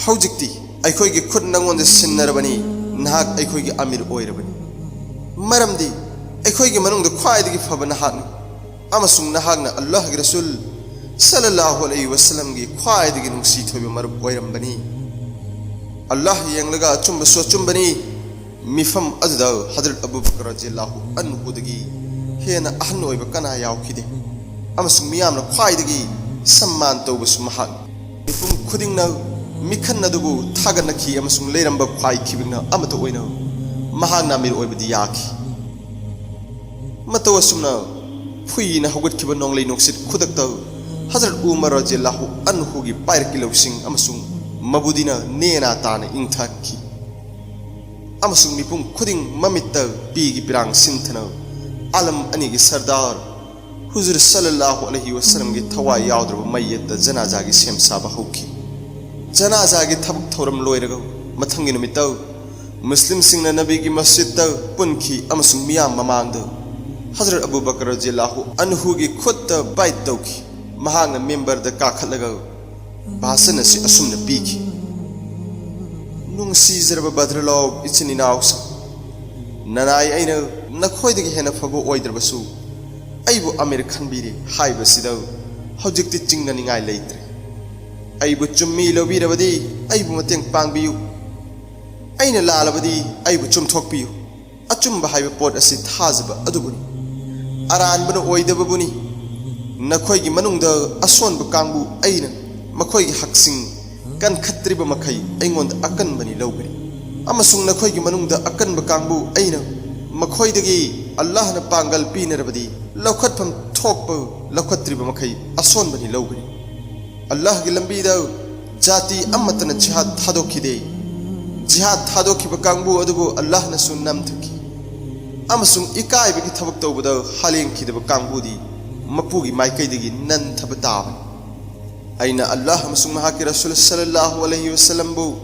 "ꯍꯧꯖꯤꯛꯇꯤ ꯑꯩꯈꯣꯏꯒꯤ ꯈꯨꯠ ꯅꯪꯉꯣꯟꯗ ꯁꯤꯟꯅꯔꯕꯅꯤ, ꯅꯍꯥꯛ ꯑꯩꯈꯣꯏꯒꯤ ꯑꯃꯤꯔ ꯑꯣꯏꯔꯕꯅꯤ, ꯃꯔꯝꯗꯤ ꯑꯩꯈꯣꯏꯒꯤ ꯃꯅꯨꯡꯗ ꯈ꯭ꯋꯥꯏꯗꯒꯤ ꯐꯕ ꯅꯍꯥꯛꯅꯤ, ꯑꯃꯁꯨꯡ ꯅꯍꯥꯛꯅ ꯑꯜꯂꯥꯍꯒꯤ ꯔꯁꯨꯜ ꯁꯜꯂꯜꯂꯥꯍꯨ ꯑꯂꯩꯍꯤ ꯋꯁꯜꯂꯝꯒꯤ ꯈ꯭ꯋꯥꯏꯗꯒꯤ ꯅꯨꯡꯁꯤ ꯊꯣꯏꯕ ꯃꯔꯨꯞ ꯑꯣꯏꯔꯝꯕꯅꯤ꯫ ꯑꯜꯂꯥꯍ ꯌꯦꯡꯂꯒ ꯑꯆꯨꯝꯕꯁꯨ ꯑꯆꯨꯝꯕꯅꯤ, ꯃꯤꯐꯝ ꯑꯗꯨꯗ ꯍꯖꯔꯠ ꯑꯕꯨ ꯕꯀꯔ ꯔꯖꯤꯌꯜꯂꯥꯍꯨ ꯑꯟꯍꯨꯗꯒꯤ ꯍꯦꯟꯅ ꯑꯍꯟ ꯑꯣꯏꯕ ꯀꯅꯥ ꯌꯥꯎꯈꯤꯗꯦ, ꯑꯃꯁꯨꯡ ꯃꯤꯌꯥꯝꯅ ꯈ꯭ꯋꯥꯏꯗꯒꯤ ꯁꯝꯃꯥꯟ ꯇꯧꯕꯁꯨ ꯃꯍꯥꯛꯅꯤ꯫ ꯃꯤꯄꯨꯝ ꯈꯨꯗꯤꯡꯅ ꯃꯤꯈꯜ ꯑꯗꯨꯕꯨ ꯊꯥꯒꯠꯅꯈꯤ, ꯑꯃꯁꯨꯡ ꯂꯩꯔꯝꯕ ꯈ꯭ꯋꯥꯏ ꯈꯤꯕꯤꯛꯅ ꯑꯃꯠꯇ ꯑꯣꯏꯅ ꯃꯍꯥꯛꯅ ꯑꯃꯤꯔ ꯑꯣꯏꯕꯗꯤ ꯌꯥꯈꯤ꯫" ꯃꯇꯧ ꯑꯁꯨꯝꯅ ꯐꯨꯏꯅ ꯍꯧꯒꯠꯈꯤꯕ ꯅꯣꯡꯂꯩ ꯅꯨꯡꯁꯤꯠ ꯈꯨꯗꯛꯇ ꯍꯖꯔꯠ ꯎꯃꯔ ꯔꯖꯤꯌꯜꯂꯥꯍꯨ ꯑꯟꯍꯨꯒꯤ ꯄꯥꯏꯔꯛꯀꯤ ꯂꯧꯁꯤꯡ ꯑꯃꯁꯨꯡ ꯃꯕꯨꯗꯤꯅ ꯅꯦꯅꯥ ꯇꯥꯅ ꯏꯪꯊꯍꯟꯈꯤ, ꯑꯃꯁꯨꯡ ꯃꯤꯄꯨꯝ ꯈꯨꯗꯤꯡ ꯃꯃꯤꯠꯇ ꯄꯤꯒꯤ ꯄꯤꯔꯥꯡ ꯁꯤꯟꯊꯅ ꯑꯥꯂꯝ ꯑꯅꯤꯒꯤ ꯁꯔꯗꯥꯔ ꯍꯨꯖꯨꯔ ꯁꯜꯂꯜꯂꯥꯍꯨ ꯑꯂꯩꯍꯤ ꯋꯁꯜꯂꯝꯒꯤ ꯊꯋꯥꯏ ꯌꯥꯎꯗ꯭ꯔꯕ ꯃꯩꯌꯦꯠꯇ ꯖꯅꯥꯖꯥꯒꯤ ꯁꯦꯝ ꯁꯥꯕ ꯍꯧꯈꯤ꯫ ꯖꯅꯥꯖꯥꯒꯤ ꯊꯕꯛ ꯊꯧꯔꯝ ꯂꯣꯏꯔꯒ ꯃꯊꯪꯒꯤ ꯅꯨꯃꯤꯠꯇ ꯃꯨꯁꯂꯤꯝꯁꯤꯡꯅ ꯅꯕꯤꯒꯤ ꯃꯁꯖꯤꯗꯇ ꯄꯨꯟꯈꯤ ꯑꯃꯁꯨꯡ ꯃꯤꯌꯥꯝ ꯃꯃꯥꯡꯗ ꯍꯖꯔꯠ ꯑꯕꯨ ꯕꯀꯔ ꯔꯖꯤꯌꯜꯂꯥꯍꯨ ꯑꯟꯍꯨꯒꯤ ꯈꯨꯠꯇ ꯕꯥꯏꯠ ꯇꯧꯈꯤ꯫ ꯃꯍꯥꯛꯅ ꯃꯤꯝꯕꯔꯗ ꯀꯥꯈꯠꯂꯒ ꯚꯥꯁꯟ ꯑꯁꯤ ꯑꯁꯨꯝꯅ ꯄꯤꯈꯤ, "ꯅꯨꯡꯁꯤꯖꯔꯕ ꯕꯗ꯭ꯔꯂꯣꯞ ꯏꯆꯤꯟ ꯏꯅꯥꯎꯁꯤꯡ, ꯅꯅꯥꯏ ꯑꯩꯅ ꯅꯈꯣꯏꯗꯒꯤ ꯍꯦꯟꯅ ꯐꯕ ꯑꯣꯏꯗ꯭ꯔꯕꯁꯨ, ꯑꯩꯕꯨ ꯑꯃꯤꯔ ꯈꯟꯕꯤꯔꯦ ꯍꯥꯏꯕꯁꯤꯗ ꯍꯧꯖꯤꯛꯇꯤ ꯆꯤꯡꯅꯅꯤꯡꯉꯥꯏ ꯂꯩꯇ꯭ꯔꯦ꯫ ꯑꯩꯕꯨ ꯆꯨꯝꯃꯤ ꯂꯧꯕꯤꯔꯕꯗꯤ ꯑꯩꯕꯨ ꯃꯇꯦꯡ ꯄꯥꯡꯕꯤꯌꯨ, ꯑꯩꯅ ꯂꯥꯜꯂꯕꯗꯤ ꯑꯩꯕꯨ ꯆꯨꯝꯊꯣꯛꯄꯤꯌꯨ꯫ ꯑꯆꯨꯝꯕ ꯍꯥꯏꯕ ꯄꯣꯠ ꯑꯁꯤ ꯊꯥꯖꯕ ꯑꯗꯨꯕꯨꯅꯤ, ꯑꯔꯥꯟꯕꯅ ꯑꯣꯏꯗꯕꯕꯨꯅꯤ꯫ ꯅꯈꯣꯏꯒꯤ ꯃꯅꯨꯡꯗ ꯑꯁꯣꯟꯕ ꯀꯥꯡꯕꯨ ꯑꯩꯅ ꯃꯈꯣꯏꯒꯤ ꯍꯛꯁꯤꯡ ꯀꯟꯈꯠꯇ꯭ꯔꯤꯕ ꯃꯈꯩ ꯑꯩꯉꯣꯟꯗ ꯑꯀꯟꯕꯅꯤ ꯂꯧꯒꯅꯤ, ꯑꯃꯁꯨꯡ ꯅꯈꯣꯏꯒꯤ ꯃꯅꯨꯡꯗ ꯑꯀꯟꯕ ꯀꯥꯡꯕꯨ ꯑꯩꯅ ꯃꯈꯣꯏꯗꯒꯤ ꯑꯜꯂꯥꯍꯅ ꯄꯥꯡꯒꯜ ꯄꯤꯅꯔꯕꯗꯤ ꯂꯧꯈꯠꯐꯝ ꯊꯣꯛꯄ ꯂꯧꯈꯠꯇ꯭ꯔꯤꯕ ꯃꯈꯩ ꯑꯁꯣꯟꯕꯅꯤ ꯂꯧꯒꯅꯤ꯫" ꯑꯜꯂꯥꯍꯒꯤ ꯂꯝꯕꯤꯗ ꯖꯥꯇꯤ ꯑꯃꯠꯇꯅ ꯖꯤꯍꯥꯗ ꯊꯥꯗꯣꯛꯈꯤꯗꯦ꯫ ꯖꯤꯍꯥꯗ ꯊꯥꯗꯣꯛꯈꯤꯕ ꯀꯥꯡꯕꯨ ꯑꯗꯨꯕꯨ ꯑꯜꯂꯥꯍꯅꯁꯨ ꯅꯝꯊꯈꯤ, ꯑꯃꯁꯨꯡ ꯏꯀꯥꯏꯕꯒꯤ ꯊꯕꯛ ꯇꯧꯕꯗ ꯍꯥꯂꯦꯡꯈꯤꯗꯕ ꯀꯥꯡꯕꯨꯗꯤ ꯃꯄꯨꯒꯤ ꯃꯥꯏꯀꯩꯗꯒꯤ ꯅꯟꯊꯕ ꯇꯥꯕꯅꯤ꯫ ꯑꯩꯅ ꯑꯜꯂꯥꯍ ꯑꯃꯁꯨꯡ ꯃꯍꯥꯛꯀꯤ ꯔꯁꯨꯜ ꯁꯜꯂꯜꯂꯥꯍꯨ ꯑꯂꯩꯍꯤ ꯋꯁꯜꯂꯝꯕꯨ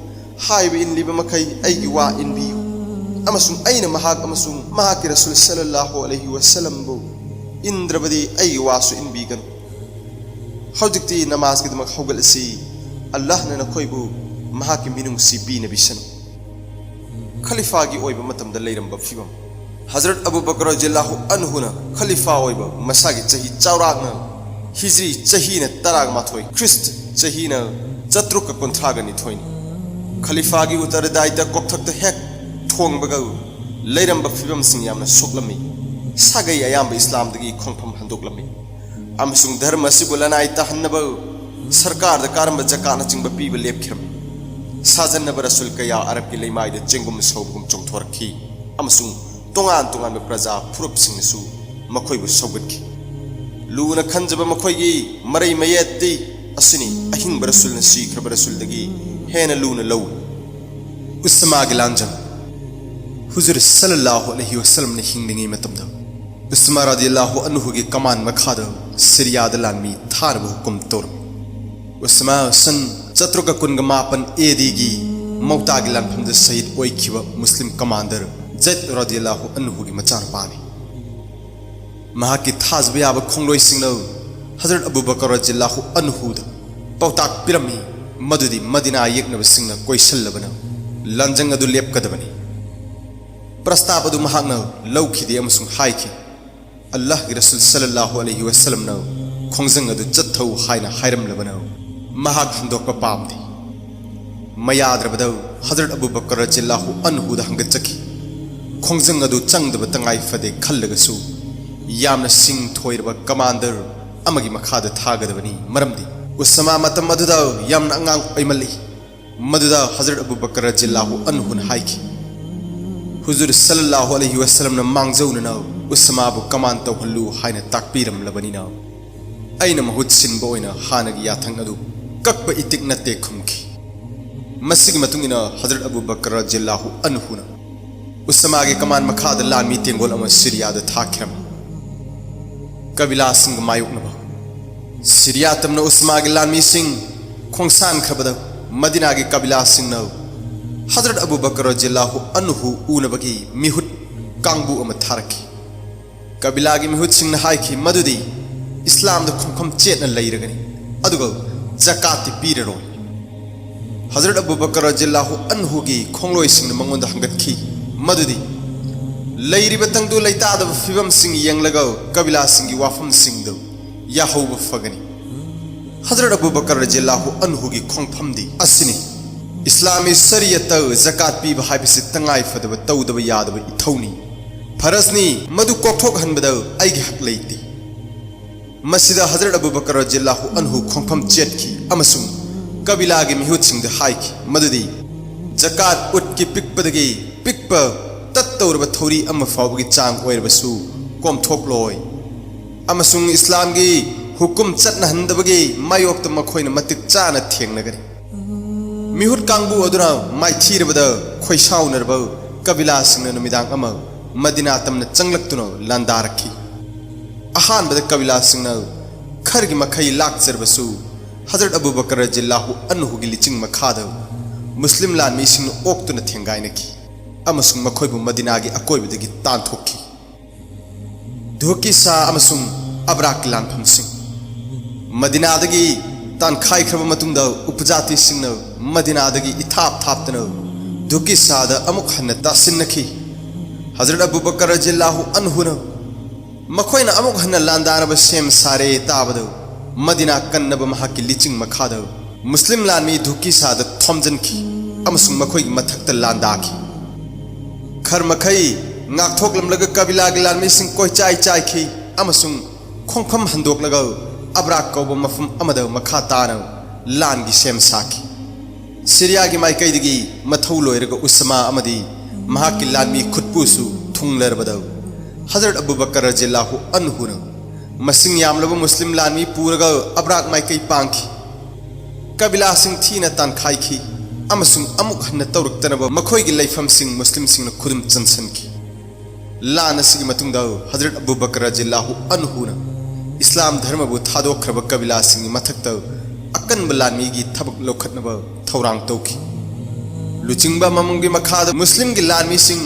ꯍꯥꯏꯕ ꯏꯟꯂꯤꯕ ꯃꯈꯩ ꯑꯩꯒꯤ ꯋꯥ ꯏꯟꯕꯤꯌꯨ, ꯑꯃꯁꯨꯡ ꯑꯩꯅ ꯃꯍꯥꯛ ꯑꯃꯁꯨꯡ ꯃꯍꯥꯛꯀꯤ ꯔꯁꯨꯜ ꯁꯜꯂꯜꯂꯥꯍꯨ ꯑꯂꯩꯍꯤ ꯋꯁꯜꯂꯝꯕꯨ ꯏꯟꯗ꯭ꯔꯕꯗꯤ ꯑꯩꯒꯤ ꯋꯥꯁꯨ ꯏꯟꯕꯤꯒꯅꯨ꯫ ꯍꯧꯖꯤꯛꯇꯤ ꯅꯃꯥꯖꯀꯤꯗꯃꯛ ꯍꯧꯒꯠꯂꯁꯤ꯫ ꯑꯜꯂꯥꯍꯅ ꯅꯈꯣꯏꯕꯨ ꯃꯍꯥꯛꯀꯤ ꯃꯤꯅꯨꯡꯁꯤ ꯄꯤꯅꯕꯤꯁꯅꯨ꯫ ꯈꯂꯤꯐꯥꯒꯤ ꯑꯣꯏꯕ ꯃꯇꯝꯗ ꯂꯩꯔꯝꯕ ꯐꯤꯕꯝ꯫ ꯍꯖꯔꯠ ꯑꯕꯨ ꯕꯀꯔ ꯔꯖꯤꯌꯜꯂꯥꯍꯨ ꯑꯟꯍꯨꯅ ꯈꯂꯤꯐꯥ ꯑꯣꯏꯕ ꯃꯁꯥꯒꯤ ꯆꯍꯤ ꯆꯥꯎꯔꯥꯛꯅ ꯍꯤꯖ꯭ꯔꯤ ꯆꯍꯤꯅ ꯇꯔꯥꯃꯥꯊꯣꯏ, ꯈ꯭ꯔꯤꯁꯠ ꯆꯍꯤꯅ ꯆꯥꯇ꯭ꯔꯨꯛꯀ ꯀꯨꯟꯊ꯭ꯔꯥꯒ ꯅꯤꯊꯣꯏꯅꯤ꯫ ꯈꯂꯤꯐꯥꯒꯤ ꯎꯠꯇꯔꯗꯥꯏꯗ ꯀꯣꯛꯊꯛꯇ ꯍꯦꯛ ꯊꯣꯡꯕꯒ ꯂꯩꯔꯝꯕ ꯐꯤꯕꯝꯁꯤꯡ ꯌꯥꯝꯅ ꯁꯣꯛꯂꯝꯃꯤ꯫ ꯁꯥꯒꯩ ꯑꯌꯥꯝꯕ ꯏꯁꯂꯥꯝꯗꯒꯤ ꯈꯣꯡꯐꯝ ꯍꯟꯗꯣꯛꯂꯝꯃꯤ꯫ ꯑꯃꯁꯨꯡ ꯙꯔꯃ ꯑꯁꯤꯕꯨ ꯂꯅꯥꯏ ꯇꯥꯍꯟꯅꯕ ꯁꯔꯀꯥꯔꯗ ꯀꯥꯔꯝꯕ ꯖꯀꯥꯠꯅꯆꯤꯡꯕ ꯄꯤꯕ ꯂꯦꯞꯈꯤꯔꯝꯃꯤ꯫ ꯁꯥꯖꯟꯅꯕ ꯔꯁꯨꯜ ꯀꯌꯥ ꯑꯔꯕꯀꯤ ꯂꯩꯃꯥꯏꯗ ꯆꯦꯡꯒꯨꯝ ꯁꯧꯕꯒꯨꯝ ꯆꯣꯡꯊꯣꯔꯛꯈꯤ, ꯑꯃꯁꯨꯡ ꯇꯣꯉꯥꯟ ꯇꯣꯉꯥꯟꯕ ꯄ꯭ꯔꯖꯥ ꯐꯨꯔꯨꯞꯁꯤꯡꯅꯁꯨ ꯃꯈꯣꯏꯕꯨ ꯁꯧꯒꯠꯈꯤ꯫ ꯂꯨꯅ ꯈꯟꯖꯕ ꯃꯈꯣꯏꯒꯤ ꯃꯔꯩ ꯃꯌꯦꯠꯇꯤ ꯑꯁꯤꯅꯤ: ꯑꯍꯤꯡꯕ ꯔꯁꯨꯜꯅ ꯁꯤꯈ꯭ꯔꯕ ꯔꯁꯨꯜꯗꯒꯤ ꯍꯦꯟꯅ ꯂꯨꯅ ꯂꯧꯏ꯫ ꯎꯁꯃꯥꯒꯤ ꯂꯥꯟꯖꯪ꯫ ꯍꯨꯖꯨꯔ ꯁꯜꯂꯜꯂꯥꯍꯨ ꯑꯂꯩꯍꯤ ꯋꯁꯜꯂꯝꯅ ꯍꯤꯡꯂꯤꯉꯩ ꯃꯇꯝꯗ ꯎꯁꯃꯥ ꯔꯗꯤꯌꯜꯂꯥꯍꯨ ꯑꯟꯍꯨꯒꯤ ꯀꯃꯥꯟ ꯃꯈꯥꯗ ꯁꯤꯔꯤꯌꯥꯗ ꯂꯥꯟꯃꯤ ꯊꯥꯅꯕ ꯍꯨꯀꯨꯝ ꯇꯧꯔꯝꯃꯤ꯫ ꯎꯁꯃꯥ ꯁꯟ ꯆꯥꯇ꯭ꯔꯨꯛꯀ ꯀꯨꯟꯒ ꯃꯥꯄꯟ ꯑꯦ ꯗꯤꯒꯤ ꯃꯧꯇꯥꯒꯤ ꯂꯥꯟꯐꯝꯗ ꯁꯍꯤꯗ ꯑꯣꯏꯈꯤꯕ ꯃꯨꯁꯂꯤꯝ ꯀꯃꯥꯟꯗꯔ ꯖꯩꯗ ꯔꯗꯤꯌꯜꯂꯥꯍꯨ ꯑꯟꯍꯨꯒꯤ ꯃꯆꯥꯅꯨꯄꯥꯅꯤ꯫ ꯃꯍꯥꯛꯀꯤ ꯊꯥꯖꯕ ꯌꯥꯕ ꯈꯣꯡꯂꯣꯏꯁꯤꯡꯅ ꯍꯖꯔꯠ ꯑꯕꯨ ꯕꯀꯔ ꯔꯗꯤꯌꯜꯂꯥꯍꯨ ꯑꯟꯍꯨꯗ ꯄꯥꯎꯇꯥꯛ ꯄꯤꯔꯝꯃꯤ ꯃꯗꯨꯗꯤ ꯃꯗꯤꯅꯥ ꯌꯦꯛꯅꯕꯁꯤꯡꯅ ꯀꯣꯏꯁꯤꯜꯂꯕꯅ ꯂꯥꯟꯖꯪ ꯑꯗꯨ ꯂꯦꯞꯀꯗꯕꯅꯤ꯫ ꯄ꯭ꯔꯁꯇꯥꯕ ꯑꯗꯨ ꯃꯍꯥꯛꯅ ꯂꯧꯈꯤꯗꯦ ꯑꯃꯁꯨꯡ ꯍꯥꯏꯈꯤ, "ꯑꯜꯂꯥꯍꯒꯤ ꯔꯁꯨꯜ ꯁꯜꯂꯜꯂꯥꯍꯨ ꯑꯂꯩꯍꯤ ꯋꯁꯜꯂꯝꯅ ꯈꯣꯡꯖꯪ ꯑꯗꯨ ꯆꯠꯊꯧ ꯍꯥꯏꯅ ꯍꯥꯏꯔꯝꯂꯕꯅ ꯃꯍꯥꯛ ꯍꯟꯗꯣꯛꯄ ꯄꯥꯝꯗꯦ"꯫ ꯃꯌꯥꯗ꯭ꯔꯕꯗ ꯍꯖꯔꯠ ꯑꯕꯨ ꯕꯀꯔ ꯔꯗꯤꯌꯜꯂꯥꯍꯨ ꯑꯟꯍꯨꯗ ꯍꯪꯒꯠꯆꯈꯤ꯫ ꯈꯣꯡꯖꯪ ꯑꯗꯨ ꯆꯪꯗꯕ ꯇꯉꯥꯏ ꯐꯗꯦ ꯈꯜꯂꯒꯁꯨ ꯌꯥꯝꯅ ꯁꯤꯡ ꯊꯣꯏꯔꯕ ꯀꯃꯥꯟꯗꯔ ꯑꯃꯒꯤ ꯃꯈꯥꯗ ꯊꯥꯒꯗꯕꯅꯤ, ꯃꯔꯝꯗꯤ ꯎꯁꯃꯥ ꯃꯇꯝ ꯑꯗꯨꯗ ꯌꯥꯝꯅ ꯑꯉꯥꯡ ꯑꯣꯏꯃꯜꯂꯤ꯫ ꯃꯗꯨꯗ ꯍꯖꯔꯠ ꯑꯕꯨ ꯕꯀꯔ ꯔꯗꯤꯌꯜꯂꯥꯍꯨ ꯑꯟꯍꯨꯅ ꯍꯥꯏꯈꯤ, "ꯍꯨꯖꯨꯔ ꯁꯜꯂꯜꯂꯥꯍꯨ ꯑꯂꯩꯍꯤ ꯋꯁꯜꯂꯝꯅ ꯃꯥꯡꯖꯧꯅꯅ ꯎꯁꯃꯥꯕꯨ ꯀꯃꯥꯟ ꯇꯧꯍꯜꯂꯨ ꯍꯥꯏꯅ ꯇꯥꯛꯄꯤꯔꯝꯂꯕꯅꯤꯅ ꯑꯩꯅ ꯃꯍꯨꯠ ꯁꯤꯟꯕ ꯑꯣꯏꯅ ꯍꯥꯟꯅꯒꯤ ꯌꯥꯊꯪ ꯑꯗꯨ ꯀꯛꯄ ꯏꯇꯤꯛ ꯅꯠꯇꯦ" ꯈꯨꯝꯈꯤ꯫ ꯃꯁꯤꯒꯤ ꯃꯇꯨꯡ ꯏꯟꯅ ꯍꯖꯔꯠ ꯑꯕꯨ ꯕꯀꯔ ꯔꯗꯤꯌꯜꯂꯥꯍꯨ ꯑꯟꯍꯨꯅ ꯎꯁꯃꯥꯒꯤ ꯀꯃꯥꯟ ꯃꯈꯥꯗ ꯂꯥꯟꯃꯤ ꯇꯦꯡꯒꯣꯜ ꯑꯃ ꯁꯤꯔꯤꯌꯥꯗ ꯊꯥꯈꯤꯔꯝꯃꯤ꯫ ꯀꯕꯤꯂꯥꯁꯤꯡꯒ ꯃꯥꯌꯣꯛꯅꯕ꯫ ꯁꯤꯔꯤꯌꯥ ꯇꯝꯅ ꯎꯁꯃꯥꯒꯤ ꯂꯥꯟꯃꯤꯁꯤꯡ ꯈꯣꯡꯁꯥꯟꯈ꯭ꯔꯕꯗ ꯃꯗꯤꯅꯥꯒꯤ ꯀꯕꯤꯂꯥꯁꯤꯡꯅ ꯍꯖꯔꯠ ꯑꯕꯨ ꯕꯀꯔ ꯔꯗꯤꯌꯜꯂꯥꯍꯨ ꯑꯟꯍꯨ ꯎꯅꯕꯒꯤ ꯃꯤꯍꯨꯠ ꯀꯥꯡꯕꯨ ꯑꯃ ꯊꯥꯔꯛꯈꯤ꯫ ꯀꯕꯤꯂꯥꯒꯤ ꯃꯤꯍꯨꯠꯁꯤꯡꯅ ꯍꯥꯏꯈꯤ ꯃꯗꯨꯗꯤ ꯏꯁꯂꯥꯝꯗ ꯈꯣꯡꯐꯝ ꯆꯦꯠꯅ ꯂꯩꯔꯒꯅꯤ, ꯑꯗꯨꯒ ꯖꯀꯥꯠꯇꯤ ꯄꯤꯔꯔꯣꯏ꯫ ꯍꯖꯔꯠ ꯑꯕꯨ ꯕꯀꯔ ꯔꯖꯤꯌꯜꯂꯥꯍꯨ ꯑꯟꯍꯨꯒꯤ ꯈꯣꯡꯂꯣꯏꯁꯤꯡꯅ ꯃꯉꯣꯟꯗ ꯍꯪꯒꯠꯈꯤ ꯃꯗꯨꯗꯤ ꯂꯩꯔꯤꯕ ꯇꯪꯗꯨ ꯂꯩꯇꯥꯗꯕ ꯐꯤꯕꯝꯁꯤꯡ ꯌꯦꯡꯂꯒ ꯀꯕꯤꯂꯥꯁꯤꯡꯒꯤ ꯋꯥꯐꯝꯁꯤꯡꯗꯨ ꯌꯥꯍꯧꯕ ꯐꯒꯅꯤ꯫ ꯍꯖꯔꯠ ꯑꯕꯨ ꯕꯀꯔ ꯔꯖꯤꯌꯜꯂꯥꯍꯨ ꯑꯟꯍꯨꯒꯤ ꯈꯣꯡꯐꯝꯗꯤ ꯑꯁꯤꯅꯤ: ꯏꯁꯂꯥꯃꯤ ꯁꯔꯤꯌꯠꯇ ꯖꯀꯥꯠ ꯄꯤꯕ ꯍꯥꯏꯕꯁꯤ ꯇꯉꯥꯏ ꯐꯗꯕ, ꯇꯧꯗꯕ ꯌꯥꯗꯕ ꯏꯊꯧꯅꯤ, ꯐꯔꯖꯅꯤ꯫ ꯃꯗꯨ ꯀꯣꯛꯊꯣꯛꯍꯟꯕꯗ ꯑꯩꯒꯤ ꯍꯛ ꯂꯩꯇꯦ꯫ ꯃꯁꯤꯗ ꯍꯖꯔꯠ ꯑꯕꯨ ꯕꯀꯔ ꯔꯖꯤꯌꯜꯂꯥꯍꯨ ꯑꯟꯍꯨ ꯈꯣꯡꯐꯝ ꯆꯦꯠꯈꯤ ꯑꯃꯁꯨꯡ ꯀꯕꯤꯂꯥꯒꯤ ꯃꯤꯍꯨꯠꯁꯤꯡꯗ ꯍꯥꯏꯈꯤ ꯃꯗꯨꯗꯤ ꯖꯀꯥꯠ ꯎꯠꯀꯤ ꯄꯤꯛꯄꯗꯒꯤ ꯄꯤꯛꯄ ꯇꯠꯇꯧꯔꯕ ꯊꯧꯔꯤ ꯑꯃ ꯐꯥꯎꯕꯒꯤ ꯆꯥꯡ ꯑꯣꯏꯔꯕꯁꯨ ꯀꯣꯝꯊꯣꯛꯂꯣꯏ, ꯑꯃꯁꯨꯡ ꯏꯁꯂꯥꯝꯒꯤ ꯍꯨꯀꯨꯝ ꯆꯠꯅꯍꯟꯗꯕꯒꯤ ꯃꯥꯌꯣꯛꯇ ꯃꯈꯣꯏꯅ ꯃꯇꯤꯛ ꯆꯥꯅ ꯊꯦꯡꯅꯒꯅꯤ꯫ ꯃꯤꯍꯨꯠ ꯀꯥꯡꯕꯨ ꯑꯗꯨꯅ ꯃꯥꯏꯊꯤꯔꯕꯗ ꯈꯣꯏꯁꯥꯎꯅꯔꯕ ꯀꯕꯤꯂꯥꯁꯤꯡꯅ ꯅꯨꯃꯤꯗꯥꯡ ꯑꯃ ꯃꯗꯤꯅꯥ ꯇꯝꯅ ꯆꯪꯂꯛꯇꯨꯅ ꯂꯥꯟꯗꯥꯔꯛꯈꯤ꯫ ꯑꯍꯥꯟꯕꯗ ꯀꯕꯤꯂꯥꯁꯤꯡꯅ ꯈꯔꯒꯤ ꯃꯈꯩ ꯂꯥꯛꯆꯔꯕꯁꯨ, ꯍꯖꯔꯠ ꯑꯕꯨ ꯕꯀꯔ ꯔꯖꯤꯌꯜꯂꯥꯍꯨ ꯑꯟꯍꯨꯒꯤ ꯂꯤꯆꯤꯡ ꯃꯈꯥꯗ ꯃꯨꯁꯂꯤꯝ ꯂꯥꯟꯃꯤꯁꯤꯡꯅ ꯑꯣꯛꯇꯨꯅ ꯊꯦꯡꯒꯥꯏꯅꯈꯤ ꯑꯃꯁꯨꯡ ꯃꯈꯣꯏꯕꯨ ꯃꯗꯤꯅꯥꯒꯤ ꯑꯀꯣꯏꯕꯗꯒꯤ ꯇꯥꯟꯊꯣꯛꯈꯤ꯫ ꯙꯨꯀꯤꯁꯥ ꯑꯃꯁꯨꯡ ꯑꯕ꯭ꯔꯥꯛꯀꯤ ꯂꯥꯟꯐꯝꯁꯤꯡ꯫ ꯃꯗꯤꯅꯥꯗꯒꯤ ꯇꯥꯟꯈꯥꯏꯈ꯭ꯔꯕ ꯃꯇꯨꯡꯗ, ꯎꯄꯖꯥꯇꯤꯁꯤꯡꯅ ꯃꯗꯤꯅꯥꯗꯒꯤ ꯏꯊꯥꯞ ꯊꯥꯞꯇꯅ ꯙꯨꯀꯤꯁꯥꯗ ꯑꯃꯨꯛ ꯍꯟꯅ ꯇꯥꯁꯤꯟꯅꯈꯤ꯫ ꯍꯖꯔꯠ ꯑꯕꯨ ꯕꯀꯔ ꯔꯖꯤꯌꯜꯂꯥꯍꯨ ꯑꯟꯍꯨꯅ ꯃꯈꯣꯏꯅ ꯑꯃꯨꯛ ꯍꯟꯅ ꯂꯥꯟꯗꯥꯅꯕ ꯁꯦꯝ ꯁꯥꯔꯦ ꯇꯥꯕꯗ, ꯃꯗꯤꯅꯥ ꯀꯟꯅꯕ ꯃꯍꯥꯛꯀꯤ ꯂꯤꯆꯤꯡ ꯃꯈꯥꯗ ꯃꯨꯁꯂꯤꯝ ꯂꯥꯟꯃꯤ ꯙꯨꯀꯤꯁꯥꯗ ꯊꯣꯝꯖꯤꯟꯈꯤ ꯑꯃꯁꯨꯡ ꯃꯈꯣꯏꯒꯤ ꯃꯊꯛꯇ ꯂꯥꯟꯗꯥꯈꯤ꯫ ꯈꯔ ꯃꯈꯩ ꯉꯥꯛꯊꯣꯛꯂꯝꯂꯒ ꯀꯕꯤꯂꯥꯒꯤ ꯂꯥꯟꯃꯤꯁꯤꯡ ꯀꯣꯏꯆꯥꯏ ꯆꯥꯏꯈꯤ ꯑꯃꯁꯨꯡ ꯈꯣꯡꯐꯝ ꯍꯟꯗꯣꯛꯂꯒ ꯑꯕ꯭ꯔꯥꯛ ꯀꯧꯕ ꯃꯐꯝ ꯑꯃꯗ ꯃꯈꯥ ꯇꯥꯅ ꯂꯥꯟꯒꯤ ꯁꯦꯝ ꯁꯥꯈꯤ꯫ ꯁꯤꯔꯤꯌꯥꯒꯤ ꯃꯥꯏꯀꯩꯗꯒꯤ ꯃꯊꯧ ꯂꯣꯏꯔꯒ ꯎꯁꯥꯃꯥ ꯑꯃꯗꯤ ꯃꯍꯥꯛꯀꯤ ꯂꯥꯟꯃꯤ ꯈꯨꯠꯄꯨꯁꯨ ꯊꯨꯡꯂꯔꯕꯗ, ꯍꯖꯔꯠ ꯑꯕꯨ ꯕꯀꯔ ꯔꯖꯤꯌꯜꯂꯥꯍꯨ ꯑꯟꯍꯨꯅ ꯃꯁꯤꯡ ꯌꯥꯝꯂꯕ ꯃꯨꯁꯂꯤꯝ ꯂꯥꯟꯃꯤ ꯄꯨꯔꯒ ꯑꯕ꯭ꯔꯥꯛ ꯃꯥꯏꯀꯩ ꯄꯥꯡꯈꯤ꯫ ꯀꯕꯤꯂꯥꯁꯤꯡ ꯊꯤꯅ ꯇꯥꯟꯈꯥꯏꯈꯤ ꯑꯃꯁꯨꯡ ꯑꯃꯨꯛ ꯍꯟꯅ ꯇꯧꯔꯛꯇꯅꯕ ꯃꯈꯣꯏꯒꯤ ꯂꯩꯐꯝꯁꯤꯡ ꯃꯨꯁꯂꯤꯝꯁꯤꯡꯅ ꯈꯨꯗꯨꯝ ꯆꯟꯁꯤꯟꯈꯤ꯫ ꯂꯥꯟ ꯑꯁꯤꯒꯤ ꯃꯇꯨꯡꯗ ꯍꯖꯔꯠ ꯑꯕꯨ ꯕꯀꯔ ꯔꯖꯤꯌꯜꯂꯥꯍꯨ ꯑꯟꯍꯨꯅ ꯏꯁꯂꯥꯝ ꯙꯔꯃꯕꯨ ꯊꯥꯗꯣꯛꯈ꯭ꯔꯕ ꯀꯕꯤꯂꯥꯁꯤꯡꯒꯤ ꯃꯊꯛꯇ ꯑꯀꯟꯕ ꯂꯥꯟꯃꯤꯒꯤ ꯊꯕꯛ ꯂꯧꯈꯠꯅꯕ ꯊꯧꯔꯥꯡ ꯇꯧꯈꯤ꯫ ꯂꯨꯆꯤꯡꯕ ꯑꯃꯃꯝꯒꯤ ꯃꯈꯥꯗ ꯃꯨꯁꯂꯤꯝꯒꯤ ꯂꯥꯟꯃꯤꯁꯤꯡ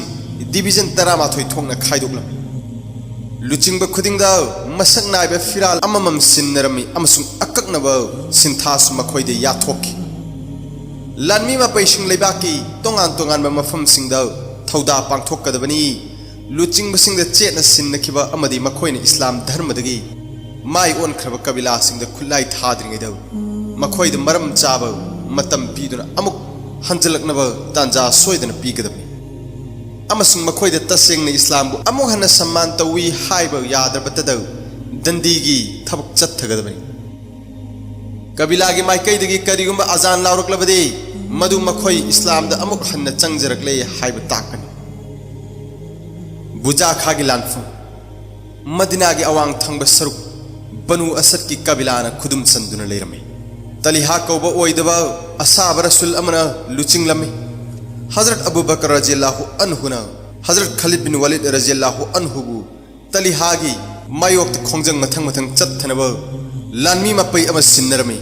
ꯗꯤꯕꯤꯖꯟ ꯇꯔꯥꯃꯥꯊꯣꯏ ꯊꯣꯛꯅ ꯈꯥꯏꯗꯣꯛꯂꯝꯃꯤ꯫ ꯂꯨꯆꯤꯡꯕ ꯈꯨꯗꯤꯡꯗ ꯃꯁꯛ ꯅꯥꯏꯕ ꯐꯤꯔꯥꯜ ꯑꯃꯃꯝ ꯁꯤꯟꯅꯔꯝꯃꯤ ꯑꯃꯁꯨꯡ ꯑꯀꯛꯅꯕ ꯁꯤꯟꯊꯥꯁꯨ ꯃꯈꯣꯏꯗ ꯌꯥꯊꯣꯛꯈꯤ꯫ ꯂꯥꯟꯃꯤ ꯃꯄꯩꯁꯤꯡ ꯂꯩꯕꯥꯛꯀꯤ ꯇꯣꯉꯥꯟ ꯇꯣꯉꯥꯟꯕ ꯃꯐꯝꯁꯤꯡꯗ ꯊꯧꯗꯥ ꯄꯥꯡꯊꯣꯛꯀꯗꯕꯅꯤ꯫ ꯂꯨꯆꯤꯡꯕꯁꯤꯡꯗ ꯆꯦꯠꯅ ꯁꯤꯟꯅꯈꯤꯕ ꯑꯃꯗꯤ ꯃꯈꯣꯏꯅ ꯏꯁꯂꯥꯝ ꯙꯔꯃꯗꯒꯤ ꯃꯥꯏ ꯑꯣꯟꯈ꯭ꯔꯕ ꯀꯕꯤꯂꯥꯁꯤꯡꯗ ꯈꯨꯠꯂꯥꯏ ꯊꯥꯗ꯭ꯔꯤꯉꯩꯗ ꯃꯈꯣꯏꯗ ꯃꯔꯝ ꯆꯥꯕ ꯃꯇꯝ ꯄꯤꯗꯨꯅ ꯑꯃꯨꯛ ꯍꯟꯖꯤꯜꯂꯛꯅꯕ ꯇꯥꯟꯖꯥ ꯁꯣꯏꯗꯅ ꯄꯤꯒꯗꯕꯅꯤ꯫ ꯑꯃꯁꯨꯡ ꯃꯈꯣꯏꯗ ꯇꯁꯦꯡꯅ ꯏꯁꯂꯥꯝꯕꯨ ꯑꯃꯨꯛ ꯍꯟꯅ ꯁꯝꯃꯥꯟ ꯇꯧꯏ ꯍꯥꯏꯕ ꯌꯥꯗ꯭ꯔꯕꯇꯗ ꯗꯟꯗꯤꯒꯤ ꯊꯕꯛ ꯆꯠꯊꯒꯗꯕꯅꯤ꯫ ꯀꯕꯤꯂꯥꯒꯤ ꯃꯥꯏꯀꯩꯗꯒꯤ ꯀꯔꯤꯒꯨꯝꯕ ꯑꯖꯥꯟ ꯂꯥꯎꯔꯛꯂꯕꯗꯤ ꯃꯗꯨ ꯃꯈꯣꯏ ꯏꯁꯂꯥꯝꯗ ꯑꯃꯨꯛ ꯍꯟꯅ ꯆꯪꯖꯔꯛꯂꯦ ꯍꯥꯏꯕ ꯇꯥꯛꯄꯅꯤ꯫ ꯕꯨꯖꯥꯈꯥꯒꯤ ꯂꯥꯟꯐꯝ꯫ ꯃꯗꯤꯅꯥꯒꯤ ꯑꯋꯥꯡ ꯊꯪꯕ ꯁꯔꯨꯛ ꯕꯅꯨ ꯑꯁꯗꯀꯤ ꯀꯕꯤꯂꯥꯅ ꯈꯨꯗꯨꯝ ꯆꯟꯗꯨꯅ ꯂꯩꯔꯝꯃꯤ꯫ ꯇꯂꯤꯍꯥ ꯀꯧꯕ ꯑꯣꯏꯗꯕ ꯑꯁꯥꯕ ꯔꯁꯨꯜ ꯑꯃꯅ ꯂꯨꯆꯤꯡꯂꯝꯃꯤ꯫ ꯍꯖꯔꯠ ꯑꯕꯨ ꯕꯀꯔ ꯔꯖꯤꯌꯜꯂꯥꯍꯨ ꯑꯟꯍꯨꯅ ꯍꯖꯔꯠ ꯈꯥꯂꯤꯗ ꯕꯤꯟ ꯋꯥꯂꯤꯗ ꯔꯖꯤꯌꯜꯂꯥꯍꯨ ꯑꯟꯍꯨꯕꯨ ꯇꯂꯤꯍꯥꯒꯤ ꯃꯥꯌꯣꯛꯇ ꯈꯣꯡꯖꯪ ꯃꯊꯪ ꯃꯊꯪ ꯆꯠꯊꯅꯕ ꯂꯥꯟꯃꯤ ꯃꯄꯩ ꯑꯃ ꯁꯤꯟꯅꯔꯝꯃꯤ꯫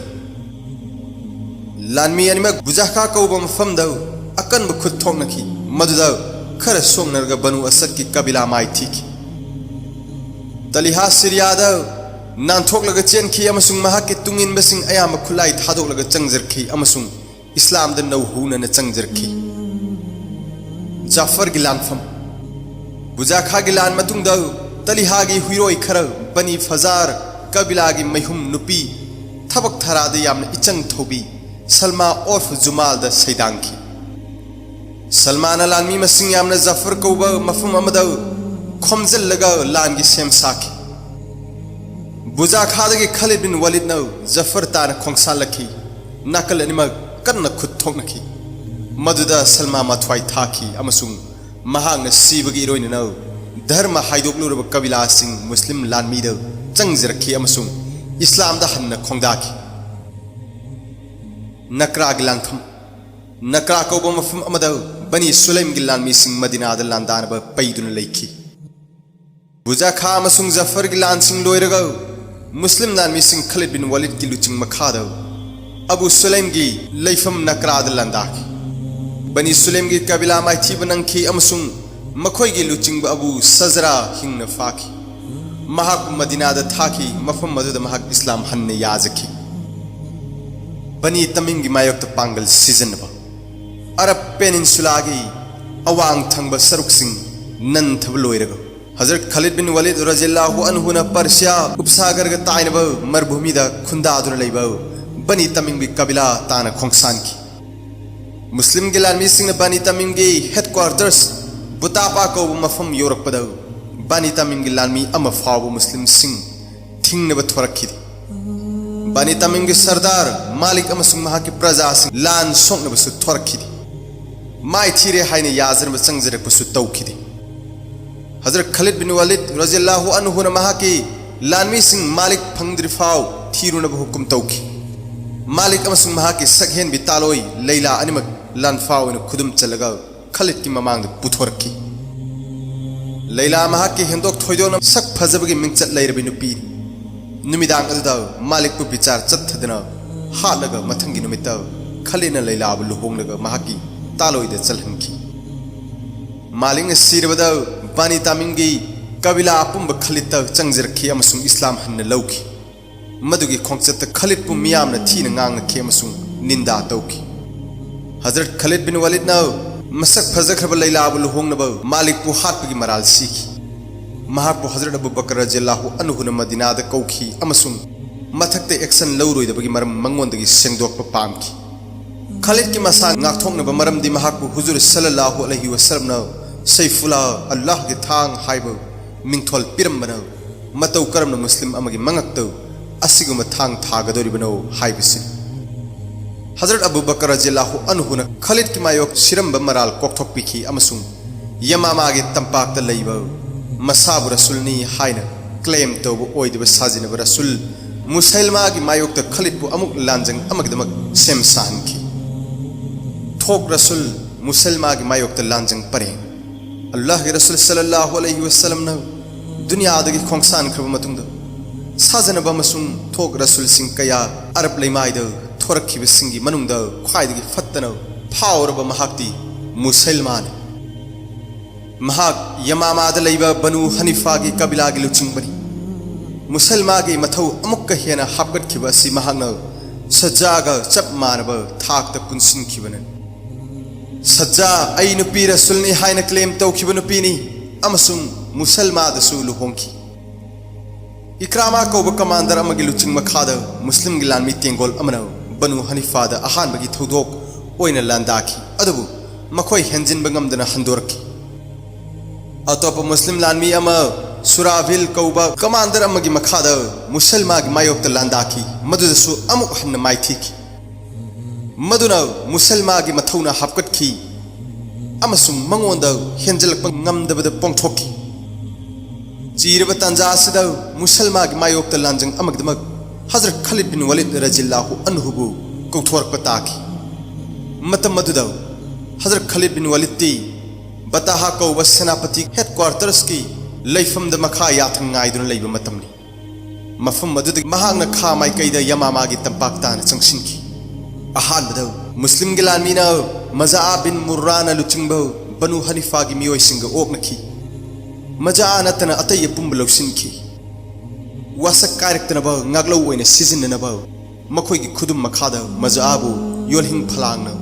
ꯂꯥꯟꯃꯤ ꯑꯅꯤꯃꯛ ꯕꯨꯖꯥꯈꯥ ꯀꯧꯕ ꯃꯐꯝꯗ ꯑꯀꯟꯕ ꯈꯨꯠ ꯊꯣꯛꯅꯈꯤ, ꯃꯗꯨꯗ ꯈꯔ ꯁꯣꯛꯅꯔꯒ ꯕꯅꯨ ꯑꯁꯗꯀꯤ ꯀꯕꯤꯂꯥ ꯃꯥꯏꯊꯤꯈꯤ꯫ ꯇꯂꯤꯍꯥ ꯁꯤꯔꯤꯌꯥꯗ ꯅꯥꯟꯊꯣꯛꯂꯒ ꯆꯦꯟꯈꯤ ꯑꯃꯁꯨꯡ ꯃꯍꯥꯛꯀꯤ ꯇꯨꯡꯏꯟꯕꯁꯤꯡ ꯑꯌꯥꯝꯕ ꯈꯨꯠꯂꯥꯏ ꯊꯥꯗꯣꯛꯂꯒ ꯆꯪꯖꯔꯛꯈꯤ ꯑꯃꯁꯨꯡ ꯏꯁꯂꯥꯝꯗ ꯅꯧꯍꯧꯅꯅ ꯆꯪꯖꯔꯛꯈꯤ꯫ ꯖꯥꯐꯔꯒꯤ ꯂꯥꯟꯐꯝ꯫ ꯕꯨꯖꯥꯈꯥꯒꯤ ꯂꯥꯟ ꯃꯇꯨꯡꯗ ꯇꯂꯤꯍꯥꯒꯤ ꯍꯨꯏꯔꯣꯏ ꯈꯔ ꯕꯅꯤ ꯐꯖꯥꯔ ꯀꯕꯤꯂꯥꯒꯤ ꯃꯩꯍꯨꯝ ꯅꯨꯄꯤ ꯊꯕꯛ ꯊꯥꯔꯥꯗ ꯌꯥꯝꯅ ꯏꯆꯪ ꯊꯧꯕꯤ ꯁꯜꯃꯥ ꯑꯣꯔꯐ ꯖꯨꯃꯥꯜꯗ ꯁꯩꯗꯥꯡꯈꯤ꯫ ꯁꯜꯃꯥꯅ ꯂꯥꯟꯃꯤ ꯃꯁꯤꯡ ꯌꯥꯝꯅ ꯖꯐꯔ ꯀꯧꯕ ꯃꯐꯝ ꯑꯃꯗ ꯈꯣꯝꯖꯤꯜꯂꯒ ꯂꯥꯟꯒꯤ ꯁꯦꯝ ꯁꯥꯈꯤ꯫ ꯕꯨꯖꯥꯈꯥꯗꯒꯤ ꯈꯥꯂꯤꯗ ꯕꯤꯟ ꯋꯥꯂꯤꯗꯅ ꯖꯐꯔ ꯇꯥꯅ ꯈꯣꯡꯁꯥꯜꯂꯛꯈꯤ꯫ ꯅꯥꯀꯜ ꯑꯅꯤꯃꯛ ꯀꯟꯅ ꯈꯨꯠ ꯊꯣꯛꯅꯈꯤ꯫ ꯃꯗꯨꯗ ꯁꯜꯃꯥ ꯃꯊ꯭ꯋꯥꯏ ꯊꯥꯈꯤ ꯑꯃꯁꯨꯡ ꯃꯍꯥꯛꯅ ꯁꯤꯕꯒꯤ ꯏꯔꯣꯏꯅꯅ ꯙꯔꯃ ꯍꯥꯏꯗꯣꯛꯂꯨꯔꯕ ꯀꯕꯤꯂꯥꯁꯤꯡ ꯃꯨꯁꯂꯤꯝ ꯂꯥꯟꯃꯤꯗ ꯆꯪꯖꯔꯛꯈꯤ ꯑꯃꯁꯨꯡ ꯏꯁꯂꯥꯝꯗ ꯍꯟꯅ ꯈꯣꯡꯗꯥꯈꯤ꯫ ꯅꯀ꯭ꯔꯥꯒꯤ ꯂꯥꯟꯐꯝ꯫ ꯅꯀ꯭ꯔꯥ ꯀꯧꯕ ꯃꯐꯝ ꯑꯃꯗ ꯕꯅꯤ ꯁꯨꯂꯩꯝꯒꯤ ꯂꯥꯟꯃꯤꯁꯤꯡ ꯃꯗꯤꯅꯥꯗ ꯂꯥꯟꯗꯥꯅꯕ ꯄꯩꯗꯨꯅ ꯂꯩꯈꯤ꯫ ꯕꯨꯖꯥꯈꯥ ꯑꯃꯁꯨꯡ ꯖꯐꯔꯒꯤ ꯂꯥꯟꯁꯤꯡ ꯂꯣꯏꯔꯒ ꯃꯨꯁꯂꯤꯝ ꯂꯥꯟꯃꯤꯁꯤꯡ ꯈꯥꯂꯤꯗ ꯕꯤꯟ ꯋꯥꯂꯤꯗꯀꯤ ꯂꯨꯆꯤꯡ ꯃꯈꯥꯗ ꯑꯕꯨ ꯁꯨꯂꯩꯝꯒꯤ ꯂꯩꯐꯝ ꯅꯀ꯭ꯔꯥꯗ ꯂꯥꯟꯗꯥꯈꯤ꯫ ꯕꯅꯤ ꯁꯨꯂꯩꯝꯒꯤ ꯀꯕꯤꯂꯥ ꯃꯥꯏꯊꯤꯕ ꯅꯪꯈꯤ ꯑꯃꯁꯨꯡ ꯃꯈꯣꯏꯒꯤ ꯂꯨꯆꯤꯡꯕ ꯑꯕꯨ ꯁꯖꯔꯥ ꯍꯤꯡꯅ ꯐꯥꯈꯤ꯫ ꯃꯍꯥꯛꯄꯨ ꯃꯗꯤꯅꯥꯗ ꯊꯥꯈꯤ꯫ ꯃꯐꯝ ꯑꯗꯨꯗ ꯃꯍꯥꯛ ꯏꯁꯂꯥꯝ ꯍꯟꯅ ꯌꯥꯖꯈꯤ꯫ ꯕꯅꯤ ꯇꯃꯤꯝꯒꯤ ꯃꯥꯌꯣꯛꯇ ꯄꯥꯡꯒꯜ ꯁꯤꯖꯤꯟꯅꯕ꯫ ꯑꯔꯕ ꯄꯦꯅꯤꯟꯁꯨꯂꯥꯒꯤ ꯑꯋꯥꯡ ꯊꯪꯕ ꯁꯔꯨꯛꯁꯤꯡ ꯅꯟꯊꯕ ꯂꯣꯏꯔꯒ, ꯍꯖꯔꯠ ꯈꯥꯂꯤꯗ ꯕꯤꯟ ꯋꯥꯂꯤꯗ ꯔꯖꯤꯌꯜꯂꯥꯍꯨ ꯑꯟꯍꯨꯅ ꯄꯔꯁꯤꯌꯥ ꯎꯞꯁꯥꯒꯔꯒ ꯇꯥꯏꯅꯕ ꯃꯔꯨꯚꯨꯃꯤꯗ ꯈꯨꯟꯗꯥꯗꯨꯅ ꯂꯩꯕ ꯕꯅꯤ ꯇꯃꯤꯝꯒꯤ ꯀꯕꯤꯂꯥ ꯇꯥꯟꯅ ꯈꯣꯡꯁꯥꯟꯈꯤ꯫ ꯃꯨꯁꯂꯤꯝꯒꯤ ꯂꯥꯟꯃꯤꯁꯤꯡꯅ ꯕꯅꯤ ꯇꯃꯤꯝꯒꯤ ꯍꯦꯗꯀ꯭ꯋꯥꯔꯇꯔꯁ ꯕꯨꯇꯥꯄꯥ ꯀꯧꯕ ꯃꯐꯝ ꯌꯧꯔꯛꯄꯗ, ꯕꯅꯤ ꯇꯃꯤꯝꯒꯤ ꯂꯥꯟꯃꯤ ꯑꯃ ꯐꯥꯎꯕ ꯃꯨꯁꯂꯤꯝꯁꯤꯡ ꯊꯤꯡꯅꯕ ꯊꯣꯔꯛꯈꯤꯗꯦ꯫ ꯕꯅꯤ ꯇꯃꯤꯝꯒꯤ ꯁꯔꯗꯥꯔ ꯃꯥꯂꯤꯛ ꯑꯃꯁꯨꯡ ꯃꯍꯥꯛꯀꯤ ꯄ꯭ꯔꯖꯥꯁꯤꯡ ꯂꯥꯟ ꯁꯣꯛꯅꯕꯁꯨ ꯊꯣꯔꯛꯈꯤꯗꯦ꯫ ꯃꯥꯏꯊꯤꯔꯦ ꯍꯥꯏꯅ ꯌꯥꯖꯅꯕ ꯆꯪꯖꯔꯛꯄꯁꯨ ꯇꯧꯈꯤꯗꯦ꯫ ꯍꯖꯔꯠ ꯈꯥꯂꯤꯗ ꯕꯤꯟ ꯋꯥꯂꯤꯗ ꯔꯖꯤꯌꯜꯂꯥꯍꯨ ꯑꯟꯍꯨꯅ ꯃꯍꯥꯛꯀꯤ ꯂꯥꯟꯃꯤꯁꯤꯡ ꯃꯥꯂꯤꯛ ꯐꯪꯗ꯭ꯔꯤꯐꯥꯎ ꯊꯤꯔꯨꯅꯕ ꯍꯨꯀꯨꯝ ꯇꯧꯈꯤ꯫ ꯃꯥꯂꯤꯛ ꯑꯃꯁꯨꯡ ꯃꯍꯥꯛꯀꯤ ꯁꯛꯍꯦꯟꯕꯤ ꯇꯥꯂꯣꯏ ꯂꯩꯂꯥ ꯑꯅꯤꯃꯛ ꯂꯥꯟꯐꯥ ꯑꯣꯏꯅ ꯈꯨꯗꯨꯝ ꯆꯜꯂꯒ ꯈꯥꯂꯤꯗꯀꯤ ꯃꯃꯥꯡꯗ ꯄꯨꯊꯣꯔꯛꯈꯤ꯫ ꯂꯩꯂꯥ ꯃꯍꯥꯛꯀꯤ ꯍꯦꯟꯗꯣꯛ ꯊꯣꯏꯗꯣꯛꯅ ꯁꯛ ꯐꯖꯕꯒꯤ ꯃꯤꯡꯆꯠ ꯂꯩꯔꯕꯤ ꯅꯨꯄꯤꯅꯤ꯫ ꯅꯨꯃꯤꯗꯥꯡ ꯑꯗꯨꯗ ꯃꯥꯂꯤꯛꯄꯨ ꯕꯤꯆꯥꯔ ꯆꯠꯊꯗꯅ ꯍꯥꯠꯂꯒ, ꯃꯊꯪꯒꯤ ꯅꯨꯃꯤꯠꯇ ꯈꯥꯂꯤꯗꯅ ꯂꯩꯂꯥꯕꯨ ꯂꯨꯍꯣꯡꯂꯒ ꯃꯍꯥꯛꯀꯤ ꯇꯥꯂꯣꯏꯗ ꯆꯜꯍꯟꯈꯤ꯫ ꯃꯥꯂꯤꯛꯅ ꯁꯤꯔꯕꯗ, ꯕꯥꯅꯤ ꯇꯥꯃꯤꯝꯒꯤ ꯀꯕꯤꯂꯥ ꯑꯄꯨꯝꯕ ꯈꯥꯂꯤꯗꯇ ꯆꯪꯖꯔꯛꯈꯤ ꯑꯃꯁꯨꯡ ꯏꯁꯂꯥꯝ ꯍꯟꯅ ꯂꯧꯈꯤ꯫ ꯃꯗꯨꯒꯤ ꯈꯣꯡꯆꯠꯇ ꯈꯥꯂꯤꯗꯄꯨ ꯃꯤꯌꯥꯝꯅ ꯊꯤꯅ ꯉꯥꯡꯅꯈꯤ ꯑꯃꯁꯨꯡ ꯅꯤꯟꯗꯥ ꯇꯧꯈꯤ꯫ ꯍꯖꯔꯠ ꯈꯥꯂꯤꯗ ꯕꯤꯟ ꯋꯥꯂꯤꯗꯅ ꯃꯁꯛ ꯐꯖꯈ꯭ꯔꯕ ꯂꯩꯂꯥꯕꯨ ꯂꯨꯍꯣꯡꯅꯕ ꯃꯥꯂꯤꯛꯄꯨ ꯍꯥꯠꯄꯒꯤ ꯃꯔꯥꯜ ꯁꯤꯈꯤ꯫ ꯃꯍꯥꯛꯄꯨ ꯍꯖꯔꯠ ꯑꯕꯨ ꯕꯀꯔ ꯔꯖꯤꯌꯜꯂꯥꯍꯨ ꯑꯟꯍꯨꯅ ꯃꯗꯤꯅꯥꯗ ꯀꯧꯈꯤ ꯑꯃꯁꯨꯡ ꯃꯊꯛꯇ ꯑꯦꯛꯁꯟ ꯂꯧꯔꯣꯏꯗꯕꯒꯤ ꯃꯔꯝ ꯃꯉꯣꯟꯗꯒꯤ ꯁꯦꯡꯗꯣꯛꯄ ꯄꯥꯝꯈꯤ꯫ ꯈꯥꯂꯤꯗꯀꯤ ꯃꯁꯥ ꯉꯥꯛꯊꯣꯛꯅꯕ ꯃꯔꯝꯗꯤ ꯃꯍꯥꯛꯄꯨ ꯍꯨꯖꯨꯔ ꯁꯜꯂꯜꯂꯥꯍꯨ ꯑꯂꯩꯍꯤ ꯋꯁꯜꯂꯝꯅ ꯁꯩꯐꯨꯜꯂꯥ, ꯑꯜꯂꯥꯍꯒꯤ ꯊꯥꯡ ꯍꯥꯏꯕ ꯃꯤꯡꯊꯣꯜ ꯄꯤꯔꯝꯕꯅ ꯃꯇꯧ ꯀꯔꯝꯅ ꯃꯨꯁꯂꯤꯝ ꯑꯃꯒꯤ ꯃꯉꯛꯇ ꯑꯁꯤꯒꯨꯝꯕ ꯊꯥꯡ ꯊꯥꯒꯗꯧꯔꯤꯕꯅꯣ ꯍꯥꯏꯕꯁꯤꯅꯤ꯫ ꯍꯖꯔꯠ ꯑꯕꯨ ꯕꯀꯔ ꯔꯖꯤꯌꯜꯂꯥꯍꯨ ꯑꯟꯍꯨꯅ ꯈꯥꯂꯤꯗꯀꯤ ꯃꯥꯌꯣꯛ ꯁꯤꯔꯝꯕ ꯃꯔꯥꯜ ꯀꯣꯛꯊꯣꯛꯄꯤꯈꯤ ꯑꯃꯁꯨꯡ ꯌꯃꯥꯃꯥꯒꯤ ꯇꯝꯄꯥꯛꯇ ꯂꯩꯕ ꯃꯁꯥꯕꯨ ꯔꯁꯨꯜꯅꯤ ꯍꯥꯏꯅ ꯀ꯭ꯂꯦꯝ ꯇꯧꯕ ꯑꯣꯏꯗꯕ ꯁꯥꯖꯤꯟꯅꯕ ꯔꯁꯨꯜ ꯃꯨꯁꯩꯂꯃꯥꯒꯤ ꯃꯥꯌꯣꯛꯇ ꯈꯥꯂꯤꯗꯄꯨ ꯑꯃꯨꯛ ꯂꯥꯟꯖꯪ ꯑꯃꯒꯤꯗꯃꯛ ꯁꯦꯝ ꯁꯥꯍꯟꯈꯤ꯫ ꯊꯣꯛ ꯔꯁꯨꯜ ꯃꯨꯁꯩꯂꯃꯥꯒꯤ ꯃꯥꯌꯣꯛꯇ ꯂꯥꯟꯖꯪ ꯄꯔꯦꯡ꯫ ꯑꯜꯂꯥꯍꯒꯤ ꯔꯁꯨꯜ ꯁꯜꯂꯜꯂꯥꯍꯨ ꯑꯂꯩꯍꯤ ꯋꯁꯜꯂꯝꯅ ꯗꯨꯅꯤꯌꯥꯗꯒꯤ ꯈꯣꯡꯁꯥꯟꯈ꯭ꯔꯕ ꯃꯇꯨꯡꯗ, ꯁꯥꯖꯅꯕ ꯑꯃꯁꯨꯡ ꯊꯣꯛ ꯔꯁꯨꯜꯁꯤꯡ ꯀꯌꯥ ꯑꯔꯕ ꯂꯩꯃꯥꯏꯗ ꯊꯣꯔꯛꯈꯤꯕꯁꯤꯡꯒꯤ ꯃꯅꯨꯡꯗ ꯈ꯭ꯋꯥꯏꯗꯒꯤ ꯐꯠꯇꯅ ꯐꯥꯎꯔꯕ ꯃꯍꯥꯛꯇꯤ ꯃꯨꯁꯩꯂꯃꯥꯅꯤ꯫ ꯃꯍꯥꯛ ꯌꯃꯥꯃꯥꯗ ꯂꯩꯕ ꯕꯅꯨ ꯍꯅꯤꯐꯥꯒꯤ ꯀꯕꯤꯂꯥꯒꯤ ꯂꯨꯆꯤꯡꯕꯅꯤ꯫ ꯃꯨꯁꯜꯃꯥꯒꯤ ꯃꯊꯧ ꯑꯃꯨꯛꯀ ꯍꯦꯟꯅ ꯍꯥꯞꯀꯠꯈꯤꯕ ꯑꯁꯤ ꯃꯍꯥꯛꯅ ꯁꯖꯥꯒ ꯆꯞ ꯃꯥꯟꯅꯕ ꯊꯥꯛꯇ ꯄꯨꯟꯁꯤꯟꯈꯤꯕꯅꯤ꯫ ꯁꯖꯥ ꯑꯩ ꯅꯨꯄꯤ ꯔꯁꯨꯜꯅꯤ ꯍꯥꯏꯅ ꯀ꯭ꯂꯦꯝ ꯇꯧꯈꯤꯕ ꯅꯨꯄꯤꯅꯤ ꯑꯃꯁꯨꯡ ꯃꯨꯁꯜꯃꯥꯗꯁꯨ ꯂꯨꯍꯣꯡꯈꯤ꯫ ꯏꯀ꯭ꯔꯥꯃꯥ ꯀꯧꯕ ꯀꯃꯥꯟꯗꯔ ꯑꯃꯒꯤ ꯂꯨꯆꯤꯡ ꯃꯈꯥꯗ ꯃꯨꯁꯂꯤꯝꯒꯤ ꯂꯥꯟꯃꯤ ꯇꯦꯡꯒꯣꯜ ꯑꯃꯅ ꯕꯅꯨ ꯍꯅꯤꯐꯥꯗ ꯑꯍꯥꯟꯕꯒꯤ ꯊꯧꯗꯣꯛ ꯑꯣꯏꯅ ꯂꯥꯟꯗꯥꯈꯤ, ꯑꯗꯨꯕꯨ ꯃꯈꯣꯏ ꯍꯦꯟꯖꯤꯟꯕ ꯉꯝꯗꯅ ꯍꯟꯗꯣꯔꯛꯈꯤ꯫ ꯑꯇꯣꯞꯄ ꯃꯨꯁꯂꯤꯝ ꯂꯥꯟꯃꯤ ꯑꯃ ꯁꯨꯔꯥꯚꯤꯜ ꯀꯧꯕ ꯀꯃꯥꯟꯗꯔ ꯑꯃꯒꯤ ꯃꯈꯥꯗ ꯃꯨꯁꯜꯃꯥꯒꯤ ꯃꯥꯌꯣꯛꯇ ꯂꯥꯟꯗꯥꯈꯤ, ꯃꯗꯨꯗꯁꯨ ꯑꯃꯨꯛ ꯍꯟꯅ ꯃꯥꯏꯊꯤꯈꯤ꯫ ꯃꯗꯨꯅ ꯃꯨꯁꯜꯃꯥꯒꯤ ꯃꯊꯧꯅ ꯍꯥꯞꯀꯠꯈꯤ ꯑꯃꯁꯨꯡ ꯃꯉꯣꯟꯗ ꯍꯦꯟꯖꯜꯂꯛꯄ ꯉꯝꯗꯕꯗ ꯄꯣꯡꯊꯣꯛꯈꯤ꯫ ꯆꯤꯔꯕ ꯇꯥꯟꯖꯥ ꯑꯁꯤꯗ ꯃꯨꯁꯜꯃꯥꯒꯤ ꯃꯥꯌꯣꯛꯇ ꯂꯥꯟꯖꯪ ꯑꯃꯒꯤꯗꯃꯛ ꯍꯖꯔꯠ ꯈꯥꯂꯤꯗ ꯕꯤꯟ ꯋꯥꯂꯤꯗ ꯔꯖꯤꯌꯜꯂꯥꯍꯨ ꯑꯟꯍꯨꯕꯨ ꯀꯧꯊꯣꯔꯛꯄ ꯇꯥꯈꯤ꯫ ꯃꯇꯝ ꯑꯗꯨꯗ ꯍꯖꯔꯠ ꯈꯥꯂꯤꯗ ꯕꯤꯟ ꯋꯥꯂꯤꯗꯇꯤ ꯕꯇꯥꯍꯥ ꯀꯧꯕ ꯁꯦꯅꯥꯄꯇꯤ ꯍꯦꯗꯀ꯭ꯋꯥꯔꯇꯔꯁꯀꯤ ꯂꯩꯐꯝꯗ ꯃꯈꯥ ꯌꯥꯊꯪ ꯉꯥꯏꯗꯨꯅ ꯂꯩꯕ ꯃꯇꯝꯅꯤ꯫ ꯃꯐꯝ ꯑꯗꯨꯗꯒꯤ ꯃꯍꯥꯛꯅ ꯈꯥ ꯃꯥꯏꯀꯩꯗ ꯌꯃꯥꯃꯥꯒꯤ ꯇꯝꯄꯥꯛ ꯇꯥꯅ ꯆꯪꯁꯤꯟꯈꯤ꯫ ꯑꯍꯥꯟꯕꯗ ꯃꯨꯁꯂꯤꯝꯒꯤ ꯂꯥꯟꯃꯤꯅ ꯃꯖꯥꯑꯥ ꯕꯤꯟ ꯃꯨꯔꯔꯥꯅ ꯂꯨꯆꯤꯡꯕ ꯕꯅꯨ ꯍꯅꯤꯐꯥꯒꯤ ꯃꯤꯑꯣꯏꯁꯤꯡꯒ ꯑꯣꯛꯅꯈꯤ꯫ ꯃꯖꯥꯑꯥ ꯅꯠꯇꯅ ꯑꯇꯩ ꯑꯄꯨꯝꯕ ꯂꯧꯁꯤꯟꯈꯤ꯫ ꯋꯥꯁꯛ ꯀꯥꯏꯔꯛꯇꯅꯕ ꯉꯥꯛꯂꯧ ꯑꯣꯏꯅ ꯁꯤꯖꯤꯟꯅꯅꯕ ꯃꯈꯣꯏꯒꯤ ꯈꯨꯗꯨꯝ ꯃꯈꯥꯗ ꯃꯖꯥꯑꯥꯕꯨ ꯌꯣꯜꯍꯤꯡ ꯐꯂꯥꯡꯅ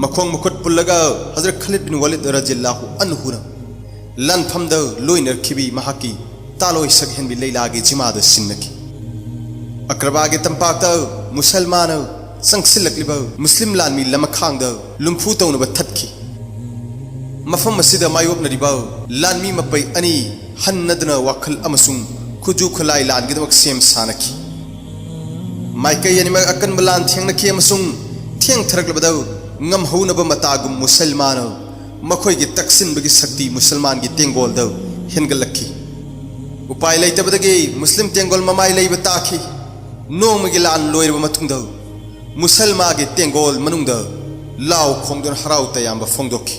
ꯃꯈꯣꯡ ꯃꯈꯨꯠ ꯄꯨꯜꯂꯒ ꯍꯖꯔꯠ ꯈꯥꯂꯤꯗ ꯕꯤꯟ ꯋꯥꯂꯤꯗ ꯔꯖꯤꯌꯜꯂꯥꯍꯨ ꯑꯟꯍꯨꯅ ꯂꯥꯟꯐꯝꯗ ꯂꯣꯏꯅꯔꯛꯈꯤꯕꯤ ꯃꯍꯥꯛꯀꯤ ꯇꯥꯂꯣꯏ ꯁꯛꯍꯦꯟꯕꯤ ꯂꯩꯂꯥꯒꯤ ꯖꯤꯃꯥꯗ ꯁꯤꯟꯅꯈꯤ꯫ ꯑꯀ꯭ꯔꯕꯥꯒꯤ ꯇꯝꯄꯥꯛꯇ ꯃꯨꯁꯜꯃꯥꯅ ꯆꯪꯁꯤꯜꯂꯛꯂꯤꯕ ꯃꯨꯁꯂꯤꯝ ꯂꯥꯟꯃꯤ ꯂꯃꯈꯥꯡꯗ ꯂꯨꯝꯐꯨ ꯇꯧꯅꯕ ꯊꯠꯈꯤ꯫ ꯃꯐꯝ ꯑꯁꯤꯗ ꯃꯥꯌꯣꯛꯅꯔꯤꯕ ꯂꯥꯟꯃꯤ ꯃꯄꯩ ꯑꯅꯤ ꯍꯟꯅꯗꯨꯅ ꯋꯥꯈꯜ ꯑꯃꯁꯨꯡ ꯈꯨꯖꯨ ꯈꯨꯠꯂꯥꯏ ꯂꯥꯟꯒꯤꯗꯃꯛ ꯁꯦꯝ ꯁꯥꯅꯈꯤ꯫ ꯃꯥꯏꯀꯩ ꯑꯅꯤꯃꯛ ꯑꯀꯟꯕ ꯂꯥꯟ ꯊꯦꯡꯅꯈꯤ ꯑꯃꯁꯨꯡ ꯊꯦꯡꯊꯔꯛꯂꯕꯗ ꯉꯝꯍꯧꯅꯕ ꯃꯇꯥꯒꯨꯝ ꯃꯨꯁꯜꯃꯥꯅ ꯃꯈꯣꯏꯒꯤ ꯇꯛꯁꯤꯟꯕꯒꯤ ꯁꯛꯇꯤ ꯃꯨꯁꯜꯃꯥꯟꯒꯤ ꯇꯦꯡꯒꯣꯜꯗ ꯍꯦꯟꯒꯠꯂꯛꯈꯤ꯫ ꯎꯄꯥꯏ ꯂꯩꯇꯕꯗꯒꯤ ꯃꯨꯁꯂꯤꯝ ꯇꯦꯡꯒꯣꯜ ꯃꯃꯥꯏ ꯂꯩꯕ ꯇꯥꯈꯤ꯫ ꯅꯣꯡꯃꯒꯤ ꯂꯥꯟ ꯂꯣꯏꯔꯕ ꯃꯇꯨꯡꯗ ꯃꯨꯁꯜꯃꯥꯒꯤ ꯇꯦꯡꯒꯣꯜ ꯃꯅꯨꯡꯗ ꯂꯥꯎ ꯈꯣꯡꯗꯨꯅ ꯍꯔꯥꯎ ꯇꯌꯥꯝꯕ ꯐꯣꯡꯗꯣꯛꯈꯤ꯫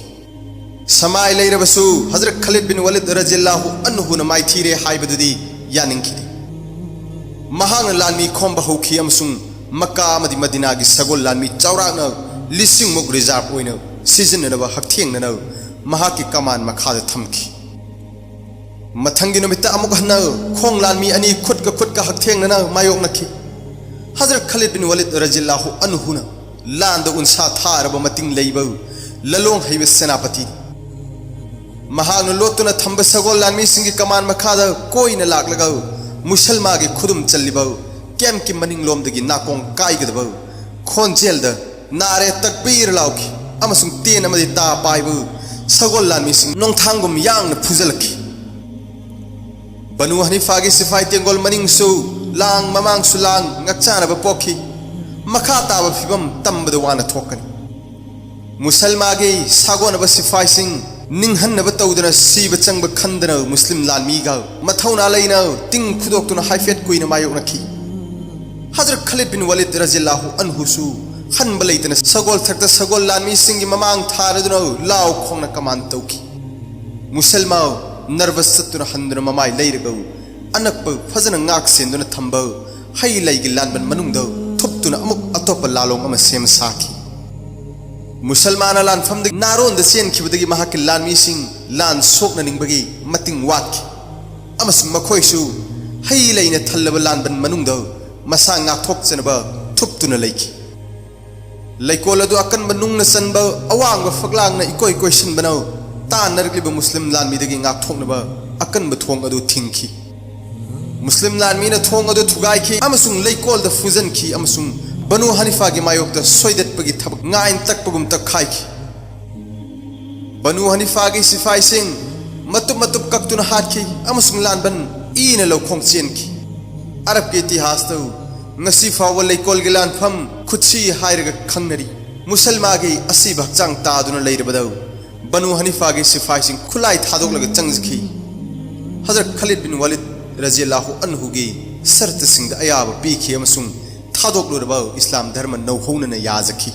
ꯁꯃꯥꯏ ꯂꯩꯔꯕꯁꯨ ꯍꯖꯔꯠ ꯈꯥꯂꯤꯗ ꯕꯤꯟ ꯋꯥꯂꯤꯗ ꯔꯖꯤꯌꯜꯂꯥꯍꯨ ꯑꯟꯍꯨꯅ ꯃꯥꯏꯊꯤꯔꯦ ꯍꯥꯏꯕꯗꯨꯗꯤ ꯌꯥꯅꯤꯡꯈꯤꯗꯦ꯫ ꯃꯍꯥꯛꯅ ꯂꯥꯟꯃꯤ ꯈꯣꯝꯕ ꯍꯧꯈꯤ ꯑꯃꯁꯨꯡ ꯃꯛꯀꯥ ꯑꯃꯗꯤ ꯃꯗꯤꯅꯥꯒꯤ ꯁꯒꯣꯜ ꯂꯥꯟꯃꯤ ꯆꯥꯎꯔꯥꯛꯅ ꯂꯤꯁꯤꯡꯃꯨꯛ ꯔꯤꯖꯥꯔꯚ ꯑꯣꯏꯅ ꯁꯤꯖꯤꯟꯅꯅꯕ ꯍꯛꯊꯦꯡꯅꯅ ꯃꯍꯥꯛꯀꯤ ꯀꯃꯥꯟ ꯃꯈꯥꯗ ꯊꯝꯈꯤ꯫ ꯃꯊꯪꯒꯤ ꯅꯨꯃꯤꯠꯇ ꯑꯃꯨꯛ ꯍꯟꯅ ꯈꯣꯡ ꯂꯥꯟꯃꯤ ꯑꯅꯤ ꯈꯨꯠꯀ ꯈꯨꯠꯀ ꯍꯛꯊꯦꯡꯅꯅ ꯃꯥꯌꯣꯛꯅꯈꯤ꯫ ꯍꯖꯔꯠ ꯈꯥꯂꯤꯗ ꯕꯤꯟ ꯋꯥꯂꯤꯗ ꯔꯖꯤꯌꯜꯂꯥꯍꯨ ꯑꯟꯍꯨꯅ ꯂꯥꯟꯗ ꯎꯟꯁꯥ ꯊꯥꯔꯕ ꯃꯇꯤꯡ ꯂꯩꯕ ꯂꯂꯣꯡ ꯍꯩꯕ ꯁꯦꯅꯥꯄꯇꯤꯅꯤ꯫ ꯃꯍꯥꯛꯅ ꯂꯣꯠꯇꯨꯅ ꯊꯝꯕ ꯁꯒꯣꯜ ꯂꯥꯟꯃꯤꯁꯤꯡꯒꯤ ꯀꯃꯥꯟ ꯃꯈꯥꯗ ꯀꯣꯏꯅ ꯂꯥꯛꯂꯒ ꯃꯨꯁꯜꯃꯥꯒꯤ ꯈꯨꯗꯨꯝ ꯆꯜꯂꯤꯕ ꯀꯦꯝꯞꯀꯤ ꯃꯅꯤꯡꯂꯣꯝꯗꯒꯤ ꯅꯥꯀꯣꯡ ꯀꯥꯏꯒꯗꯕ ꯈꯣꯟꯖꯦꯜꯗ "ꯅꯥꯔꯦ, ꯇꯛꯕꯤꯔ" ꯂꯥꯎꯈꯤ ꯑꯃꯁꯨꯡ ꯇꯦꯟ ꯑꯃꯗꯤ ꯇꯥ ꯄꯥꯏꯕ ꯁꯒꯣꯜ ꯂꯥꯟꯃꯤꯁꯤꯡ ꯅꯣꯡꯊꯥꯡꯒꯨꯝ ꯌꯥꯡꯅ ꯐꯨꯖꯜꯂꯛꯈꯤ꯫ ꯕꯅꯨ ꯍꯅꯤꯐꯥꯒꯤ ꯁꯤꯐꯥꯏ ꯇꯦꯡꯒꯣꯜ ꯃꯅꯤꯡꯁꯨ ꯂꯥꯡ, ꯃꯃꯥꯡꯁꯨ ꯂꯥꯡ, ꯉꯛꯆꯥꯅꯕ ꯄꯣꯛꯈꯤ꯫ ꯃꯈꯥ ꯇꯥꯕ ꯐꯤꯕꯝ ꯇꯝꯕꯗ ꯋꯥꯅ ꯊꯣꯛꯀꯅꯤ꯫ ꯃꯨꯁꯜꯃꯥꯒꯤ ꯁꯥꯒꯣꯟꯅꯕ ꯁꯤꯐꯥꯏꯁꯤꯡ ꯅꯤꯡꯍꯟꯅꯕ ꯇꯧꯗꯅ ꯁꯤꯕ ꯆꯪꯕ ꯈꯟꯗꯅ ꯃꯨꯁꯂꯤꯝ ꯂꯥꯟꯃꯤꯒ ꯃꯊꯧꯅꯥ ꯂꯩꯅ ꯇꯤꯡ ꯈꯨꯗꯣꯛꯇꯨꯅ ꯍꯥꯏꯐꯦꯠ ꯀꯨꯏꯅ ꯃꯥꯌꯣꯛꯅꯈꯤ꯫ ꯍꯖꯔꯠ ꯈꯥꯂꯤꯗ ꯕꯤꯟ ꯋꯥꯂꯤꯗ ꯔꯖꯤꯌꯜꯂꯥꯍꯨ ꯑꯟꯍꯨꯁꯨ ꯍꯟꯕ ꯂꯩꯇꯅ ꯁꯒꯣꯜ ꯊꯛꯇ ꯁꯒꯣꯜ ꯂꯥꯟꯃꯤꯁꯤꯡꯒꯤ ꯃꯃꯥꯡ ꯊꯥꯔꯗꯨꯅ ꯂꯥꯎ ꯈꯣꯡꯅ ꯀꯃꯥꯟ ꯇꯧꯈꯤ꯫ ꯃꯨꯁꯜꯃꯥ ꯅꯔꯚꯁ ꯆꯠꯇꯨꯅ ꯍꯟꯗꯨꯅ ꯃꯃꯥꯏ ꯂꯩꯔꯒ ꯑꯅꯛꯄ ꯐꯖꯅ ꯉꯥꯛ ꯁꯦꯟꯗꯨꯅ ꯊꯝꯕ ꯍꯩ ꯂꯩꯒꯤ ꯂꯥꯟꯕꯟ ꯃꯅꯨꯡꯗ ꯊꯨꯞꯇꯨꯅ ꯑꯃꯨꯛ ꯑꯇꯣꯞꯄ ꯂꯥꯂꯣꯡ ꯑꯃ ꯁꯦꯝ ꯁꯥꯈꯤ꯫ ꯃꯨꯁꯜꯃꯥꯅ ꯂꯥꯟꯐꯝꯗꯒꯤ ꯅꯥꯔꯣꯟꯗ ꯆꯦꯟꯈꯤꯕꯗꯒꯤ ꯃꯍꯥꯛꯀꯤ ꯂꯥꯟꯃꯤꯁꯤꯡ ꯂꯥꯟ ꯁꯣꯛꯅꯅꯤꯡꯕꯒꯤ ꯃꯇꯤꯡ ꯋꯥꯠꯈꯤ ꯑꯃꯁꯨꯡ ꯃꯈꯣꯏꯁꯨ ꯍꯩ ꯂꯩꯅ ꯊꯜꯂꯕ ꯂꯥꯟꯕꯟ ꯃꯅꯨꯡꯗ ꯃꯁꯥ ꯉꯥꯛꯊꯣꯛꯆꯅꯕ ꯊꯨꯞꯇꯨꯅ ꯂꯩꯈꯤ꯫ ꯂꯩꯀꯣꯜ ꯑꯗꯨ ꯑꯀꯟꯕ ꯅꯨꯡꯅ ꯆꯟꯕ ꯑꯋꯥꯡꯕ ꯐꯛꯂꯥꯡꯅ ꯏꯀꯣꯏ ꯀꯣꯏꯁꯤꯟꯕꯅ ꯇꯥꯟꯅꯔꯛꯂꯤꯕ ꯃꯨꯁꯂꯤꯝ ꯂꯥꯟꯃꯤꯗꯒꯤ ꯉꯥꯛꯊꯣꯛꯅꯕ ꯑꯀꯟꯕ ꯊꯣꯡ ꯑꯗꯨ ꯊꯤꯡꯈꯤ꯫ ꯃꯨꯁꯂꯤꯝ ꯂꯥꯟꯃꯤꯅ ꯊꯣꯡ ꯑꯗꯨ ꯊꯨꯒꯥꯏꯈꯤ ꯑꯃꯁꯨꯡ ꯂꯩꯀꯣꯜꯗ ꯐꯨꯖꯟꯈꯤ ꯑꯃꯁꯨꯡ ꯕꯅꯨ ꯍꯅꯤꯐꯥꯒꯤ ꯃꯥꯌꯣꯛꯇ ꯁꯣꯏꯗꯠꯄꯒꯤ ꯊꯕꯛ ꯉꯥꯏꯟ ꯇꯛꯄꯒꯨꯝ ꯇꯛꯈꯥꯏꯈꯤ꯫ ꯕꯅꯨ ꯍꯅꯤꯐꯥꯒꯤ ꯁꯤꯐꯥꯏꯁꯤꯡ ꯃꯇꯨꯞ ꯃꯇꯨꯞ ꯀꯛꯇꯨꯅ ꯍꯥꯠꯈꯤ ꯑꯃꯁꯨꯡ ꯂꯥꯟꯕꯟ ꯏꯅ ꯂꯧꯈꯣꯡ ꯆꯦꯟꯈꯤ꯫ ꯑꯔꯕꯀꯤ ꯏꯇꯤꯍꯥꯁꯇ ꯉꯁꯤ ꯐꯥꯎꯕ ꯂꯩꯀꯣꯜꯒꯤ ꯂꯥꯟꯐꯝ ꯈꯨꯠꯁꯤ ꯍꯥꯏꯔꯒ ꯈꯪꯅꯔꯤ꯫ ꯃꯨꯁꯜꯃꯥꯒꯤ ꯑꯁꯤꯕ ꯍꯛꯆꯥꯡ ꯇꯥꯗꯨꯅ ꯂꯩꯔꯕꯗ ꯕꯅꯨ ꯍꯅꯤꯐꯥꯒꯤ ꯁꯤꯐꯥꯏꯁꯤꯡ ꯈꯨꯠꯂꯥꯏ ꯊꯥꯗꯣꯛꯂꯒ ꯆꯪꯖꯈꯤ꯫ ꯍꯖꯔꯠ ꯈꯥꯂꯤꯗ ꯕꯤꯟ ꯋꯥꯂꯤꯗ ꯔꯖꯤꯌꯜꯂꯥꯍꯨ ꯑꯟꯍꯨꯒꯤ ꯁꯔꯇꯁꯤꯡꯗ ꯑꯌꯥꯕ ꯄꯤꯈꯤ ꯑꯃꯁꯨꯡ ꯊꯥꯗꯣꯛꯂꯨꯔꯕ ꯏꯁꯂꯥꯝ ꯙꯔꯃ ꯅꯧꯍꯧꯅꯅ ꯌꯥꯖꯈꯤ꯫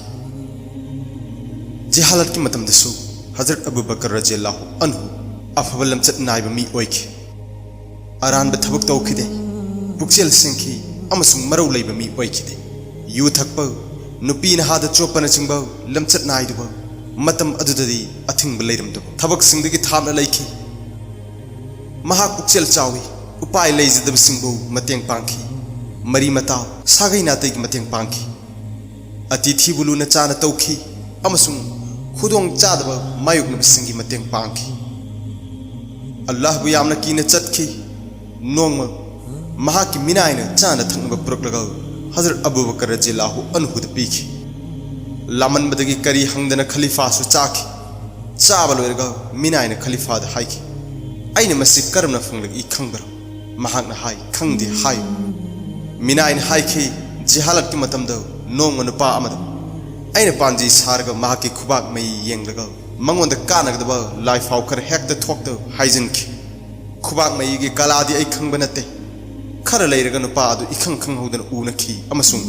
ꯖꯤꯍꯥꯂꯠꯀꯤ ꯃꯇꯝꯗꯁꯨ ꯍꯖꯔꯠ ꯑꯕꯨ ꯕꯀꯔ ꯔꯖꯤꯌꯜꯂꯥꯍꯨ ꯑꯟꯍꯨ ꯑꯐꯕ ꯂꯝꯆꯠ ꯅꯥꯏꯕ ꯃꯤ ꯑꯣꯏꯈꯤ꯫ ꯑꯔꯥꯟꯕ ꯊꯕꯛ ꯇꯧꯈꯤꯗꯦ꯫ ꯄꯨꯛꯆꯦꯜ ꯁꯦꯡꯈꯤ ꯑꯃꯁꯨꯡ ꯃꯔꯧ ꯂꯩꯕ ꯃꯤ ꯑꯣꯏꯈꯤꯗꯦ꯫ ꯌꯨ ꯊꯛꯄ, ꯅꯨꯄꯤ ꯅꯍꯥꯗ ꯆꯣꯞꯄꯅꯆꯤꯡꯕ ꯂꯝꯆꯠ ꯅꯥꯏꯗꯕ, ꯃꯇꯝ ꯑꯗꯨꯗꯗꯤ ꯑꯊꯤꯡꯕ ꯂꯩꯔꯝꯗꯕ ꯊꯕꯛꯁꯤꯡꯗꯒꯤ ꯊꯥꯞꯅ ꯂꯩꯈꯤ꯫ ꯃꯍꯥꯛ ꯄꯨꯛꯆꯦꯜ ꯆꯥꯎꯏ, ꯎꯄꯥꯏ ꯂꯩꯖꯗꯕꯁꯤꯡꯕꯨ ꯃꯇꯦꯡ ꯄꯥꯡꯈꯤ꯫ ꯃꯔꯤ ꯃꯇꯥ, ꯁꯥꯒꯩ ꯅꯥꯇꯩꯒꯤ ꯃꯇꯦꯡ ꯄꯥꯡꯈꯤ꯫ ꯑꯇꯤꯊꯤꯕꯨ ꯂꯨꯅ ꯆꯥꯅ ꯇꯧꯈꯤ ꯑꯃꯁꯨꯡ ꯈꯨꯗꯣꯡ ꯆꯥꯗꯕ ꯃꯥꯌꯣꯛꯅꯕꯁꯤꯡꯒꯤ ꯃꯇꯦꯡ ꯄꯥꯡꯈꯤ꯫ ꯑꯜꯂꯥꯍꯕꯨ ꯌꯥꯝꯅ ꯀꯤꯅ ꯆꯠꯈꯤ꯫ ꯅꯣꯡꯃ ꯃꯍꯥꯛꯀꯤ ꯃꯤꯅꯥꯏꯅ ꯆꯥꯅ ꯊꯛꯅꯕ ꯄꯨꯔꯛꯂꯒ ꯍꯖꯔꯠ ꯑꯕꯨ ꯕꯀꯔ ꯔꯖꯤꯌꯜꯂꯥꯍꯨ ꯑꯟꯍꯨꯗ ꯄꯤꯈꯤ꯫ ꯂꯥꯃꯟꯕꯗꯒꯤ ꯀꯔꯤ ꯍꯪꯗꯅ ꯈꯂꯤꯐꯥꯁꯨ ꯆꯥꯈꯤ꯫ ꯆꯥꯕ ꯂꯣꯏꯔꯒ ꯃꯤꯅꯥꯏꯅ ꯈꯂꯤꯐꯥꯗ ꯍꯥꯏꯈꯤ, "ꯑꯩꯅ ꯃꯁꯤ ꯀꯔꯝꯅ ꯐꯪꯂꯛꯏ ꯈꯪꯕ꯭ꯔꯥ?" ꯃꯍꯥꯛꯅ ꯍꯥꯏ, "ꯈꯪꯗꯦ, ꯍꯥꯏꯌꯨ꯫" ꯃꯤꯅꯥꯏꯅ ꯍꯥꯏꯈꯤ, "ꯖꯤꯍꯥꯂꯠꯀꯤ ꯃꯇꯝꯗ ꯅꯣꯡꯃ ꯅꯨꯄꯥ ꯑꯃꯗ ꯑꯩꯅ ꯄꯥꯟꯖꯤ ꯁꯥꯔꯒ ꯃꯍꯥꯛꯀꯤ ꯈꯨꯕꯥꯛ ꯃꯩ ꯌꯦꯡꯂꯒ ꯃꯉꯣꯟꯗ ꯀꯥꯟꯅꯒꯗꯕ ꯂꯥꯏꯐꯥꯎ ꯈꯔ ꯍꯦꯛꯇ ꯊꯣꯛꯇ ꯍꯥꯏꯖꯤꯟꯈꯤ꯫ ꯈꯨꯕꯥꯛ ꯃꯩꯒꯤ ꯀꯂꯥꯗꯤ ꯑꯩ ꯈꯪꯕ ꯅꯠꯇꯦ꯫ ꯈꯔ ꯂꯩꯔꯒ ꯅꯨꯄꯥ ꯑꯗꯨ ꯏꯈꯪ ꯈꯪꯍꯧꯗꯅ ꯎꯅꯈꯤ ꯑꯃꯁꯨꯡ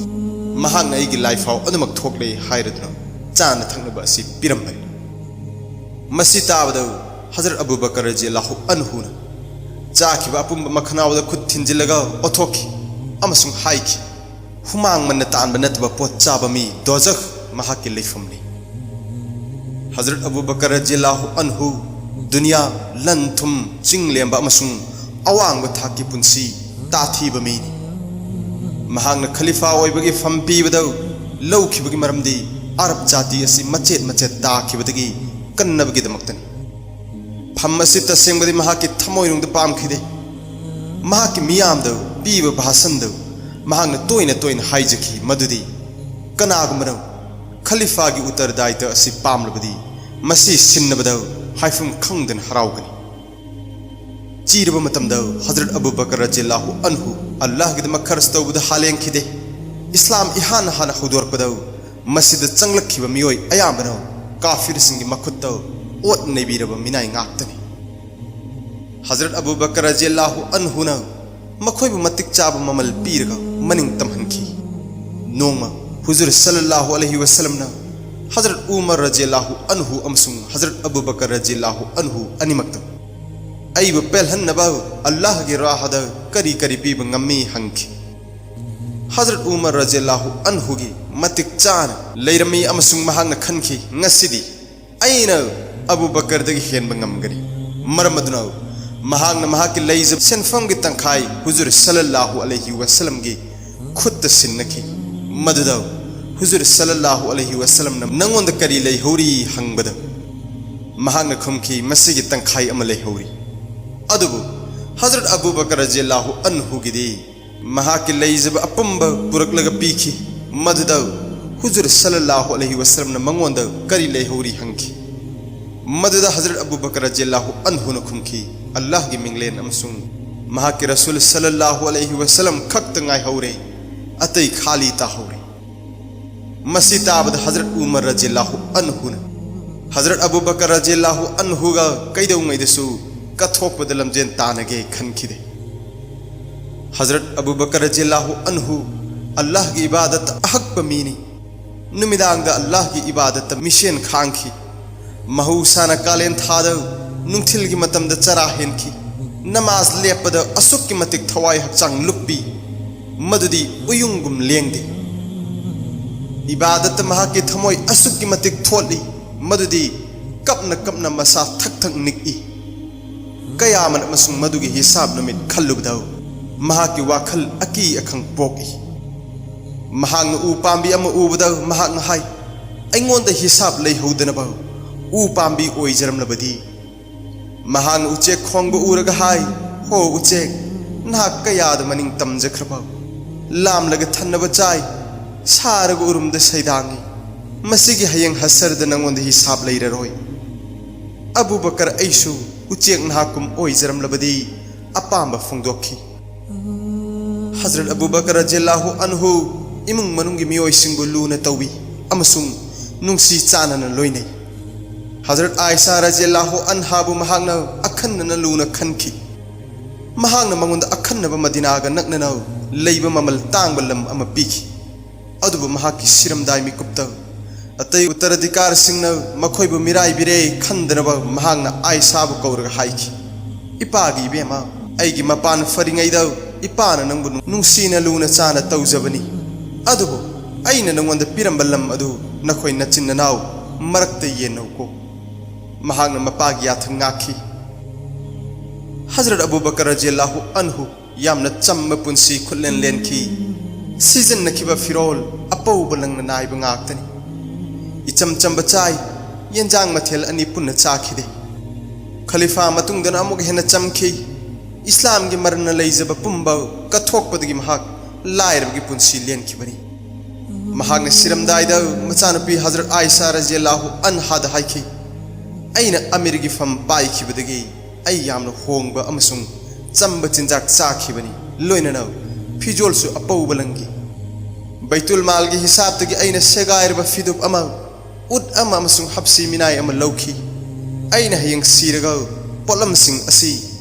ꯃꯍꯥꯛꯅ ꯑꯩꯒꯤ ꯂꯥꯏꯐꯥꯎ ꯑꯗꯨꯃꯛ ꯊꯣꯛꯂꯦ ꯍꯥꯏꯔꯗꯨꯅ ꯆꯥꯅ ꯊꯛꯅꯕ ꯑꯁꯤ ꯄꯤꯔꯝꯕꯅꯤ꯫" ꯃꯁꯤ ꯇꯥꯕꯗ ꯍꯖꯔꯠ ꯑꯕꯨ ꯕꯀꯔ ꯔꯖꯤꯌꯜꯂꯥꯍꯨ ꯑꯟꯍꯨꯅ ꯆꯥꯈꯤꯕ ꯑꯄꯨꯝꯕ ꯃꯈꯅꯥꯎꯗ ꯈꯨꯠ ꯊꯤꯟꯖꯤꯜꯂꯒ ꯑꯣꯊꯣꯛꯈꯤ ꯑꯃꯁꯨꯡ ꯍꯥꯏꯈꯤ, "ꯍꯨꯃꯥꯡ ꯃꯟꯅ ꯇꯥꯟꯕ ꯅꯠꯇꯕ ꯄꯣꯠ ꯆꯥꯕ ꯃꯤ ꯗꯣꯖꯈ ꯃꯍꯥꯛꯀꯤ ꯂꯩꯐꯝꯅꯤ꯫" ꯍꯖꯔꯠ ꯑꯕꯨ ꯕꯀꯔ ꯔꯖꯤꯌꯜꯂꯥꯍꯨ ꯑꯟꯍꯨ ꯗꯨꯅꯤꯌꯥ, ꯂꯟ ꯊꯨꯝ, ꯆꯤꯡ ꯂꯦꯝꯕ ꯑꯃꯁꯨꯡ ꯑꯋꯥꯡꯕ ꯊꯥꯛꯀꯤ ꯄꯨꯟꯁꯤ ꯇꯥꯊꯤꯕ ꯃꯤꯅꯤ꯫ ꯃꯍꯥꯛꯅ ꯈꯂꯤꯐꯥ ꯑꯣꯏꯕꯒꯤ ꯐꯝ ꯄꯤꯕꯗ ꯂꯧꯈꯤꯕꯒꯤ ꯃꯔꯝꯗꯤ ꯑꯔꯕ ꯖꯥꯇꯤ ꯑꯁꯤ ꯃꯆꯦꯠ ꯃꯆꯦꯠ ꯇꯥꯈꯤꯕꯗꯒꯤ ꯀꯟꯅꯕꯒꯤꯗꯃꯛꯇꯅꯤ꯫ ꯐꯝ ꯑꯁꯤ ꯇꯁꯦꯡꯕꯗꯤ ꯃꯍꯥꯛꯀꯤ ꯊꯃꯣꯏꯅꯨꯡꯗ ꯄꯥꯝꯈꯤꯗꯦ꯫ ꯃꯍꯥꯛꯀꯤ ꯃꯤꯌꯥꯝꯗ ꯄꯤꯕ ꯚꯥꯁꯟꯗ ꯃꯍꯥꯛꯅ ꯇꯣꯏꯅ ꯇꯣꯏꯅ ꯍꯥꯏꯖꯈꯤ ꯃꯗꯨꯗꯤ, "ꯀꯅꯥꯒꯨꯝꯕꯅ ꯈꯂꯤꯐꯥꯒꯤ ꯎꯠꯇꯔꯗꯥꯏꯇ ꯑꯁꯤ ꯄꯥꯝꯂꯕꯗꯤ ꯃꯁꯤ ꯁꯤꯟꯅꯕꯗ ꯍꯥꯏꯐꯝ ꯈꯪꯗꯅ ꯍꯔꯥꯎꯒꯅꯤ꯫" ꯆꯤꯔꯕ ꯃꯇꯝꯗ ꯍꯖꯔꯠ ꯑꯕꯨ ꯕꯀꯔ ꯔꯖꯤꯌꯜꯂꯥꯍꯨ ꯑꯟꯍꯨ ꯑꯜꯂꯥꯍꯒꯤꯗꯃꯛ ꯈꯔꯆ ꯇꯧꯕꯗ ꯍꯥꯂꯦꯡꯈꯤꯗꯦ꯫ ꯏꯁꯂꯥꯝ ꯏꯍꯥꯟ ꯍꯥꯟꯅ ꯍꯧꯗꯣꯔꯛꯄꯗ ꯃꯁꯤꯗ ꯆꯪꯂꯛꯈꯤꯕ ꯃꯤꯑꯣꯏ ꯑꯌꯥꯝꯕꯅ ꯀꯥꯐꯤꯔꯁꯤꯡꯒꯤ ꯃꯈꯨꯠꯇ ꯑꯣꯠ ꯅꯩꯕꯤꯔꯕ ꯃꯤꯅꯥꯏ ꯉꯥꯛꯇꯅꯤ꯫ ꯍꯖꯔꯠ ꯑꯕꯨ ꯕꯀꯔ ꯔꯖꯤꯌꯜꯂꯥꯍꯨ ꯑꯟꯍꯨꯅ ꯃꯈꯣꯏꯕꯨ ꯃꯇꯤꯛ ꯆꯥꯕ ꯃꯃꯜ ꯄꯤꯔꯒ ꯃꯅꯤꯡ ꯇꯝꯍꯟꯈꯤ꯫ ꯅꯣꯡꯃ ꯍꯨꯖꯨꯔ ꯁꯜꯂꯜꯂꯥꯍꯨ ꯑꯂꯩꯍꯤ ꯋꯁꯜꯂꯝꯅ ꯍꯖꯔꯠ ꯎꯃꯔ ꯔꯖꯤꯌꯜꯂꯥꯍꯨ ꯑꯟꯍꯨ ꯑꯃꯁꯨꯡ ꯍꯖꯔꯠ ꯑꯕꯨ ꯕꯀꯔ ꯔꯖꯤꯌꯜꯂꯥꯍꯨ ꯑꯟꯍꯨ ꯑꯅꯤꯃꯛꯇ, "ꯑꯩꯕꯨ ꯄꯦꯜꯍꯟꯅꯕ ꯑꯜꯂꯥꯍꯒꯤ ꯔꯥꯍꯗ ꯀꯔꯤ ꯀꯔꯤ ꯄꯤꯕ ꯉꯝꯃꯤ?" ꯍꯪꯈꯤ꯫ ꯍꯖꯔꯠ ꯎꯃꯔ ꯔꯖꯤꯌꯜꯂꯥꯍꯨ ꯑꯟꯍꯨꯒꯤ ꯃꯇꯤꯛ ꯆꯥꯅ ꯂꯩꯔꯝꯃꯤ ꯑꯃꯁꯨꯡ ꯃꯍꯥꯛꯅ ꯈꯟꯈꯤ, "ꯉꯁꯤꯗꯤ ꯑꯩꯅ ꯑꯕꯨ ꯕꯀꯔꯗꯒꯤ ꯍꯦꯟꯕ ꯉꯝꯒꯅꯤ꯫" ꯃꯔꯝ ꯑꯗꯨꯅ ꯃꯍꯥꯛꯅ ꯃꯍꯥꯛꯀꯤ ꯂꯩꯖꯕ ꯁꯦꯟꯐꯝꯒꯤ ꯇꯪꯈꯥꯏ ꯍꯨꯖꯨꯔ ꯁꯜꯂꯜꯂꯥꯍꯨ ꯑꯂꯩꯍꯤ ꯋꯥꯁꯜꯂꯝꯒꯤ ꯈꯨꯠꯇ ꯁꯤꯟꯅꯈꯤ꯫ ꯃꯗꯨꯗ ꯍꯨꯖꯨꯔ ꯁꯜꯂꯜꯂꯥꯍꯨ ꯑꯂꯩꯍꯤ ꯋꯥꯁꯜꯂꯝꯅ, "ꯅꯉꯣꯟꯗ ꯀꯔꯤ ꯂꯩꯍꯧꯔꯤ?" ꯍꯪꯕꯗ ꯃꯍꯥꯛꯅ ꯈꯨꯝꯈꯤ, "ꯃꯁꯤꯒꯤ ꯇꯪꯈꯥꯏ ꯑꯃ ꯂꯩꯍꯧꯔꯤ"꯫ ꯑꯗꯨꯕꯨ ꯍꯖꯔꯠ ꯑꯕꯨ ꯕꯀꯔ ꯔꯖꯤꯌꯜꯂꯥꯍꯨ ꯑꯟꯍꯨꯒꯤꯗꯤ ꯃꯍꯥꯛꯀꯤ ꯂꯩꯖꯕ ꯑꯄꯨꯝꯕ ꯄꯨꯔꯛꯂꯒ ꯄꯤꯈꯤ꯫ ꯃꯗꯨꯗ ꯍꯨꯖꯨꯔ ꯁꯜꯂꯜꯂꯥꯍꯨ ꯑꯂꯩꯍꯤ ꯋꯥꯁꯜꯂꯝꯅ ꯃꯉꯣꯟꯗ ꯀꯔꯤ ꯂꯩꯍꯧꯔꯤ ꯍꯪꯈꯤ꯫ ꯃꯗꯨꯗ ꯍꯖꯔꯠ ꯑꯕꯨ ꯕꯀꯔ ꯔꯖꯤꯌꯜꯂꯥꯍꯨ ꯑꯟꯍꯨꯅ ꯈꯨꯝꯈꯤ, "ꯑꯜꯂꯥꯍꯒꯤ ꯃꯤꯡꯂꯦꯟ ꯑꯃꯁꯨꯡ ꯃꯍꯥꯛꯀꯤ ꯔꯁꯨꯜ ꯁꯜꯂꯜꯂꯥꯍꯨ ꯑꯂꯩꯍꯤ ꯋꯥꯁꯜꯂꯝ ꯈꯛꯇ ꯉꯥꯏꯍꯧꯔꯦ, ꯑꯇꯩ ꯈꯥꯂꯤ ꯇꯥꯍꯧꯔꯦ"꯫ ꯃꯁꯤ ꯇꯥꯕꯗ ꯍꯖꯔꯠ ꯎꯃꯔ ꯔꯖꯤꯌꯜꯂꯥꯍꯨ ꯑꯟꯍꯨꯅ ꯍꯖꯔꯠ ꯑꯕꯨ ꯕꯀꯔ ꯔꯖꯤꯌꯜꯂꯥꯍꯨ ꯑꯟꯍꯨꯒ ꯀꯩꯗꯧꯉꯩꯗꯁꯨ ꯀꯠꯊꯣꯛꯄꯗ ꯂꯝꯖꯦꯟ ꯇꯥꯟꯅꯒꯦ ꯈꯟꯈꯤꯗꯦ꯫ ꯍꯖꯔꯠ ꯑꯕꯨ ꯕꯀꯔ ꯔꯖꯤꯌꯜꯂꯥꯍꯨ ꯑꯟꯍꯨ ꯑꯜꯂꯥꯍꯒꯤ ꯏꯕꯥꯗꯠꯇ ꯑꯍꯛꯄ ꯃꯤꯅꯤ꯫ ꯅꯨꯃꯤꯗꯥꯡꯗ ꯑꯜꯂꯥꯍꯒꯤ ꯏꯕꯥꯗꯠꯇ ꯃꯤꯁꯦꯟ ꯈꯥꯡꯈꯤ꯫ ꯃꯍꯧꯁꯥꯅ ꯀꯥꯂꯦꯟ ꯊꯥꯗ ꯅꯨꯡꯊꯤꯜꯒꯤ ꯃꯇꯝꯗ ꯆꯔꯥ ꯍꯦꯟꯈꯤ꯫ ꯅꯃꯥꯖ ꯂꯦꯞꯄꯗ ꯑꯁꯨꯛꯀꯤ ꯃꯇꯤꯛ ꯊꯋꯥꯏ ꯍꯛꯆꯥꯡ ꯂꯨꯞꯄꯤ, ꯃꯗꯨꯗꯤ ꯎꯌꯨꯡꯒꯨꯝ ꯂꯦꯡꯗꯦ꯫ ꯏꯕꯥꯗꯠꯇ ꯃꯍꯥꯛꯀꯤ ꯊꯃꯣꯏ ꯑꯁꯨꯛꯀꯤ ꯃꯇꯤꯛ ꯊꯣꯠꯂꯤ, ꯃꯗꯨꯗꯤ ꯀꯞꯅ ꯀꯞꯅ ꯃꯁꯥ ꯊꯛ ꯊꯛ ꯅꯤꯛꯏ꯫ ꯀꯌꯥꯃꯠ ꯑꯃꯁꯨꯡ ꯃꯗꯨꯒꯤ ꯍꯤꯁꯥꯕ ꯅꯨꯃꯤꯠ ꯈꯜꯂꯨꯕꯗ ꯃꯍꯥꯛꯀꯤ ꯋꯥꯈꯜ ꯑꯀꯤ ꯑꯈꯪ ꯄꯣꯛꯏ꯫ ꯃꯍꯥꯛꯅ ꯎ ꯄꯥꯝꯕꯤ ꯑꯃ ꯎꯕꯗ ꯃꯍꯥꯛꯅ ꯍꯥꯏ, "ꯑꯩꯉꯣꯟꯗ ꯍꯤꯁꯥꯕ ꯂꯩꯍꯧꯗꯅꯕ ꯎ ꯄꯥꯝꯕꯤ ꯑꯣꯏꯖꯔꯝꯂꯕꯗꯤ"꯫ ꯃꯍꯥꯛꯅ ꯎꯆꯦꯛ ꯈꯣꯡꯕ ꯎꯔꯒ ꯍꯥꯏ, "ꯍꯣ ꯎꯆꯦꯛ, ꯅꯍꯥꯛ ꯀꯌꯥꯗ ꯃꯅꯤꯡ ꯇꯝꯖꯈ꯭ꯔꯕ! ꯂꯥꯝꯂꯒ ꯊꯟꯅꯕ ꯆꯥꯏ, ꯁꯥꯔꯒ ꯎꯔꯨꯝꯗ ꯁꯩꯗꯥꯡꯏ꯫ ꯃꯁꯤꯒꯤ ꯍꯌꯦꯡ ꯍꯁꯔꯗ ꯅꯉꯣꯟꯗ ꯍꯤꯁꯥꯕ ꯂꯩꯔꯔꯣꯏ"꯫ ꯑꯕꯨ ꯕꯀꯔ ꯑꯩꯁꯨ ꯎꯆꯦꯛ ꯅꯍꯥꯛꯀꯨꯝ ꯑꯣꯏꯖꯔꯝꯂꯕꯗꯤ ꯑꯄꯥꯝꯕ ꯐꯣꯡꯗꯣꯛꯈꯤ꯫ ꯍꯖꯔꯠ ꯑꯕꯨ ꯕꯀꯔ ꯔꯖꯤꯌꯜꯂꯥꯍꯨ ꯑꯟꯍꯨ ꯏꯃꯨꯡ ꯃꯅꯨꯡꯒꯤ ꯃꯤꯑꯣꯏꯁꯤꯡꯕꯨ ꯂꯨꯅ ꯇꯧꯏ ꯑꯃꯁꯨꯡ ꯅꯨꯡꯁꯤ ꯆꯥꯟꯅꯅ ꯂꯣꯏꯅꯩ꯫ ꯍꯖꯔꯠ ꯑꯥꯏꯁꯥ ꯔꯖꯤꯌꯜꯂꯥꯍꯨ ꯑꯟꯍꯥꯕꯨ ꯃꯍꯥꯛꯅ ꯑꯈꯟꯅꯅ ꯂꯨꯅ ꯈꯟꯈꯤ꯫ ꯃꯍꯥꯛꯅ ꯃꯉꯣꯟꯗ ꯑꯈꯟꯅꯕ ꯃꯗꯤꯅꯥꯒ ꯅꯛꯅꯅ ꯂꯩꯕ ꯃꯃꯜ ꯇꯥꯡꯕ ꯂꯝ ꯑꯃ ꯄꯤꯈꯤ꯫ ꯑꯗꯨꯕꯨ ꯃꯍꯥꯛꯀꯤ ꯁꯤꯔꯝꯗꯥꯏ ꯃꯤꯀꯨꯞꯇ ꯑꯇꯩ ꯎꯠꯇꯔꯥꯙꯤꯀꯥꯔꯁꯤꯡꯅ ꯃꯈꯣꯏꯕꯨ ꯃꯤꯔꯥꯏꯕꯤꯔꯦ ꯈꯟꯗꯅꯕ ꯃꯍꯥꯛꯅ ꯑꯥꯏꯁꯥꯕꯨ ꯀꯧꯔꯒ ꯍꯥꯏꯈꯤ, "ꯏꯄꯥꯒꯤ ꯏꯕꯦꯝꯃ, ꯑꯩꯒꯤ ꯃꯄꯥꯟ ꯐꯔꯤꯉꯩꯗ ꯏꯄꯥꯅ ꯅꯪꯕꯨ ꯅꯨꯡꯁꯤꯅ ꯂꯨꯅ ꯆꯥꯅ ꯇꯧꯖꯕꯅꯤ꯫ ꯑꯗꯨꯕꯨ ꯑꯩꯅ ꯅꯉꯣꯟꯗ ꯄꯤꯔꯝꯕ ꯂꯝ ꯑꯗꯨ ꯅꯈꯣꯏ ꯅꯆꯤꯟ ꯅꯅꯥꯎ ꯃꯔꯛꯇ ꯌꯦꯟꯅꯧꯀꯣ"꯫ ꯃꯍꯥꯛꯅ ꯃꯄꯥꯒꯤ ꯌꯥꯊꯪ ꯉꯥꯛꯈꯤ꯫ ꯍꯖꯔꯠ ꯑꯕꯨ ꯕꯀꯔ ꯔꯖꯤꯌꯜꯂꯥꯍꯨ ꯑꯟꯍꯨ ꯌꯥꯝꯅ ꯆꯝꯕ ꯄꯨꯟꯁꯤ ꯈꯨꯠꯂꯦꯟ ꯂꯦꯟꯈꯤ꯫ ꯁꯤꯖꯤꯟꯅꯈꯤꯕ ꯐꯤꯔꯣꯜ ꯑꯄꯧꯕ ꯂꯪꯅ ꯅꯥꯏꯕ ꯉꯥꯛꯇꯅꯤ꯫ ꯏꯆꯝ ꯆꯝꯕ ꯆꯥꯏ, ꯌꯦꯟꯖꯥꯡ ꯃꯊꯦꯜ ꯑꯅꯤ ꯄꯨꯟꯅ ꯆꯥꯈꯤꯗꯦ꯫ ꯈꯂꯤꯐꯥ ꯃꯇꯨꯡꯗꯅ ꯑꯃꯨꯛ ꯍꯦꯟꯅ ꯆꯝꯈꯤ꯫ ꯏꯁꯂꯥꯝꯒꯤ ꯃꯔꯟꯅ ꯂꯩꯖꯕ ꯄꯨꯝꯕ ꯀꯠꯊꯣꯛꯄꯗꯒꯤ ꯃꯍꯥꯛ ꯂꯥꯏꯔꯕꯒꯤ ꯄꯨꯟꯁꯤ ꯂꯦꯟꯈꯤꯕꯅꯤ꯫ ꯃꯍꯥꯛꯅ ꯁꯤꯔꯝꯗꯥꯏꯗ ꯃꯆꯥꯅꯨꯄꯤ ꯍꯖꯔꯠ ꯑꯥꯏꯁꯥ ꯔꯖꯤꯌꯜꯂꯥꯍꯨ ꯑꯟꯍꯥꯗ ꯍꯥꯏꯈꯤ, "ꯑꯩꯅ ꯑꯃꯤꯔꯒꯤ ꯐꯝ ꯄꯥꯏꯈꯤꯕꯗꯒꯤ ꯑꯩ ꯌꯥꯝꯅ ꯍꯣꯡꯕ ꯑꯃꯁꯨꯡ ꯆꯝꯕ ꯆꯤꯟꯖꯥꯛ ꯆꯥꯈꯤꯕꯅꯤ, ꯂꯣꯏꯅꯅ ꯐꯤꯖꯣꯜꯁꯨ ꯑꯄꯧꯕ ꯂꯪꯈꯤ꯫ ꯕꯩꯇꯨꯜ ꯃꯥꯜꯒꯤ ꯍꯤꯁꯥꯕꯇꯒꯤ ꯑꯩꯅ ꯁꯦꯒꯥꯏꯔꯕ ꯐꯤꯗꯨꯞ ꯑꯃ, ꯎꯠ ꯑꯃ ꯑꯃꯁꯨꯡ ꯍꯞꯁꯤ ꯃꯤꯅꯥꯏ ꯑꯃ ꯂꯧꯈꯤ꯫ ꯑꯩꯅ ꯍꯌꯦꯡ ꯁꯤꯔꯒ ꯄꯣꯠꯂꯝꯁꯤꯡ ꯑꯁꯤ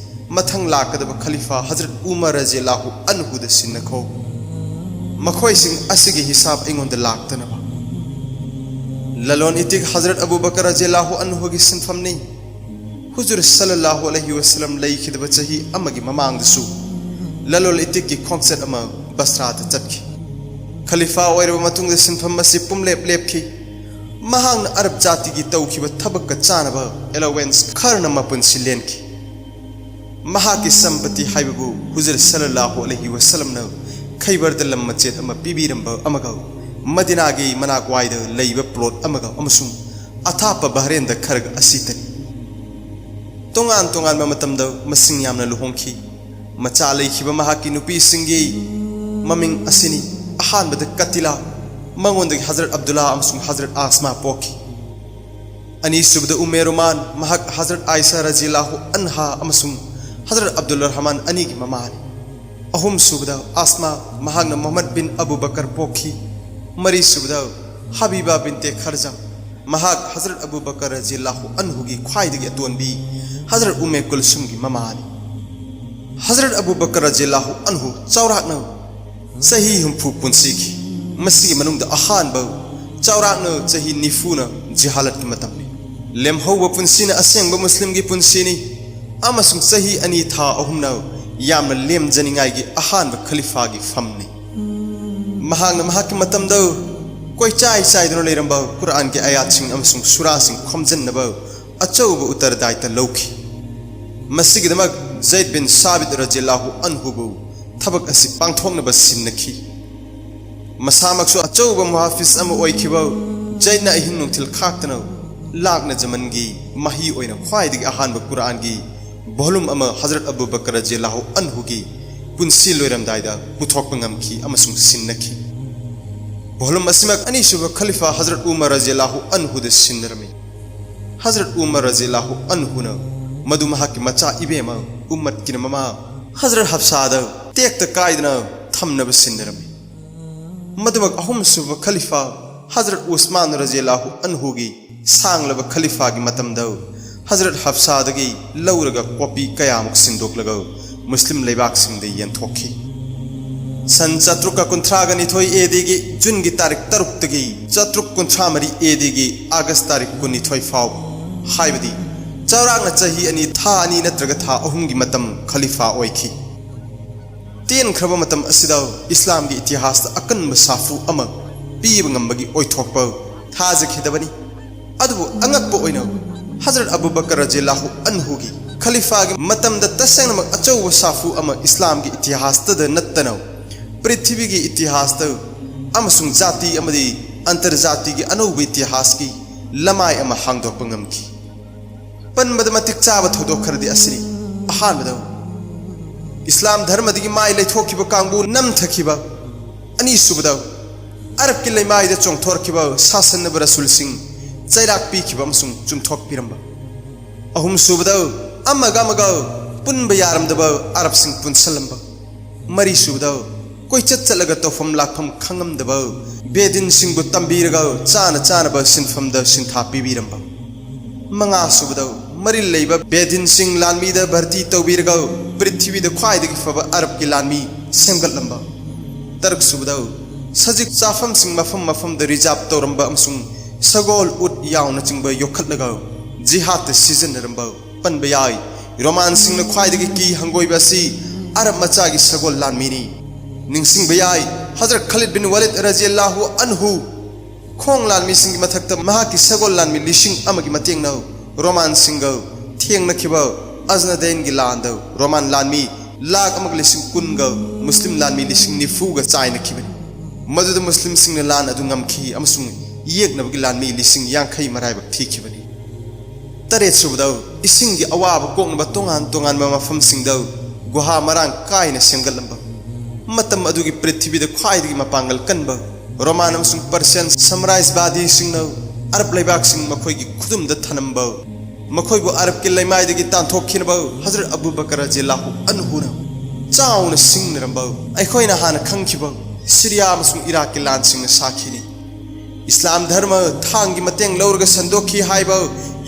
ꯃꯊꯪ ꯂꯥꯛꯀꯗꯕ ꯈꯂꯤꯐꯥ ꯍꯖꯔꯠ ꯎꯃꯔ ꯔꯖꯤꯌꯜꯂꯥꯍꯨ ꯑꯟꯍꯨꯗ ꯁꯤꯟꯅꯈꯣ꯫ ꯃꯈꯣꯏꯁꯤꯡ ꯑꯁꯤꯒꯤ ꯍꯤꯁꯥꯕ ꯑꯩꯉꯣꯟꯗ ꯂꯥꯛꯇꯅꯕ꯫" ꯂꯂꯣꯟ ꯏꯇꯤꯛ ꯍꯖꯔꯠ ꯑꯕꯨ ꯕꯀꯔ ꯔꯖꯤꯌꯜꯂꯥꯍꯨ ꯑꯟꯍꯨꯒꯤ ꯁꯤꯟꯐꯝꯅꯤ꯫ ꯍꯨꯖꯨꯔ ꯁꯜꯂꯜꯂꯥꯍꯨ ꯑꯂꯩꯍꯤ ꯋꯁꯜꯂꯝ ꯂꯩꯈꯤꯗꯕ ꯆꯍꯤ ꯑꯃꯒꯤ ꯃꯃꯥꯡꯗꯁꯨ ꯂꯂꯣꯟ ꯏꯇꯤꯛꯀꯤ ꯈꯣꯡꯆꯠ ꯑꯃ ꯕꯁ꯭ꯔꯥꯗ ꯆꯠꯈꯤ꯫ ꯈꯂꯤꯐꯥ ꯑꯣꯏꯔꯕ ꯃꯇꯨꯡꯗ ꯁꯤꯟꯐꯝ ꯑꯁꯤ ꯄꯨꯝꯂꯦꯞ ꯂꯦꯞꯈꯤ꯫ ꯃꯍꯥꯛꯅ ꯑꯔꯕ ꯖꯥꯇꯤꯒꯤ ꯇꯧꯈꯤꯕ ꯊꯕꯛꯀ ꯆꯥꯅꯕ ꯑꯦꯂꯣꯋꯦꯟꯁ ꯈꯔꯅ ꯃꯄꯨꯟꯁꯤ ꯂꯦꯟꯈꯤ꯫ ꯃꯍꯥꯛꯀꯤ ꯁꯝꯄꯇꯤ ꯍꯥꯏꯕꯕꯨ ꯍꯨꯖꯨꯔ ꯁꯜꯂꯜꯂꯥꯍꯨ ꯑꯂꯩꯍꯤ ꯋꯁꯜꯂꯝꯅ ꯈꯩꯕꯔꯗ ꯂꯝ ꯃꯆꯦꯠ ꯑꯃ ꯄꯤꯕꯤꯔꯝꯕ ꯑꯃꯒ ꯃꯗꯤꯅꯥꯒꯤ ꯃꯅꯥꯛꯋꯥꯏꯗ ꯂꯩꯕ ꯄ꯭ꯂꯣꯠ ꯑꯃꯒ ꯑꯃꯁꯨꯡ ꯑꯊꯥꯞꯄ ꯕꯍꯔꯦꯟꯗ ꯈꯔꯒ ꯑꯁꯤꯇꯅꯤ꯫ ꯇꯣꯉꯥꯟ ꯇꯣꯉꯥꯟꯕ ꯃꯇꯝꯗ ꯃꯁꯤꯡ ꯌꯥꯝꯅ ꯂꯨꯍꯣꯡꯈꯤ꯫ ꯃꯆꯥ ꯂꯩꯈꯤꯕ ꯃꯍꯥꯛꯀꯤ ꯅꯨꯄꯤꯁꯤꯡꯒꯤ ꯃꯃꯤꯡ ꯑꯁꯤꯅꯤ꯫ ꯑꯍꯥꯟꯕꯗ ꯀꯇꯤꯂꯥ, ꯃꯉꯣꯟꯗꯒꯤ ꯍꯖꯔꯠ ꯑꯕꯗꯨꯜꯂꯥ ꯑꯃꯁꯨꯡ ꯍꯖꯔꯠ ꯑꯥꯁꯃꯥ ꯄꯣꯛꯈꯤ꯫ ꯑꯅꯤꯁꯨꯕꯗ ꯎꯝꯃꯦ ꯔꯨꯃꯥꯟ, ꯃꯍꯥꯛ ꯍꯖꯔꯠ ꯑꯥꯏꯁꯥ ꯔꯖꯤꯌꯜꯂꯥꯍꯨ ꯑꯟꯍꯥ ꯑꯃꯁꯨꯡ ꯍꯖꯔꯠ ꯑꯕꯗꯨꯜ ꯔꯍꯃꯥꯟ ꯑꯅꯤꯒꯤ ꯃꯃꯥꯅꯤ꯫ ꯑꯍꯨꯝꯁꯨꯕꯗ ꯑꯥꯁꯃꯥ, ꯃꯍꯥꯛꯅ ꯃꯨꯍꯝꯃꯗ ꯕꯤꯟ ꯑꯕꯨ ꯕꯀꯔ ꯄꯣꯛꯈꯤ꯫ ꯃꯔꯤꯁꯨꯕꯗ ꯍꯕꯤꯕꯥ ꯕꯤꯟꯇꯦ ꯈꯔꯖ, ꯃꯍꯥꯛ ꯍꯖꯔꯠ ꯑꯕꯨ ꯕꯀꯔ ꯔꯖꯤꯌꯜꯂꯥꯍꯨ ꯑꯟꯍꯨꯒꯤ ꯈ꯭ꯋꯥꯏꯗꯒꯤ ꯑꯇꯣꯟꯕꯤ ꯍꯖꯔꯠ ꯎꯝꯃꯦ ꯀꯨꯜꯁꯨꯝꯒꯤ ꯃꯃꯥꯅꯤ꯫ ꯍꯖꯔꯠ ꯑꯕꯨ ꯕꯀꯔ ꯔꯖꯤꯌꯜꯂꯥꯍꯨ ꯑꯟꯍꯨ ꯆꯥꯎꯔꯥꯛꯅ ꯆꯍꯤ ꯍꯨꯝꯐꯨ ꯄꯨꯟꯁꯤꯈꯤ꯫ ꯃꯁꯤꯒꯤ ꯃꯅꯨꯡꯗ ꯑꯍꯥꯟꯕ ꯆꯥꯎꯔꯥꯛꯅ ꯆꯍꯤ ꯅꯤꯐꯨꯅ ꯖꯤꯍꯥꯂꯠꯀꯤ ꯃꯇꯝꯅꯤ꯫ ꯂꯦꯝꯍꯧꯕ ꯄꯨꯟꯁꯤꯅ ꯑꯁꯦꯡꯕ ꯃꯨꯁꯂꯤꯝꯒꯤ ꯄꯨꯟꯁꯤꯅꯤ ꯑꯃꯁꯨꯡ ꯆꯍꯤ ꯑꯅꯤ ꯊꯥ ꯑꯍꯨꯝꯅ ꯌꯥꯝꯅ ꯂꯦꯝꯖꯅꯤꯡꯉꯥꯏꯒꯤ ꯑꯍꯥꯟꯕ ꯈꯂꯤꯐꯥꯒꯤ ꯐꯝꯅꯤ꯫ ꯃꯍꯥꯛꯅ ꯃꯍꯥꯛꯀꯤ ꯃꯇꯝꯗ ꯀꯣꯏꯆꯥꯏ ꯆꯥꯏꯗꯨꯅ ꯂꯩꯔꯝꯕ ꯀꯨꯔꯥꯟꯒꯤ ꯑꯌꯥꯠꯁꯤꯡ ꯑꯃꯁꯨꯡ ꯁꯨꯔꯥꯁꯤꯡ ꯈꯣꯝꯖꯤꯟꯅꯕ ꯑꯆꯧꯕ ꯎꯠꯇꯔꯗꯥꯏꯇ ꯂꯧꯈꯤ꯫ ꯃꯁꯤꯒꯤꯗꯃꯛ ꯖꯩꯗ ꯕꯤꯟ ꯁꯥꯕꯤꯠ ꯔꯖꯤꯌꯜꯂꯥꯍꯨ ꯑꯟꯍꯨꯕꯨ ꯊꯕꯛ ꯑꯁꯤ ꯄꯥꯡꯊꯣꯛꯅꯕ ꯁꯤꯟꯅꯈꯤ꯫ ꯃꯁꯥꯃꯛꯁꯨ ꯑꯆꯧꯕ ꯃꯨꯍꯥꯐꯤꯖ ꯑꯃ ꯑꯣꯏꯈꯤꯕ ꯖꯩꯗꯅ ꯑꯍꯤꯡ ꯅꯨꯡꯊꯤꯜ ꯈꯥꯛꯇꯅ ꯂꯥꯛꯅ ꯖꯃꯟꯒꯤ ꯃꯍꯩ ꯑꯣꯏꯅ ꯈ꯭ꯋꯥꯏꯗꯒꯤ ꯑꯍꯥꯟꯕ ꯀꯨꯔꯥꯟꯒꯤ ꯚꯣꯂꯨꯝ ꯑꯃ ꯍꯖꯔꯠ ꯑꯕꯨ ꯕꯀꯔ ꯔꯖꯤꯌꯜꯂꯥꯍꯨ ꯑꯟꯍꯨꯒꯤ ꯄꯨꯟꯁꯤ ꯂꯣꯏꯔꯝꯗꯥꯏꯗ ꯄꯨꯊꯣꯛꯄ ꯉꯝꯈꯤ ꯑꯃꯁꯨꯡ ꯁꯤꯟꯅꯈꯤ꯫ ꯚꯣꯂꯨꯝ ꯑꯁꯤꯃꯛ ꯑꯅꯤꯁꯨꯕ ꯈꯂꯤꯐꯥ ꯍꯖꯔꯠ ꯎꯃꯔ ꯔꯖꯤꯌꯜꯂꯥꯍꯨ ꯑꯟꯍꯨꯗ ꯁꯤꯟꯅꯔꯝꯃꯤ꯫ ꯍꯖꯔꯠ ꯎꯃꯔ ꯔꯖꯤꯌꯜꯂꯥꯍꯨ ꯑꯟꯍꯨꯅ ꯃꯗꯨ ꯃꯍꯥꯛꯀꯤ ꯃꯆꯥ ꯏꯕꯦꯝꯃ ꯎꯝꯃꯠꯀꯤꯅ ꯃꯃꯥ ꯍꯖꯔꯠ ꯍꯞꯁꯥꯗ ꯇꯦꯛꯇ ꯀꯥꯏꯗꯅ ꯊꯝꯅꯕ ꯁꯤꯟꯅꯔꯝꯃꯤ꯫ ꯃꯗꯨꯃꯛ ꯑꯍꯨꯝꯁꯨꯕ ꯈꯂꯤꯐꯥ ꯍꯖꯔꯠ ꯎꯁꯃꯥꯟ ꯔꯖꯤꯌꯜꯂꯥꯍꯨ ꯑꯟꯍꯨꯒꯤ ꯁꯥꯡꯂꯕ ꯈꯂꯤꯐꯥꯒꯤ ꯃꯇꯝꯗ ꯍꯖꯔꯠ ꯍꯞꯁꯥꯗꯒꯤ ꯂꯧꯔꯒ ꯀꯣꯄꯤ ꯀꯌꯥꯃꯨꯛ ꯁꯤꯟꯗꯣꯛꯂꯒ ꯃꯨꯁꯂꯤꯝ ꯂꯩꯕꯥꯛꯁꯤꯡꯗ ꯌꯦꯟꯊꯣꯛꯈꯤ꯫ ꯁꯟ ꯆꯥꯇ꯭ꯔꯨꯛꯀ ꯀꯨꯟꯊ꯭ꯔꯥꯒ ꯅꯤꯊꯣꯏ ꯑꯦ ꯗꯤꯒꯤ ꯖꯨꯟꯒꯤ ꯇꯥꯔꯤꯛ ꯇꯔꯨꯛꯇꯒꯤ ꯆꯥꯇ꯭ꯔꯨꯛ ꯀꯨꯟꯊ꯭ꯔꯥ ꯃꯔꯤ ꯑꯦ ꯗꯤꯒꯤ ꯑꯥꯒꯁ ꯇꯥꯔꯤꯛ ꯀꯨꯟꯅꯤꯊꯣꯏ ꯐꯥꯎꯕ, ꯍꯥꯏꯕꯗꯤ ꯆꯥꯎꯔꯥꯛꯅ ꯆꯍꯤ ꯑꯅꯤ, ꯊꯥ ꯑꯅꯤ ꯅꯠꯇ꯭ꯔꯒ ꯊꯥ ꯑꯍꯨꯝꯒꯤ ꯃꯇꯝ ꯈꯂꯤꯐꯥ ꯑꯣꯏꯈꯤ꯫ ꯇꯦꯟꯈ꯭ꯔꯕ ꯃꯇꯝ ꯑꯁꯤꯗ ꯏꯁꯂꯥꯝꯒꯤ ꯏꯇꯤꯍꯥꯁꯇ ꯑꯀꯟꯕ ꯁꯥꯐꯨ ꯑꯃ ꯄꯤꯕ ꯉꯝꯕꯒꯤ ꯑꯣꯏꯊꯣꯛꯄ ꯊꯥꯖꯈꯤꯗꯕꯅꯤ꯫ ꯑꯗꯨꯕꯨ ꯑꯉꯛꯄ ꯑꯣꯏꯅ ꯍꯖꯔꯠ ꯑꯕꯨ ꯕꯀꯔ ꯔꯖꯤꯌꯜꯂꯥꯍꯨ ꯑꯟꯍꯨꯒꯤ ꯈꯂꯤꯐꯥꯒꯤ ꯃꯇꯝꯗ ꯇꯁꯦꯡꯅꯃꯛ ꯑꯆꯧꯕ ꯁꯥꯐꯨ ꯑꯃ ꯏꯁꯂꯥꯝꯒꯤ ꯏꯇꯤꯍꯥꯁꯇꯗ ꯅꯠꯇꯅ ꯄ꯭ꯔꯤꯊꯤꯕꯤꯒꯤ ꯏꯇꯤꯍꯥꯁꯇ ꯑꯃꯁꯨꯡ ꯖꯥꯇꯤ ꯑꯃꯗꯤ ꯑꯟꯇꯔꯖꯥꯇꯤꯒꯤ ꯑꯅꯧꯕ ꯏꯇꯤꯍꯥꯁꯀꯤ ꯂꯃꯥꯏ ꯑꯃ ꯍꯥꯡꯗꯣꯛꯄ ꯉꯝꯈꯤ꯫ ꯄꯟꯕꯗ ꯃꯇꯤꯛ ꯆꯥꯕ ꯊꯧꯗꯣꯛ ꯈꯔꯗꯤ ꯑꯁꯤꯅꯤ꯫ ꯑꯍꯥꯟꯕꯗ, ꯏꯁꯂꯥꯝ ꯙꯔꯃꯗꯒꯤ ꯃꯥꯏ ꯂꯩꯊꯣꯛꯈꯤꯕ ꯀꯥꯡꯕꯨ ꯅꯝꯊꯈꯤꯕ꯫ ꯑꯅꯤꯁꯨꯕꯗ, ꯑꯔꯕꯀꯤ ꯂꯩꯃꯥꯏꯗ ꯆꯣꯡꯊꯣꯔꯛꯈꯤꯕ ꯁꯥꯁꯟꯅꯕ ꯔꯁꯨꯜꯁꯤꯡ ꯆꯩꯔꯥꯛ ꯄꯤꯈꯤꯕ ꯑꯃꯁꯨꯡ ꯆꯨꯝꯊꯣꯛꯄꯤꯔꯝꯕ꯫ ꯑꯍꯨꯝꯁꯨꯕꯗ, ꯑꯃꯒ ꯑꯃꯒ ꯄꯨꯟꯕ ꯌꯥꯔꯝꯗꯕ ꯑꯔꯕꯁꯤꯡ ꯄꯨꯟꯁꯜꯂꯝꯕ꯫ ꯃꯔꯤꯁꯨꯕꯗ, ꯀꯣꯏꯆꯠ ꯆꯠꯂꯒ ꯇꯧꯐꯝ ꯂꯥꯛꯐꯝ ꯈꯪꯉꯝꯗꯕ ꯕꯦꯗꯤꯟꯁꯤꯡꯕꯨ ꯇꯝꯕꯤꯔꯒ ꯆꯥꯅ ꯆꯥꯅꯕ ꯁꯤꯟꯐꯝꯗ ꯁꯤꯟꯊꯥ ꯄꯤꯕꯤꯔꯝꯕ꯫ ꯃꯉꯥꯁꯨꯕꯗ, ꯃꯔꯤꯜ ꯂꯩꯕ ꯕꯦꯗꯤꯟꯁꯤꯡ ꯂꯥꯟꯃꯤꯗ ꯚꯔꯇꯤ ꯇꯧꯕꯤꯔꯒ ꯄ꯭ꯔꯤꯊꯤꯕꯤꯗ ꯈ꯭ꯋꯥꯏꯗꯒꯤ ꯐꯕ ꯑꯔꯕꯀꯤ ꯂꯥꯟꯃꯤ ꯁꯦꯝꯒꯠꯂꯝꯕ꯫ ꯇꯔꯨꯛꯁꯨꯕꯗ, ꯁꯖꯤꯛ ꯆꯥꯐꯝꯁꯤꯡ ꯃꯐꯝ ꯃꯐꯝꯗ ꯔꯤꯖꯥꯔꯚ ꯇꯧꯔꯝꯕ ꯑꯃꯁꯨꯡ ꯁꯒꯣꯜ, ꯎꯠ ꯌꯥꯎꯅꯆꯤꯡꯕ ꯌꯣꯛꯈꯠꯂꯒ ꯖꯤꯍꯥꯗꯇ ꯁꯤꯖꯤꯟꯅꯔꯝꯕ꯫ ꯄꯟꯕ ꯌꯥꯏ, ꯔꯣꯃꯥꯟꯁꯤꯡꯅ ꯈ꯭ꯋꯥꯏꯗꯒꯤ ꯀꯤ ꯍꯪꯒꯣꯏꯕ ꯑꯁꯤ ꯑꯔꯕ ꯃꯆꯥꯒꯤ ꯁꯒꯣꯜ ꯂꯥꯟꯃꯤꯅꯤ꯫ ꯅꯤꯡꯁꯤꯡꯕ ꯌꯥꯏ, ꯍꯖꯔꯠ ꯈꯥꯂꯤꯗ ꯕꯤꯟ ꯋꯥꯂꯤꯗ ꯔꯖꯤꯌꯜꯂꯥꯍꯨ ꯑꯟꯍꯨ ꯈꯣꯡ ꯂꯥꯟꯃꯤꯁꯤꯡꯒꯤ ꯃꯊꯛꯇ ꯃꯍꯥꯛꯀꯤ ꯁꯒꯣꯜ ꯂꯥꯟꯃꯤ ꯂꯤꯁꯤꯡ ꯑꯃꯒꯤ ꯃꯇꯦꯡꯅ ꯔꯣꯃꯥꯟꯁꯤꯡꯒ ꯊꯦꯡꯅꯈꯤꯕ ꯑꯖꯅꯗꯦꯟꯒꯤ ꯂꯥꯟꯗ ꯔꯣꯃꯥꯟ ꯂꯥꯟꯃꯤ ꯂꯥꯈ ꯑꯃꯒ ꯂꯤꯁꯤꯡ ꯀꯨꯟꯒ ꯃꯨꯁꯂꯤꯝ ꯂꯥꯟꯃꯤ ꯂꯤꯁꯤꯡ ꯅꯤꯐꯨꯒ ꯆꯥꯏꯅꯈꯤꯕꯅꯤ꯫ ꯃꯗꯨꯗ ꯃꯨꯁꯂꯤꯝꯁꯤꯡꯅ ꯂꯥꯟ ꯑꯗꯨ ꯉꯝꯈꯤ ꯑꯃꯁꯨꯡ ꯌꯦꯛꯅꯕꯒꯤ ꯂꯥꯟꯃꯤ ꯂꯤꯁꯤꯡ ꯌꯥꯡꯈꯩ ꯃꯔꯥꯏꯕꯛ ꯊꯤꯈꯤꯕꯅꯤ꯫ ꯇꯔꯦꯠꯁꯨꯕꯗ, ꯏꯁꯤꯡꯒꯤ ꯑꯋꯥꯕ ꯀꯣꯛꯅꯕ ꯇꯣꯉꯥꯟ ꯇꯣꯉꯥꯟꯕ ꯃꯐꯝꯁꯤꯡꯗ ꯒꯨꯍꯥ ꯃꯔꯥꯡ ꯀꯥꯏꯅ ꯁꯦꯝꯒꯠꯂꯝꯕ꯫ ꯃꯇꯝ ꯑꯗꯨꯒꯤ ꯄ꯭ꯔꯤꯊꯤꯕꯤꯗ ꯈ꯭ꯋꯥꯏꯗꯒꯤ ꯃꯄꯥꯡꯒꯜ ꯀꯟꯕ ꯔꯣꯃꯥꯟ ꯑꯃꯁꯨꯡ ꯄꯔꯁꯤꯌꯥꯟ ꯁꯝꯔꯥꯖꯕꯥꯗꯤꯁꯤꯡꯅ ꯑꯔꯕ ꯂꯩꯕꯥꯛꯁꯤꯡ ꯃꯈꯣꯏꯒꯤ ꯈꯨꯗꯨꯝꯗ ꯊꯅꯝꯕ, ꯃꯈꯣꯏꯕꯨ ꯑꯔꯕꯀꯤ ꯂꯩꯃꯥꯏꯗꯒꯤ ꯇꯥꯟꯊꯣꯛꯈꯤꯅꯕ ꯍꯖꯔꯠ ꯑꯕꯨ ꯕꯀꯔ ꯔꯖꯤꯌꯜꯂꯥꯍꯨ ꯑꯟꯍꯨꯅ ꯆꯥꯎꯅ ꯁꯤꯡꯅꯔꯝꯕ ꯑꯩꯈꯣꯏꯅ ꯍꯥꯟꯅ ꯈꯪꯈꯤꯕ ꯁꯤꯔꯤꯌꯥ ꯑꯃꯁꯨꯡ ꯏꯔꯥꯛꯀꯤ ꯂꯥꯟꯁꯤꯡꯅ ꯁꯥꯈꯤꯅꯤ꯫ ꯏꯁꯂꯥꯝ ꯙꯔꯃ ꯊꯥꯡꯒꯤ ꯃꯇꯦꯡ ꯂꯧꯔꯒ ꯁꯟꯗꯣꯛꯈꯤ ꯍꯥꯏꯕ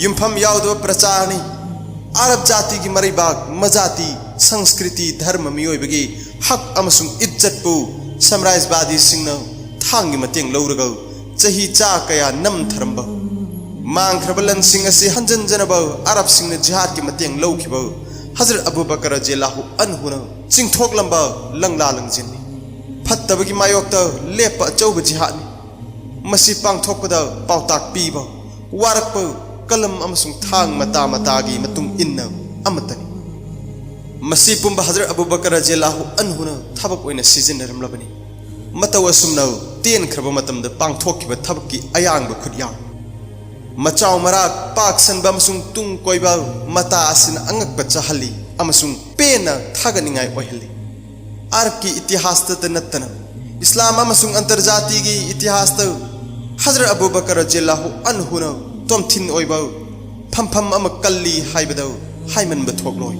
ꯌꯨꯝꯐꯝ ꯌꯥꯎꯗꯕ ꯄ꯭ꯔꯆꯥꯔꯅꯤ꯫ ꯑꯔꯕ ꯖꯥꯇꯤꯒꯤ ꯃꯔꯩꯕꯥꯛ, ꯃꯖꯥꯇꯤ, ꯁꯪꯁꯀ꯭ꯔꯤꯇꯤ, ꯙꯔꯃ, ꯃꯤꯑꯣꯏꯕꯒꯤ ꯍꯛ ꯑꯃꯁꯨꯡ ꯏꯖꯠꯄꯨ ꯁꯝꯔꯥꯖꯕꯥꯗꯤꯁꯤꯡꯅ ꯊꯥꯡꯒꯤ ꯃꯇꯦꯡ ꯂꯧꯔꯒ ꯆꯍꯤ ꯆꯥ ꯀꯌꯥ ꯅꯝꯊꯔꯝꯕ, ꯃꯥꯡꯈ꯭ꯔꯕ ꯂꯟꯁꯤꯡ ꯑꯁꯤ ꯍꯟꯖꯤꯟꯖꯅꯕ ꯑꯔꯕꯁꯤꯡꯅ ꯖꯤꯍꯥꯗꯀꯤ ꯃꯇꯦꯡ ꯂꯧꯈꯤꯕ ꯍꯖꯔꯠ ꯑꯕꯨ ꯕꯀꯔ ꯔꯖꯤꯌꯜꯂꯥꯍꯨ ꯑꯟꯍꯨꯅ ꯆꯤꯡꯊꯣꯛꯂꯝꯕ ꯂꯪꯂꯥ ꯂꯪꯖꯤꯟꯅꯤ꯫ ꯐꯠꯇꯕꯒꯤ ꯃꯥꯌꯣꯛꯇ ꯂꯦꯞꯄ ꯑꯆꯧꯕ ꯖꯤꯍꯥꯗꯅꯤ꯫ ꯃꯁꯤ ꯄꯥꯡꯊꯣꯛꯄꯗ ꯄꯥꯎꯇꯥꯛ ꯄꯤꯕ, ꯋꯥꯔꯛꯄ, ꯀꯂꯝ ꯑꯃꯁꯨꯡ ꯊꯥꯡ ꯃꯇꯥ ꯃꯇꯥꯒꯤ ꯃꯇꯨꯡ ꯏꯟꯅ ꯑꯃꯠꯇꯅꯤ꯫ ꯃꯁꯤ ꯄꯨꯝꯕ ꯍꯖꯔꯠ ꯑꯕꯨ ꯕꯀꯔ ꯔꯖꯤꯌꯜꯂꯥꯍꯨ ꯑꯟꯍꯨꯅ ꯊꯕꯛ ꯑꯣꯏꯅ ꯁꯤꯖꯤꯟꯅꯔꯝꯂꯕꯅꯤ꯫ ꯃꯇꯧ ꯑꯁꯨꯝꯅ ꯇꯦꯟꯈ꯭ꯔꯕ ꯃꯇꯝꯗ ꯄꯥꯡꯊꯣꯛꯈꯤꯕ ꯊꯕꯛꯀꯤ ꯑꯌꯥꯡꯕ ꯈꯨꯠꯌꯥꯝ, ꯃꯆꯥꯎ ꯃꯔꯥꯛ, ꯄꯥꯛ ꯁꯟꯕ ꯑꯃꯁꯨꯡ ꯇꯨꯡ ꯀꯣꯏꯕ ꯃꯇꯥ ꯑꯁꯤꯅ ꯑꯉꯛꯄ ꯆꯥꯍꯜꯂꯤ ꯑꯃꯁꯨꯡ ꯄꯦꯟꯅ ꯊꯥꯒꯠꯅꯤꯡꯉꯥꯏ ꯑꯣꯏꯍꯜꯂꯤ꯫ ꯑꯔꯕꯀꯤ ꯏꯇꯤꯍꯥꯁꯇꯗ ꯅꯠꯇꯅ ꯏꯁꯂꯥꯝ ꯑꯃꯁꯨꯡ ꯑꯟꯇꯔꯖꯥꯇꯤꯒꯤ ꯏꯇꯤꯍꯥꯁꯇ ꯍꯖꯔꯠ ꯑꯕꯨ ꯕꯀꯔ ꯔꯖꯤꯌꯜꯂꯥꯍꯨ ꯑꯟꯍꯨꯅ ꯇꯣꯝꯊꯤꯟ ꯑꯣꯏꯕ ꯐꯝꯐꯝ ꯑꯃ ꯀꯜꯂꯤ ꯍꯥꯏꯕꯗ ꯍꯥꯏꯃꯟꯕ ꯊꯣꯛꯂꯣꯏ꯫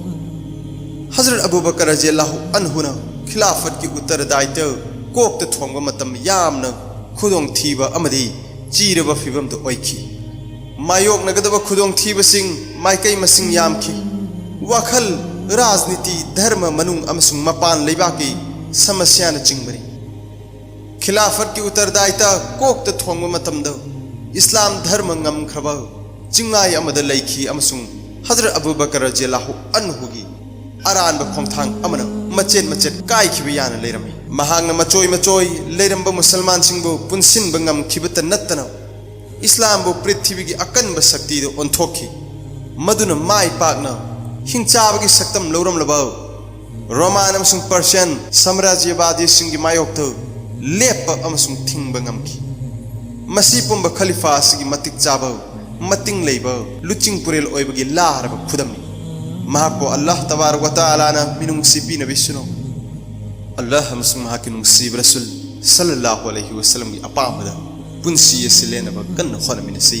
ꯍꯖꯔꯠ ꯑꯕꯨ ꯕꯀꯔ ꯔꯖꯤꯌꯜꯂꯥꯍꯨ ꯑꯟꯍꯨꯅ ꯈꯤꯂꯥꯐꯠꯀꯤ ꯎꯠꯇꯔꯗꯥꯏꯇ ꯀꯣꯛꯇ ꯊꯣꯡꯕ ꯃꯇꯝ ꯌꯥꯝꯅ ꯈꯨꯗꯣꯡꯊꯤꯕ ꯑꯃꯗꯤ ꯆꯤꯔꯕ ꯐꯤꯕꯝꯗ ꯑꯣꯏꯈꯤ꯫ ꯃꯥꯌꯣꯛꯅꯒꯗꯕ ꯈꯨꯗꯣꯡꯊꯤꯕꯁꯤꯡ ꯃꯥꯏꯀꯩ ꯃꯁꯤꯡ ꯌꯥꯝꯈꯤ꯫ ꯋꯥꯈꯜ, ꯔꯥꯖꯅꯤꯇꯤ, ꯙꯔꯃ, ꯃꯅꯨꯡ ꯑꯃꯁꯨꯡ ꯃꯄꯥꯟ ꯂꯩꯕꯥꯛꯀꯤ ꯁꯃꯁ꯭ꯌꯥꯅꯆꯤꯡꯕꯅꯤ꯫ ꯈꯤꯂꯥꯐꯠꯀꯤ ꯎꯠꯇꯔꯗꯥꯏꯇ ꯀꯣꯛꯇ ꯊꯣꯡꯕ ꯃꯇꯝꯗ ꯏꯁꯂꯥꯝ ꯙꯔꯃ ꯉꯝꯈ꯭ꯔꯕ ꯆꯤꯡꯃꯥꯏ ꯑꯃꯗ ꯂꯩꯈꯤ ꯑꯃꯁꯨꯡ ꯍꯖꯔꯠ ꯑꯕꯨ ꯕꯀꯔ ꯔꯖꯤꯌꯜꯂꯥꯍꯨ ꯑꯟꯍꯨꯒꯤ ꯑꯔꯥꯟꯕ ꯈꯣꯡꯊꯥꯡ ꯑꯃꯅ ꯃꯆꯦꯠ ꯃꯆꯦꯠ ꯀꯥꯏꯈꯤꯕ ꯌꯥꯅ ꯂꯩꯔꯝꯃꯤ꯫ ꯃꯍꯥꯛꯅ ꯃꯆꯣꯏ ꯃꯆꯣꯏ ꯂꯩꯔꯝꯕ ꯃꯨꯁꯜꯃꯥꯟꯁꯤꯡꯕꯨ ꯄꯨꯟꯁꯤꯟꯕ ꯉꯝꯈꯤꯕꯇ ꯅꯠꯇꯅ ꯏꯁꯂꯥꯝꯕꯨ ꯄ꯭ꯔꯤꯊꯤꯕꯤꯒꯤ ꯑꯀꯟꯕ ꯁꯛꯇꯤꯗ ꯑꯣꯟꯊꯣꯛꯈꯤ, ꯃꯗꯨꯅ ꯃꯥꯏ ꯄꯥꯛꯅ ꯍꯤꯡꯆꯥꯕꯒꯤ ꯁꯛꯇꯝ ꯂꯧꯔꯝꯂꯕ ꯔꯣꯃꯥꯟ ꯑꯃꯁꯨꯡ ꯄꯔꯁꯤꯌꯥꯟ ꯁꯥꯝꯔꯥꯖ꯭ꯌꯕꯥꯗꯤꯁꯤꯡꯒꯤ ꯃꯥꯌꯣꯛꯇ ꯂꯦꯞꯄ ꯑꯃꯁꯨꯡ ꯊꯤꯡꯕ ꯉꯝꯈꯤ꯫ ꯃꯁꯤ ꯄꯨꯝꯕ ꯈꯂꯤꯐꯥ ꯑꯁꯤꯒꯤ ꯃꯇꯤꯛ ꯆꯥꯕ, ꯃꯇꯤꯡ ꯂꯩꯕ, ꯂꯨꯆꯤꯡ ꯄꯨꯔꯦꯜ ꯑꯣꯏꯕꯒꯤ ꯂꯥꯔꯕ ꯈꯨꯗꯝꯅꯤ꯫ ꯃꯍꯥꯛꯄꯨ ꯑꯜꯂꯥꯍ ꯇꯕꯥꯔꯛ ꯋ ꯇꯥꯂꯥꯅ ꯃꯤꯅꯨꯡꯁꯤ ꯄꯤꯅꯕꯤꯁꯅꯨ꯫ ꯑꯜꯂꯥꯍ ꯑꯃꯁꯨꯡ ꯃꯍꯥꯛꯀꯤ ꯅꯨꯡꯁꯤꯕ ꯔꯁꯨꯜ ꯁꯜꯂꯜꯂꯥꯍꯨ ꯑꯂꯩꯍꯤ ꯋꯁꯜꯂꯝꯒꯤ ꯑꯄꯥꯝꯕꯗ ꯄꯨꯟꯁꯤ ꯑꯁꯤ ꯂꯦꯟꯅꯕ ꯀꯟꯅ ꯍꯣꯠꯅꯃꯤꯟꯅꯁꯤ꯫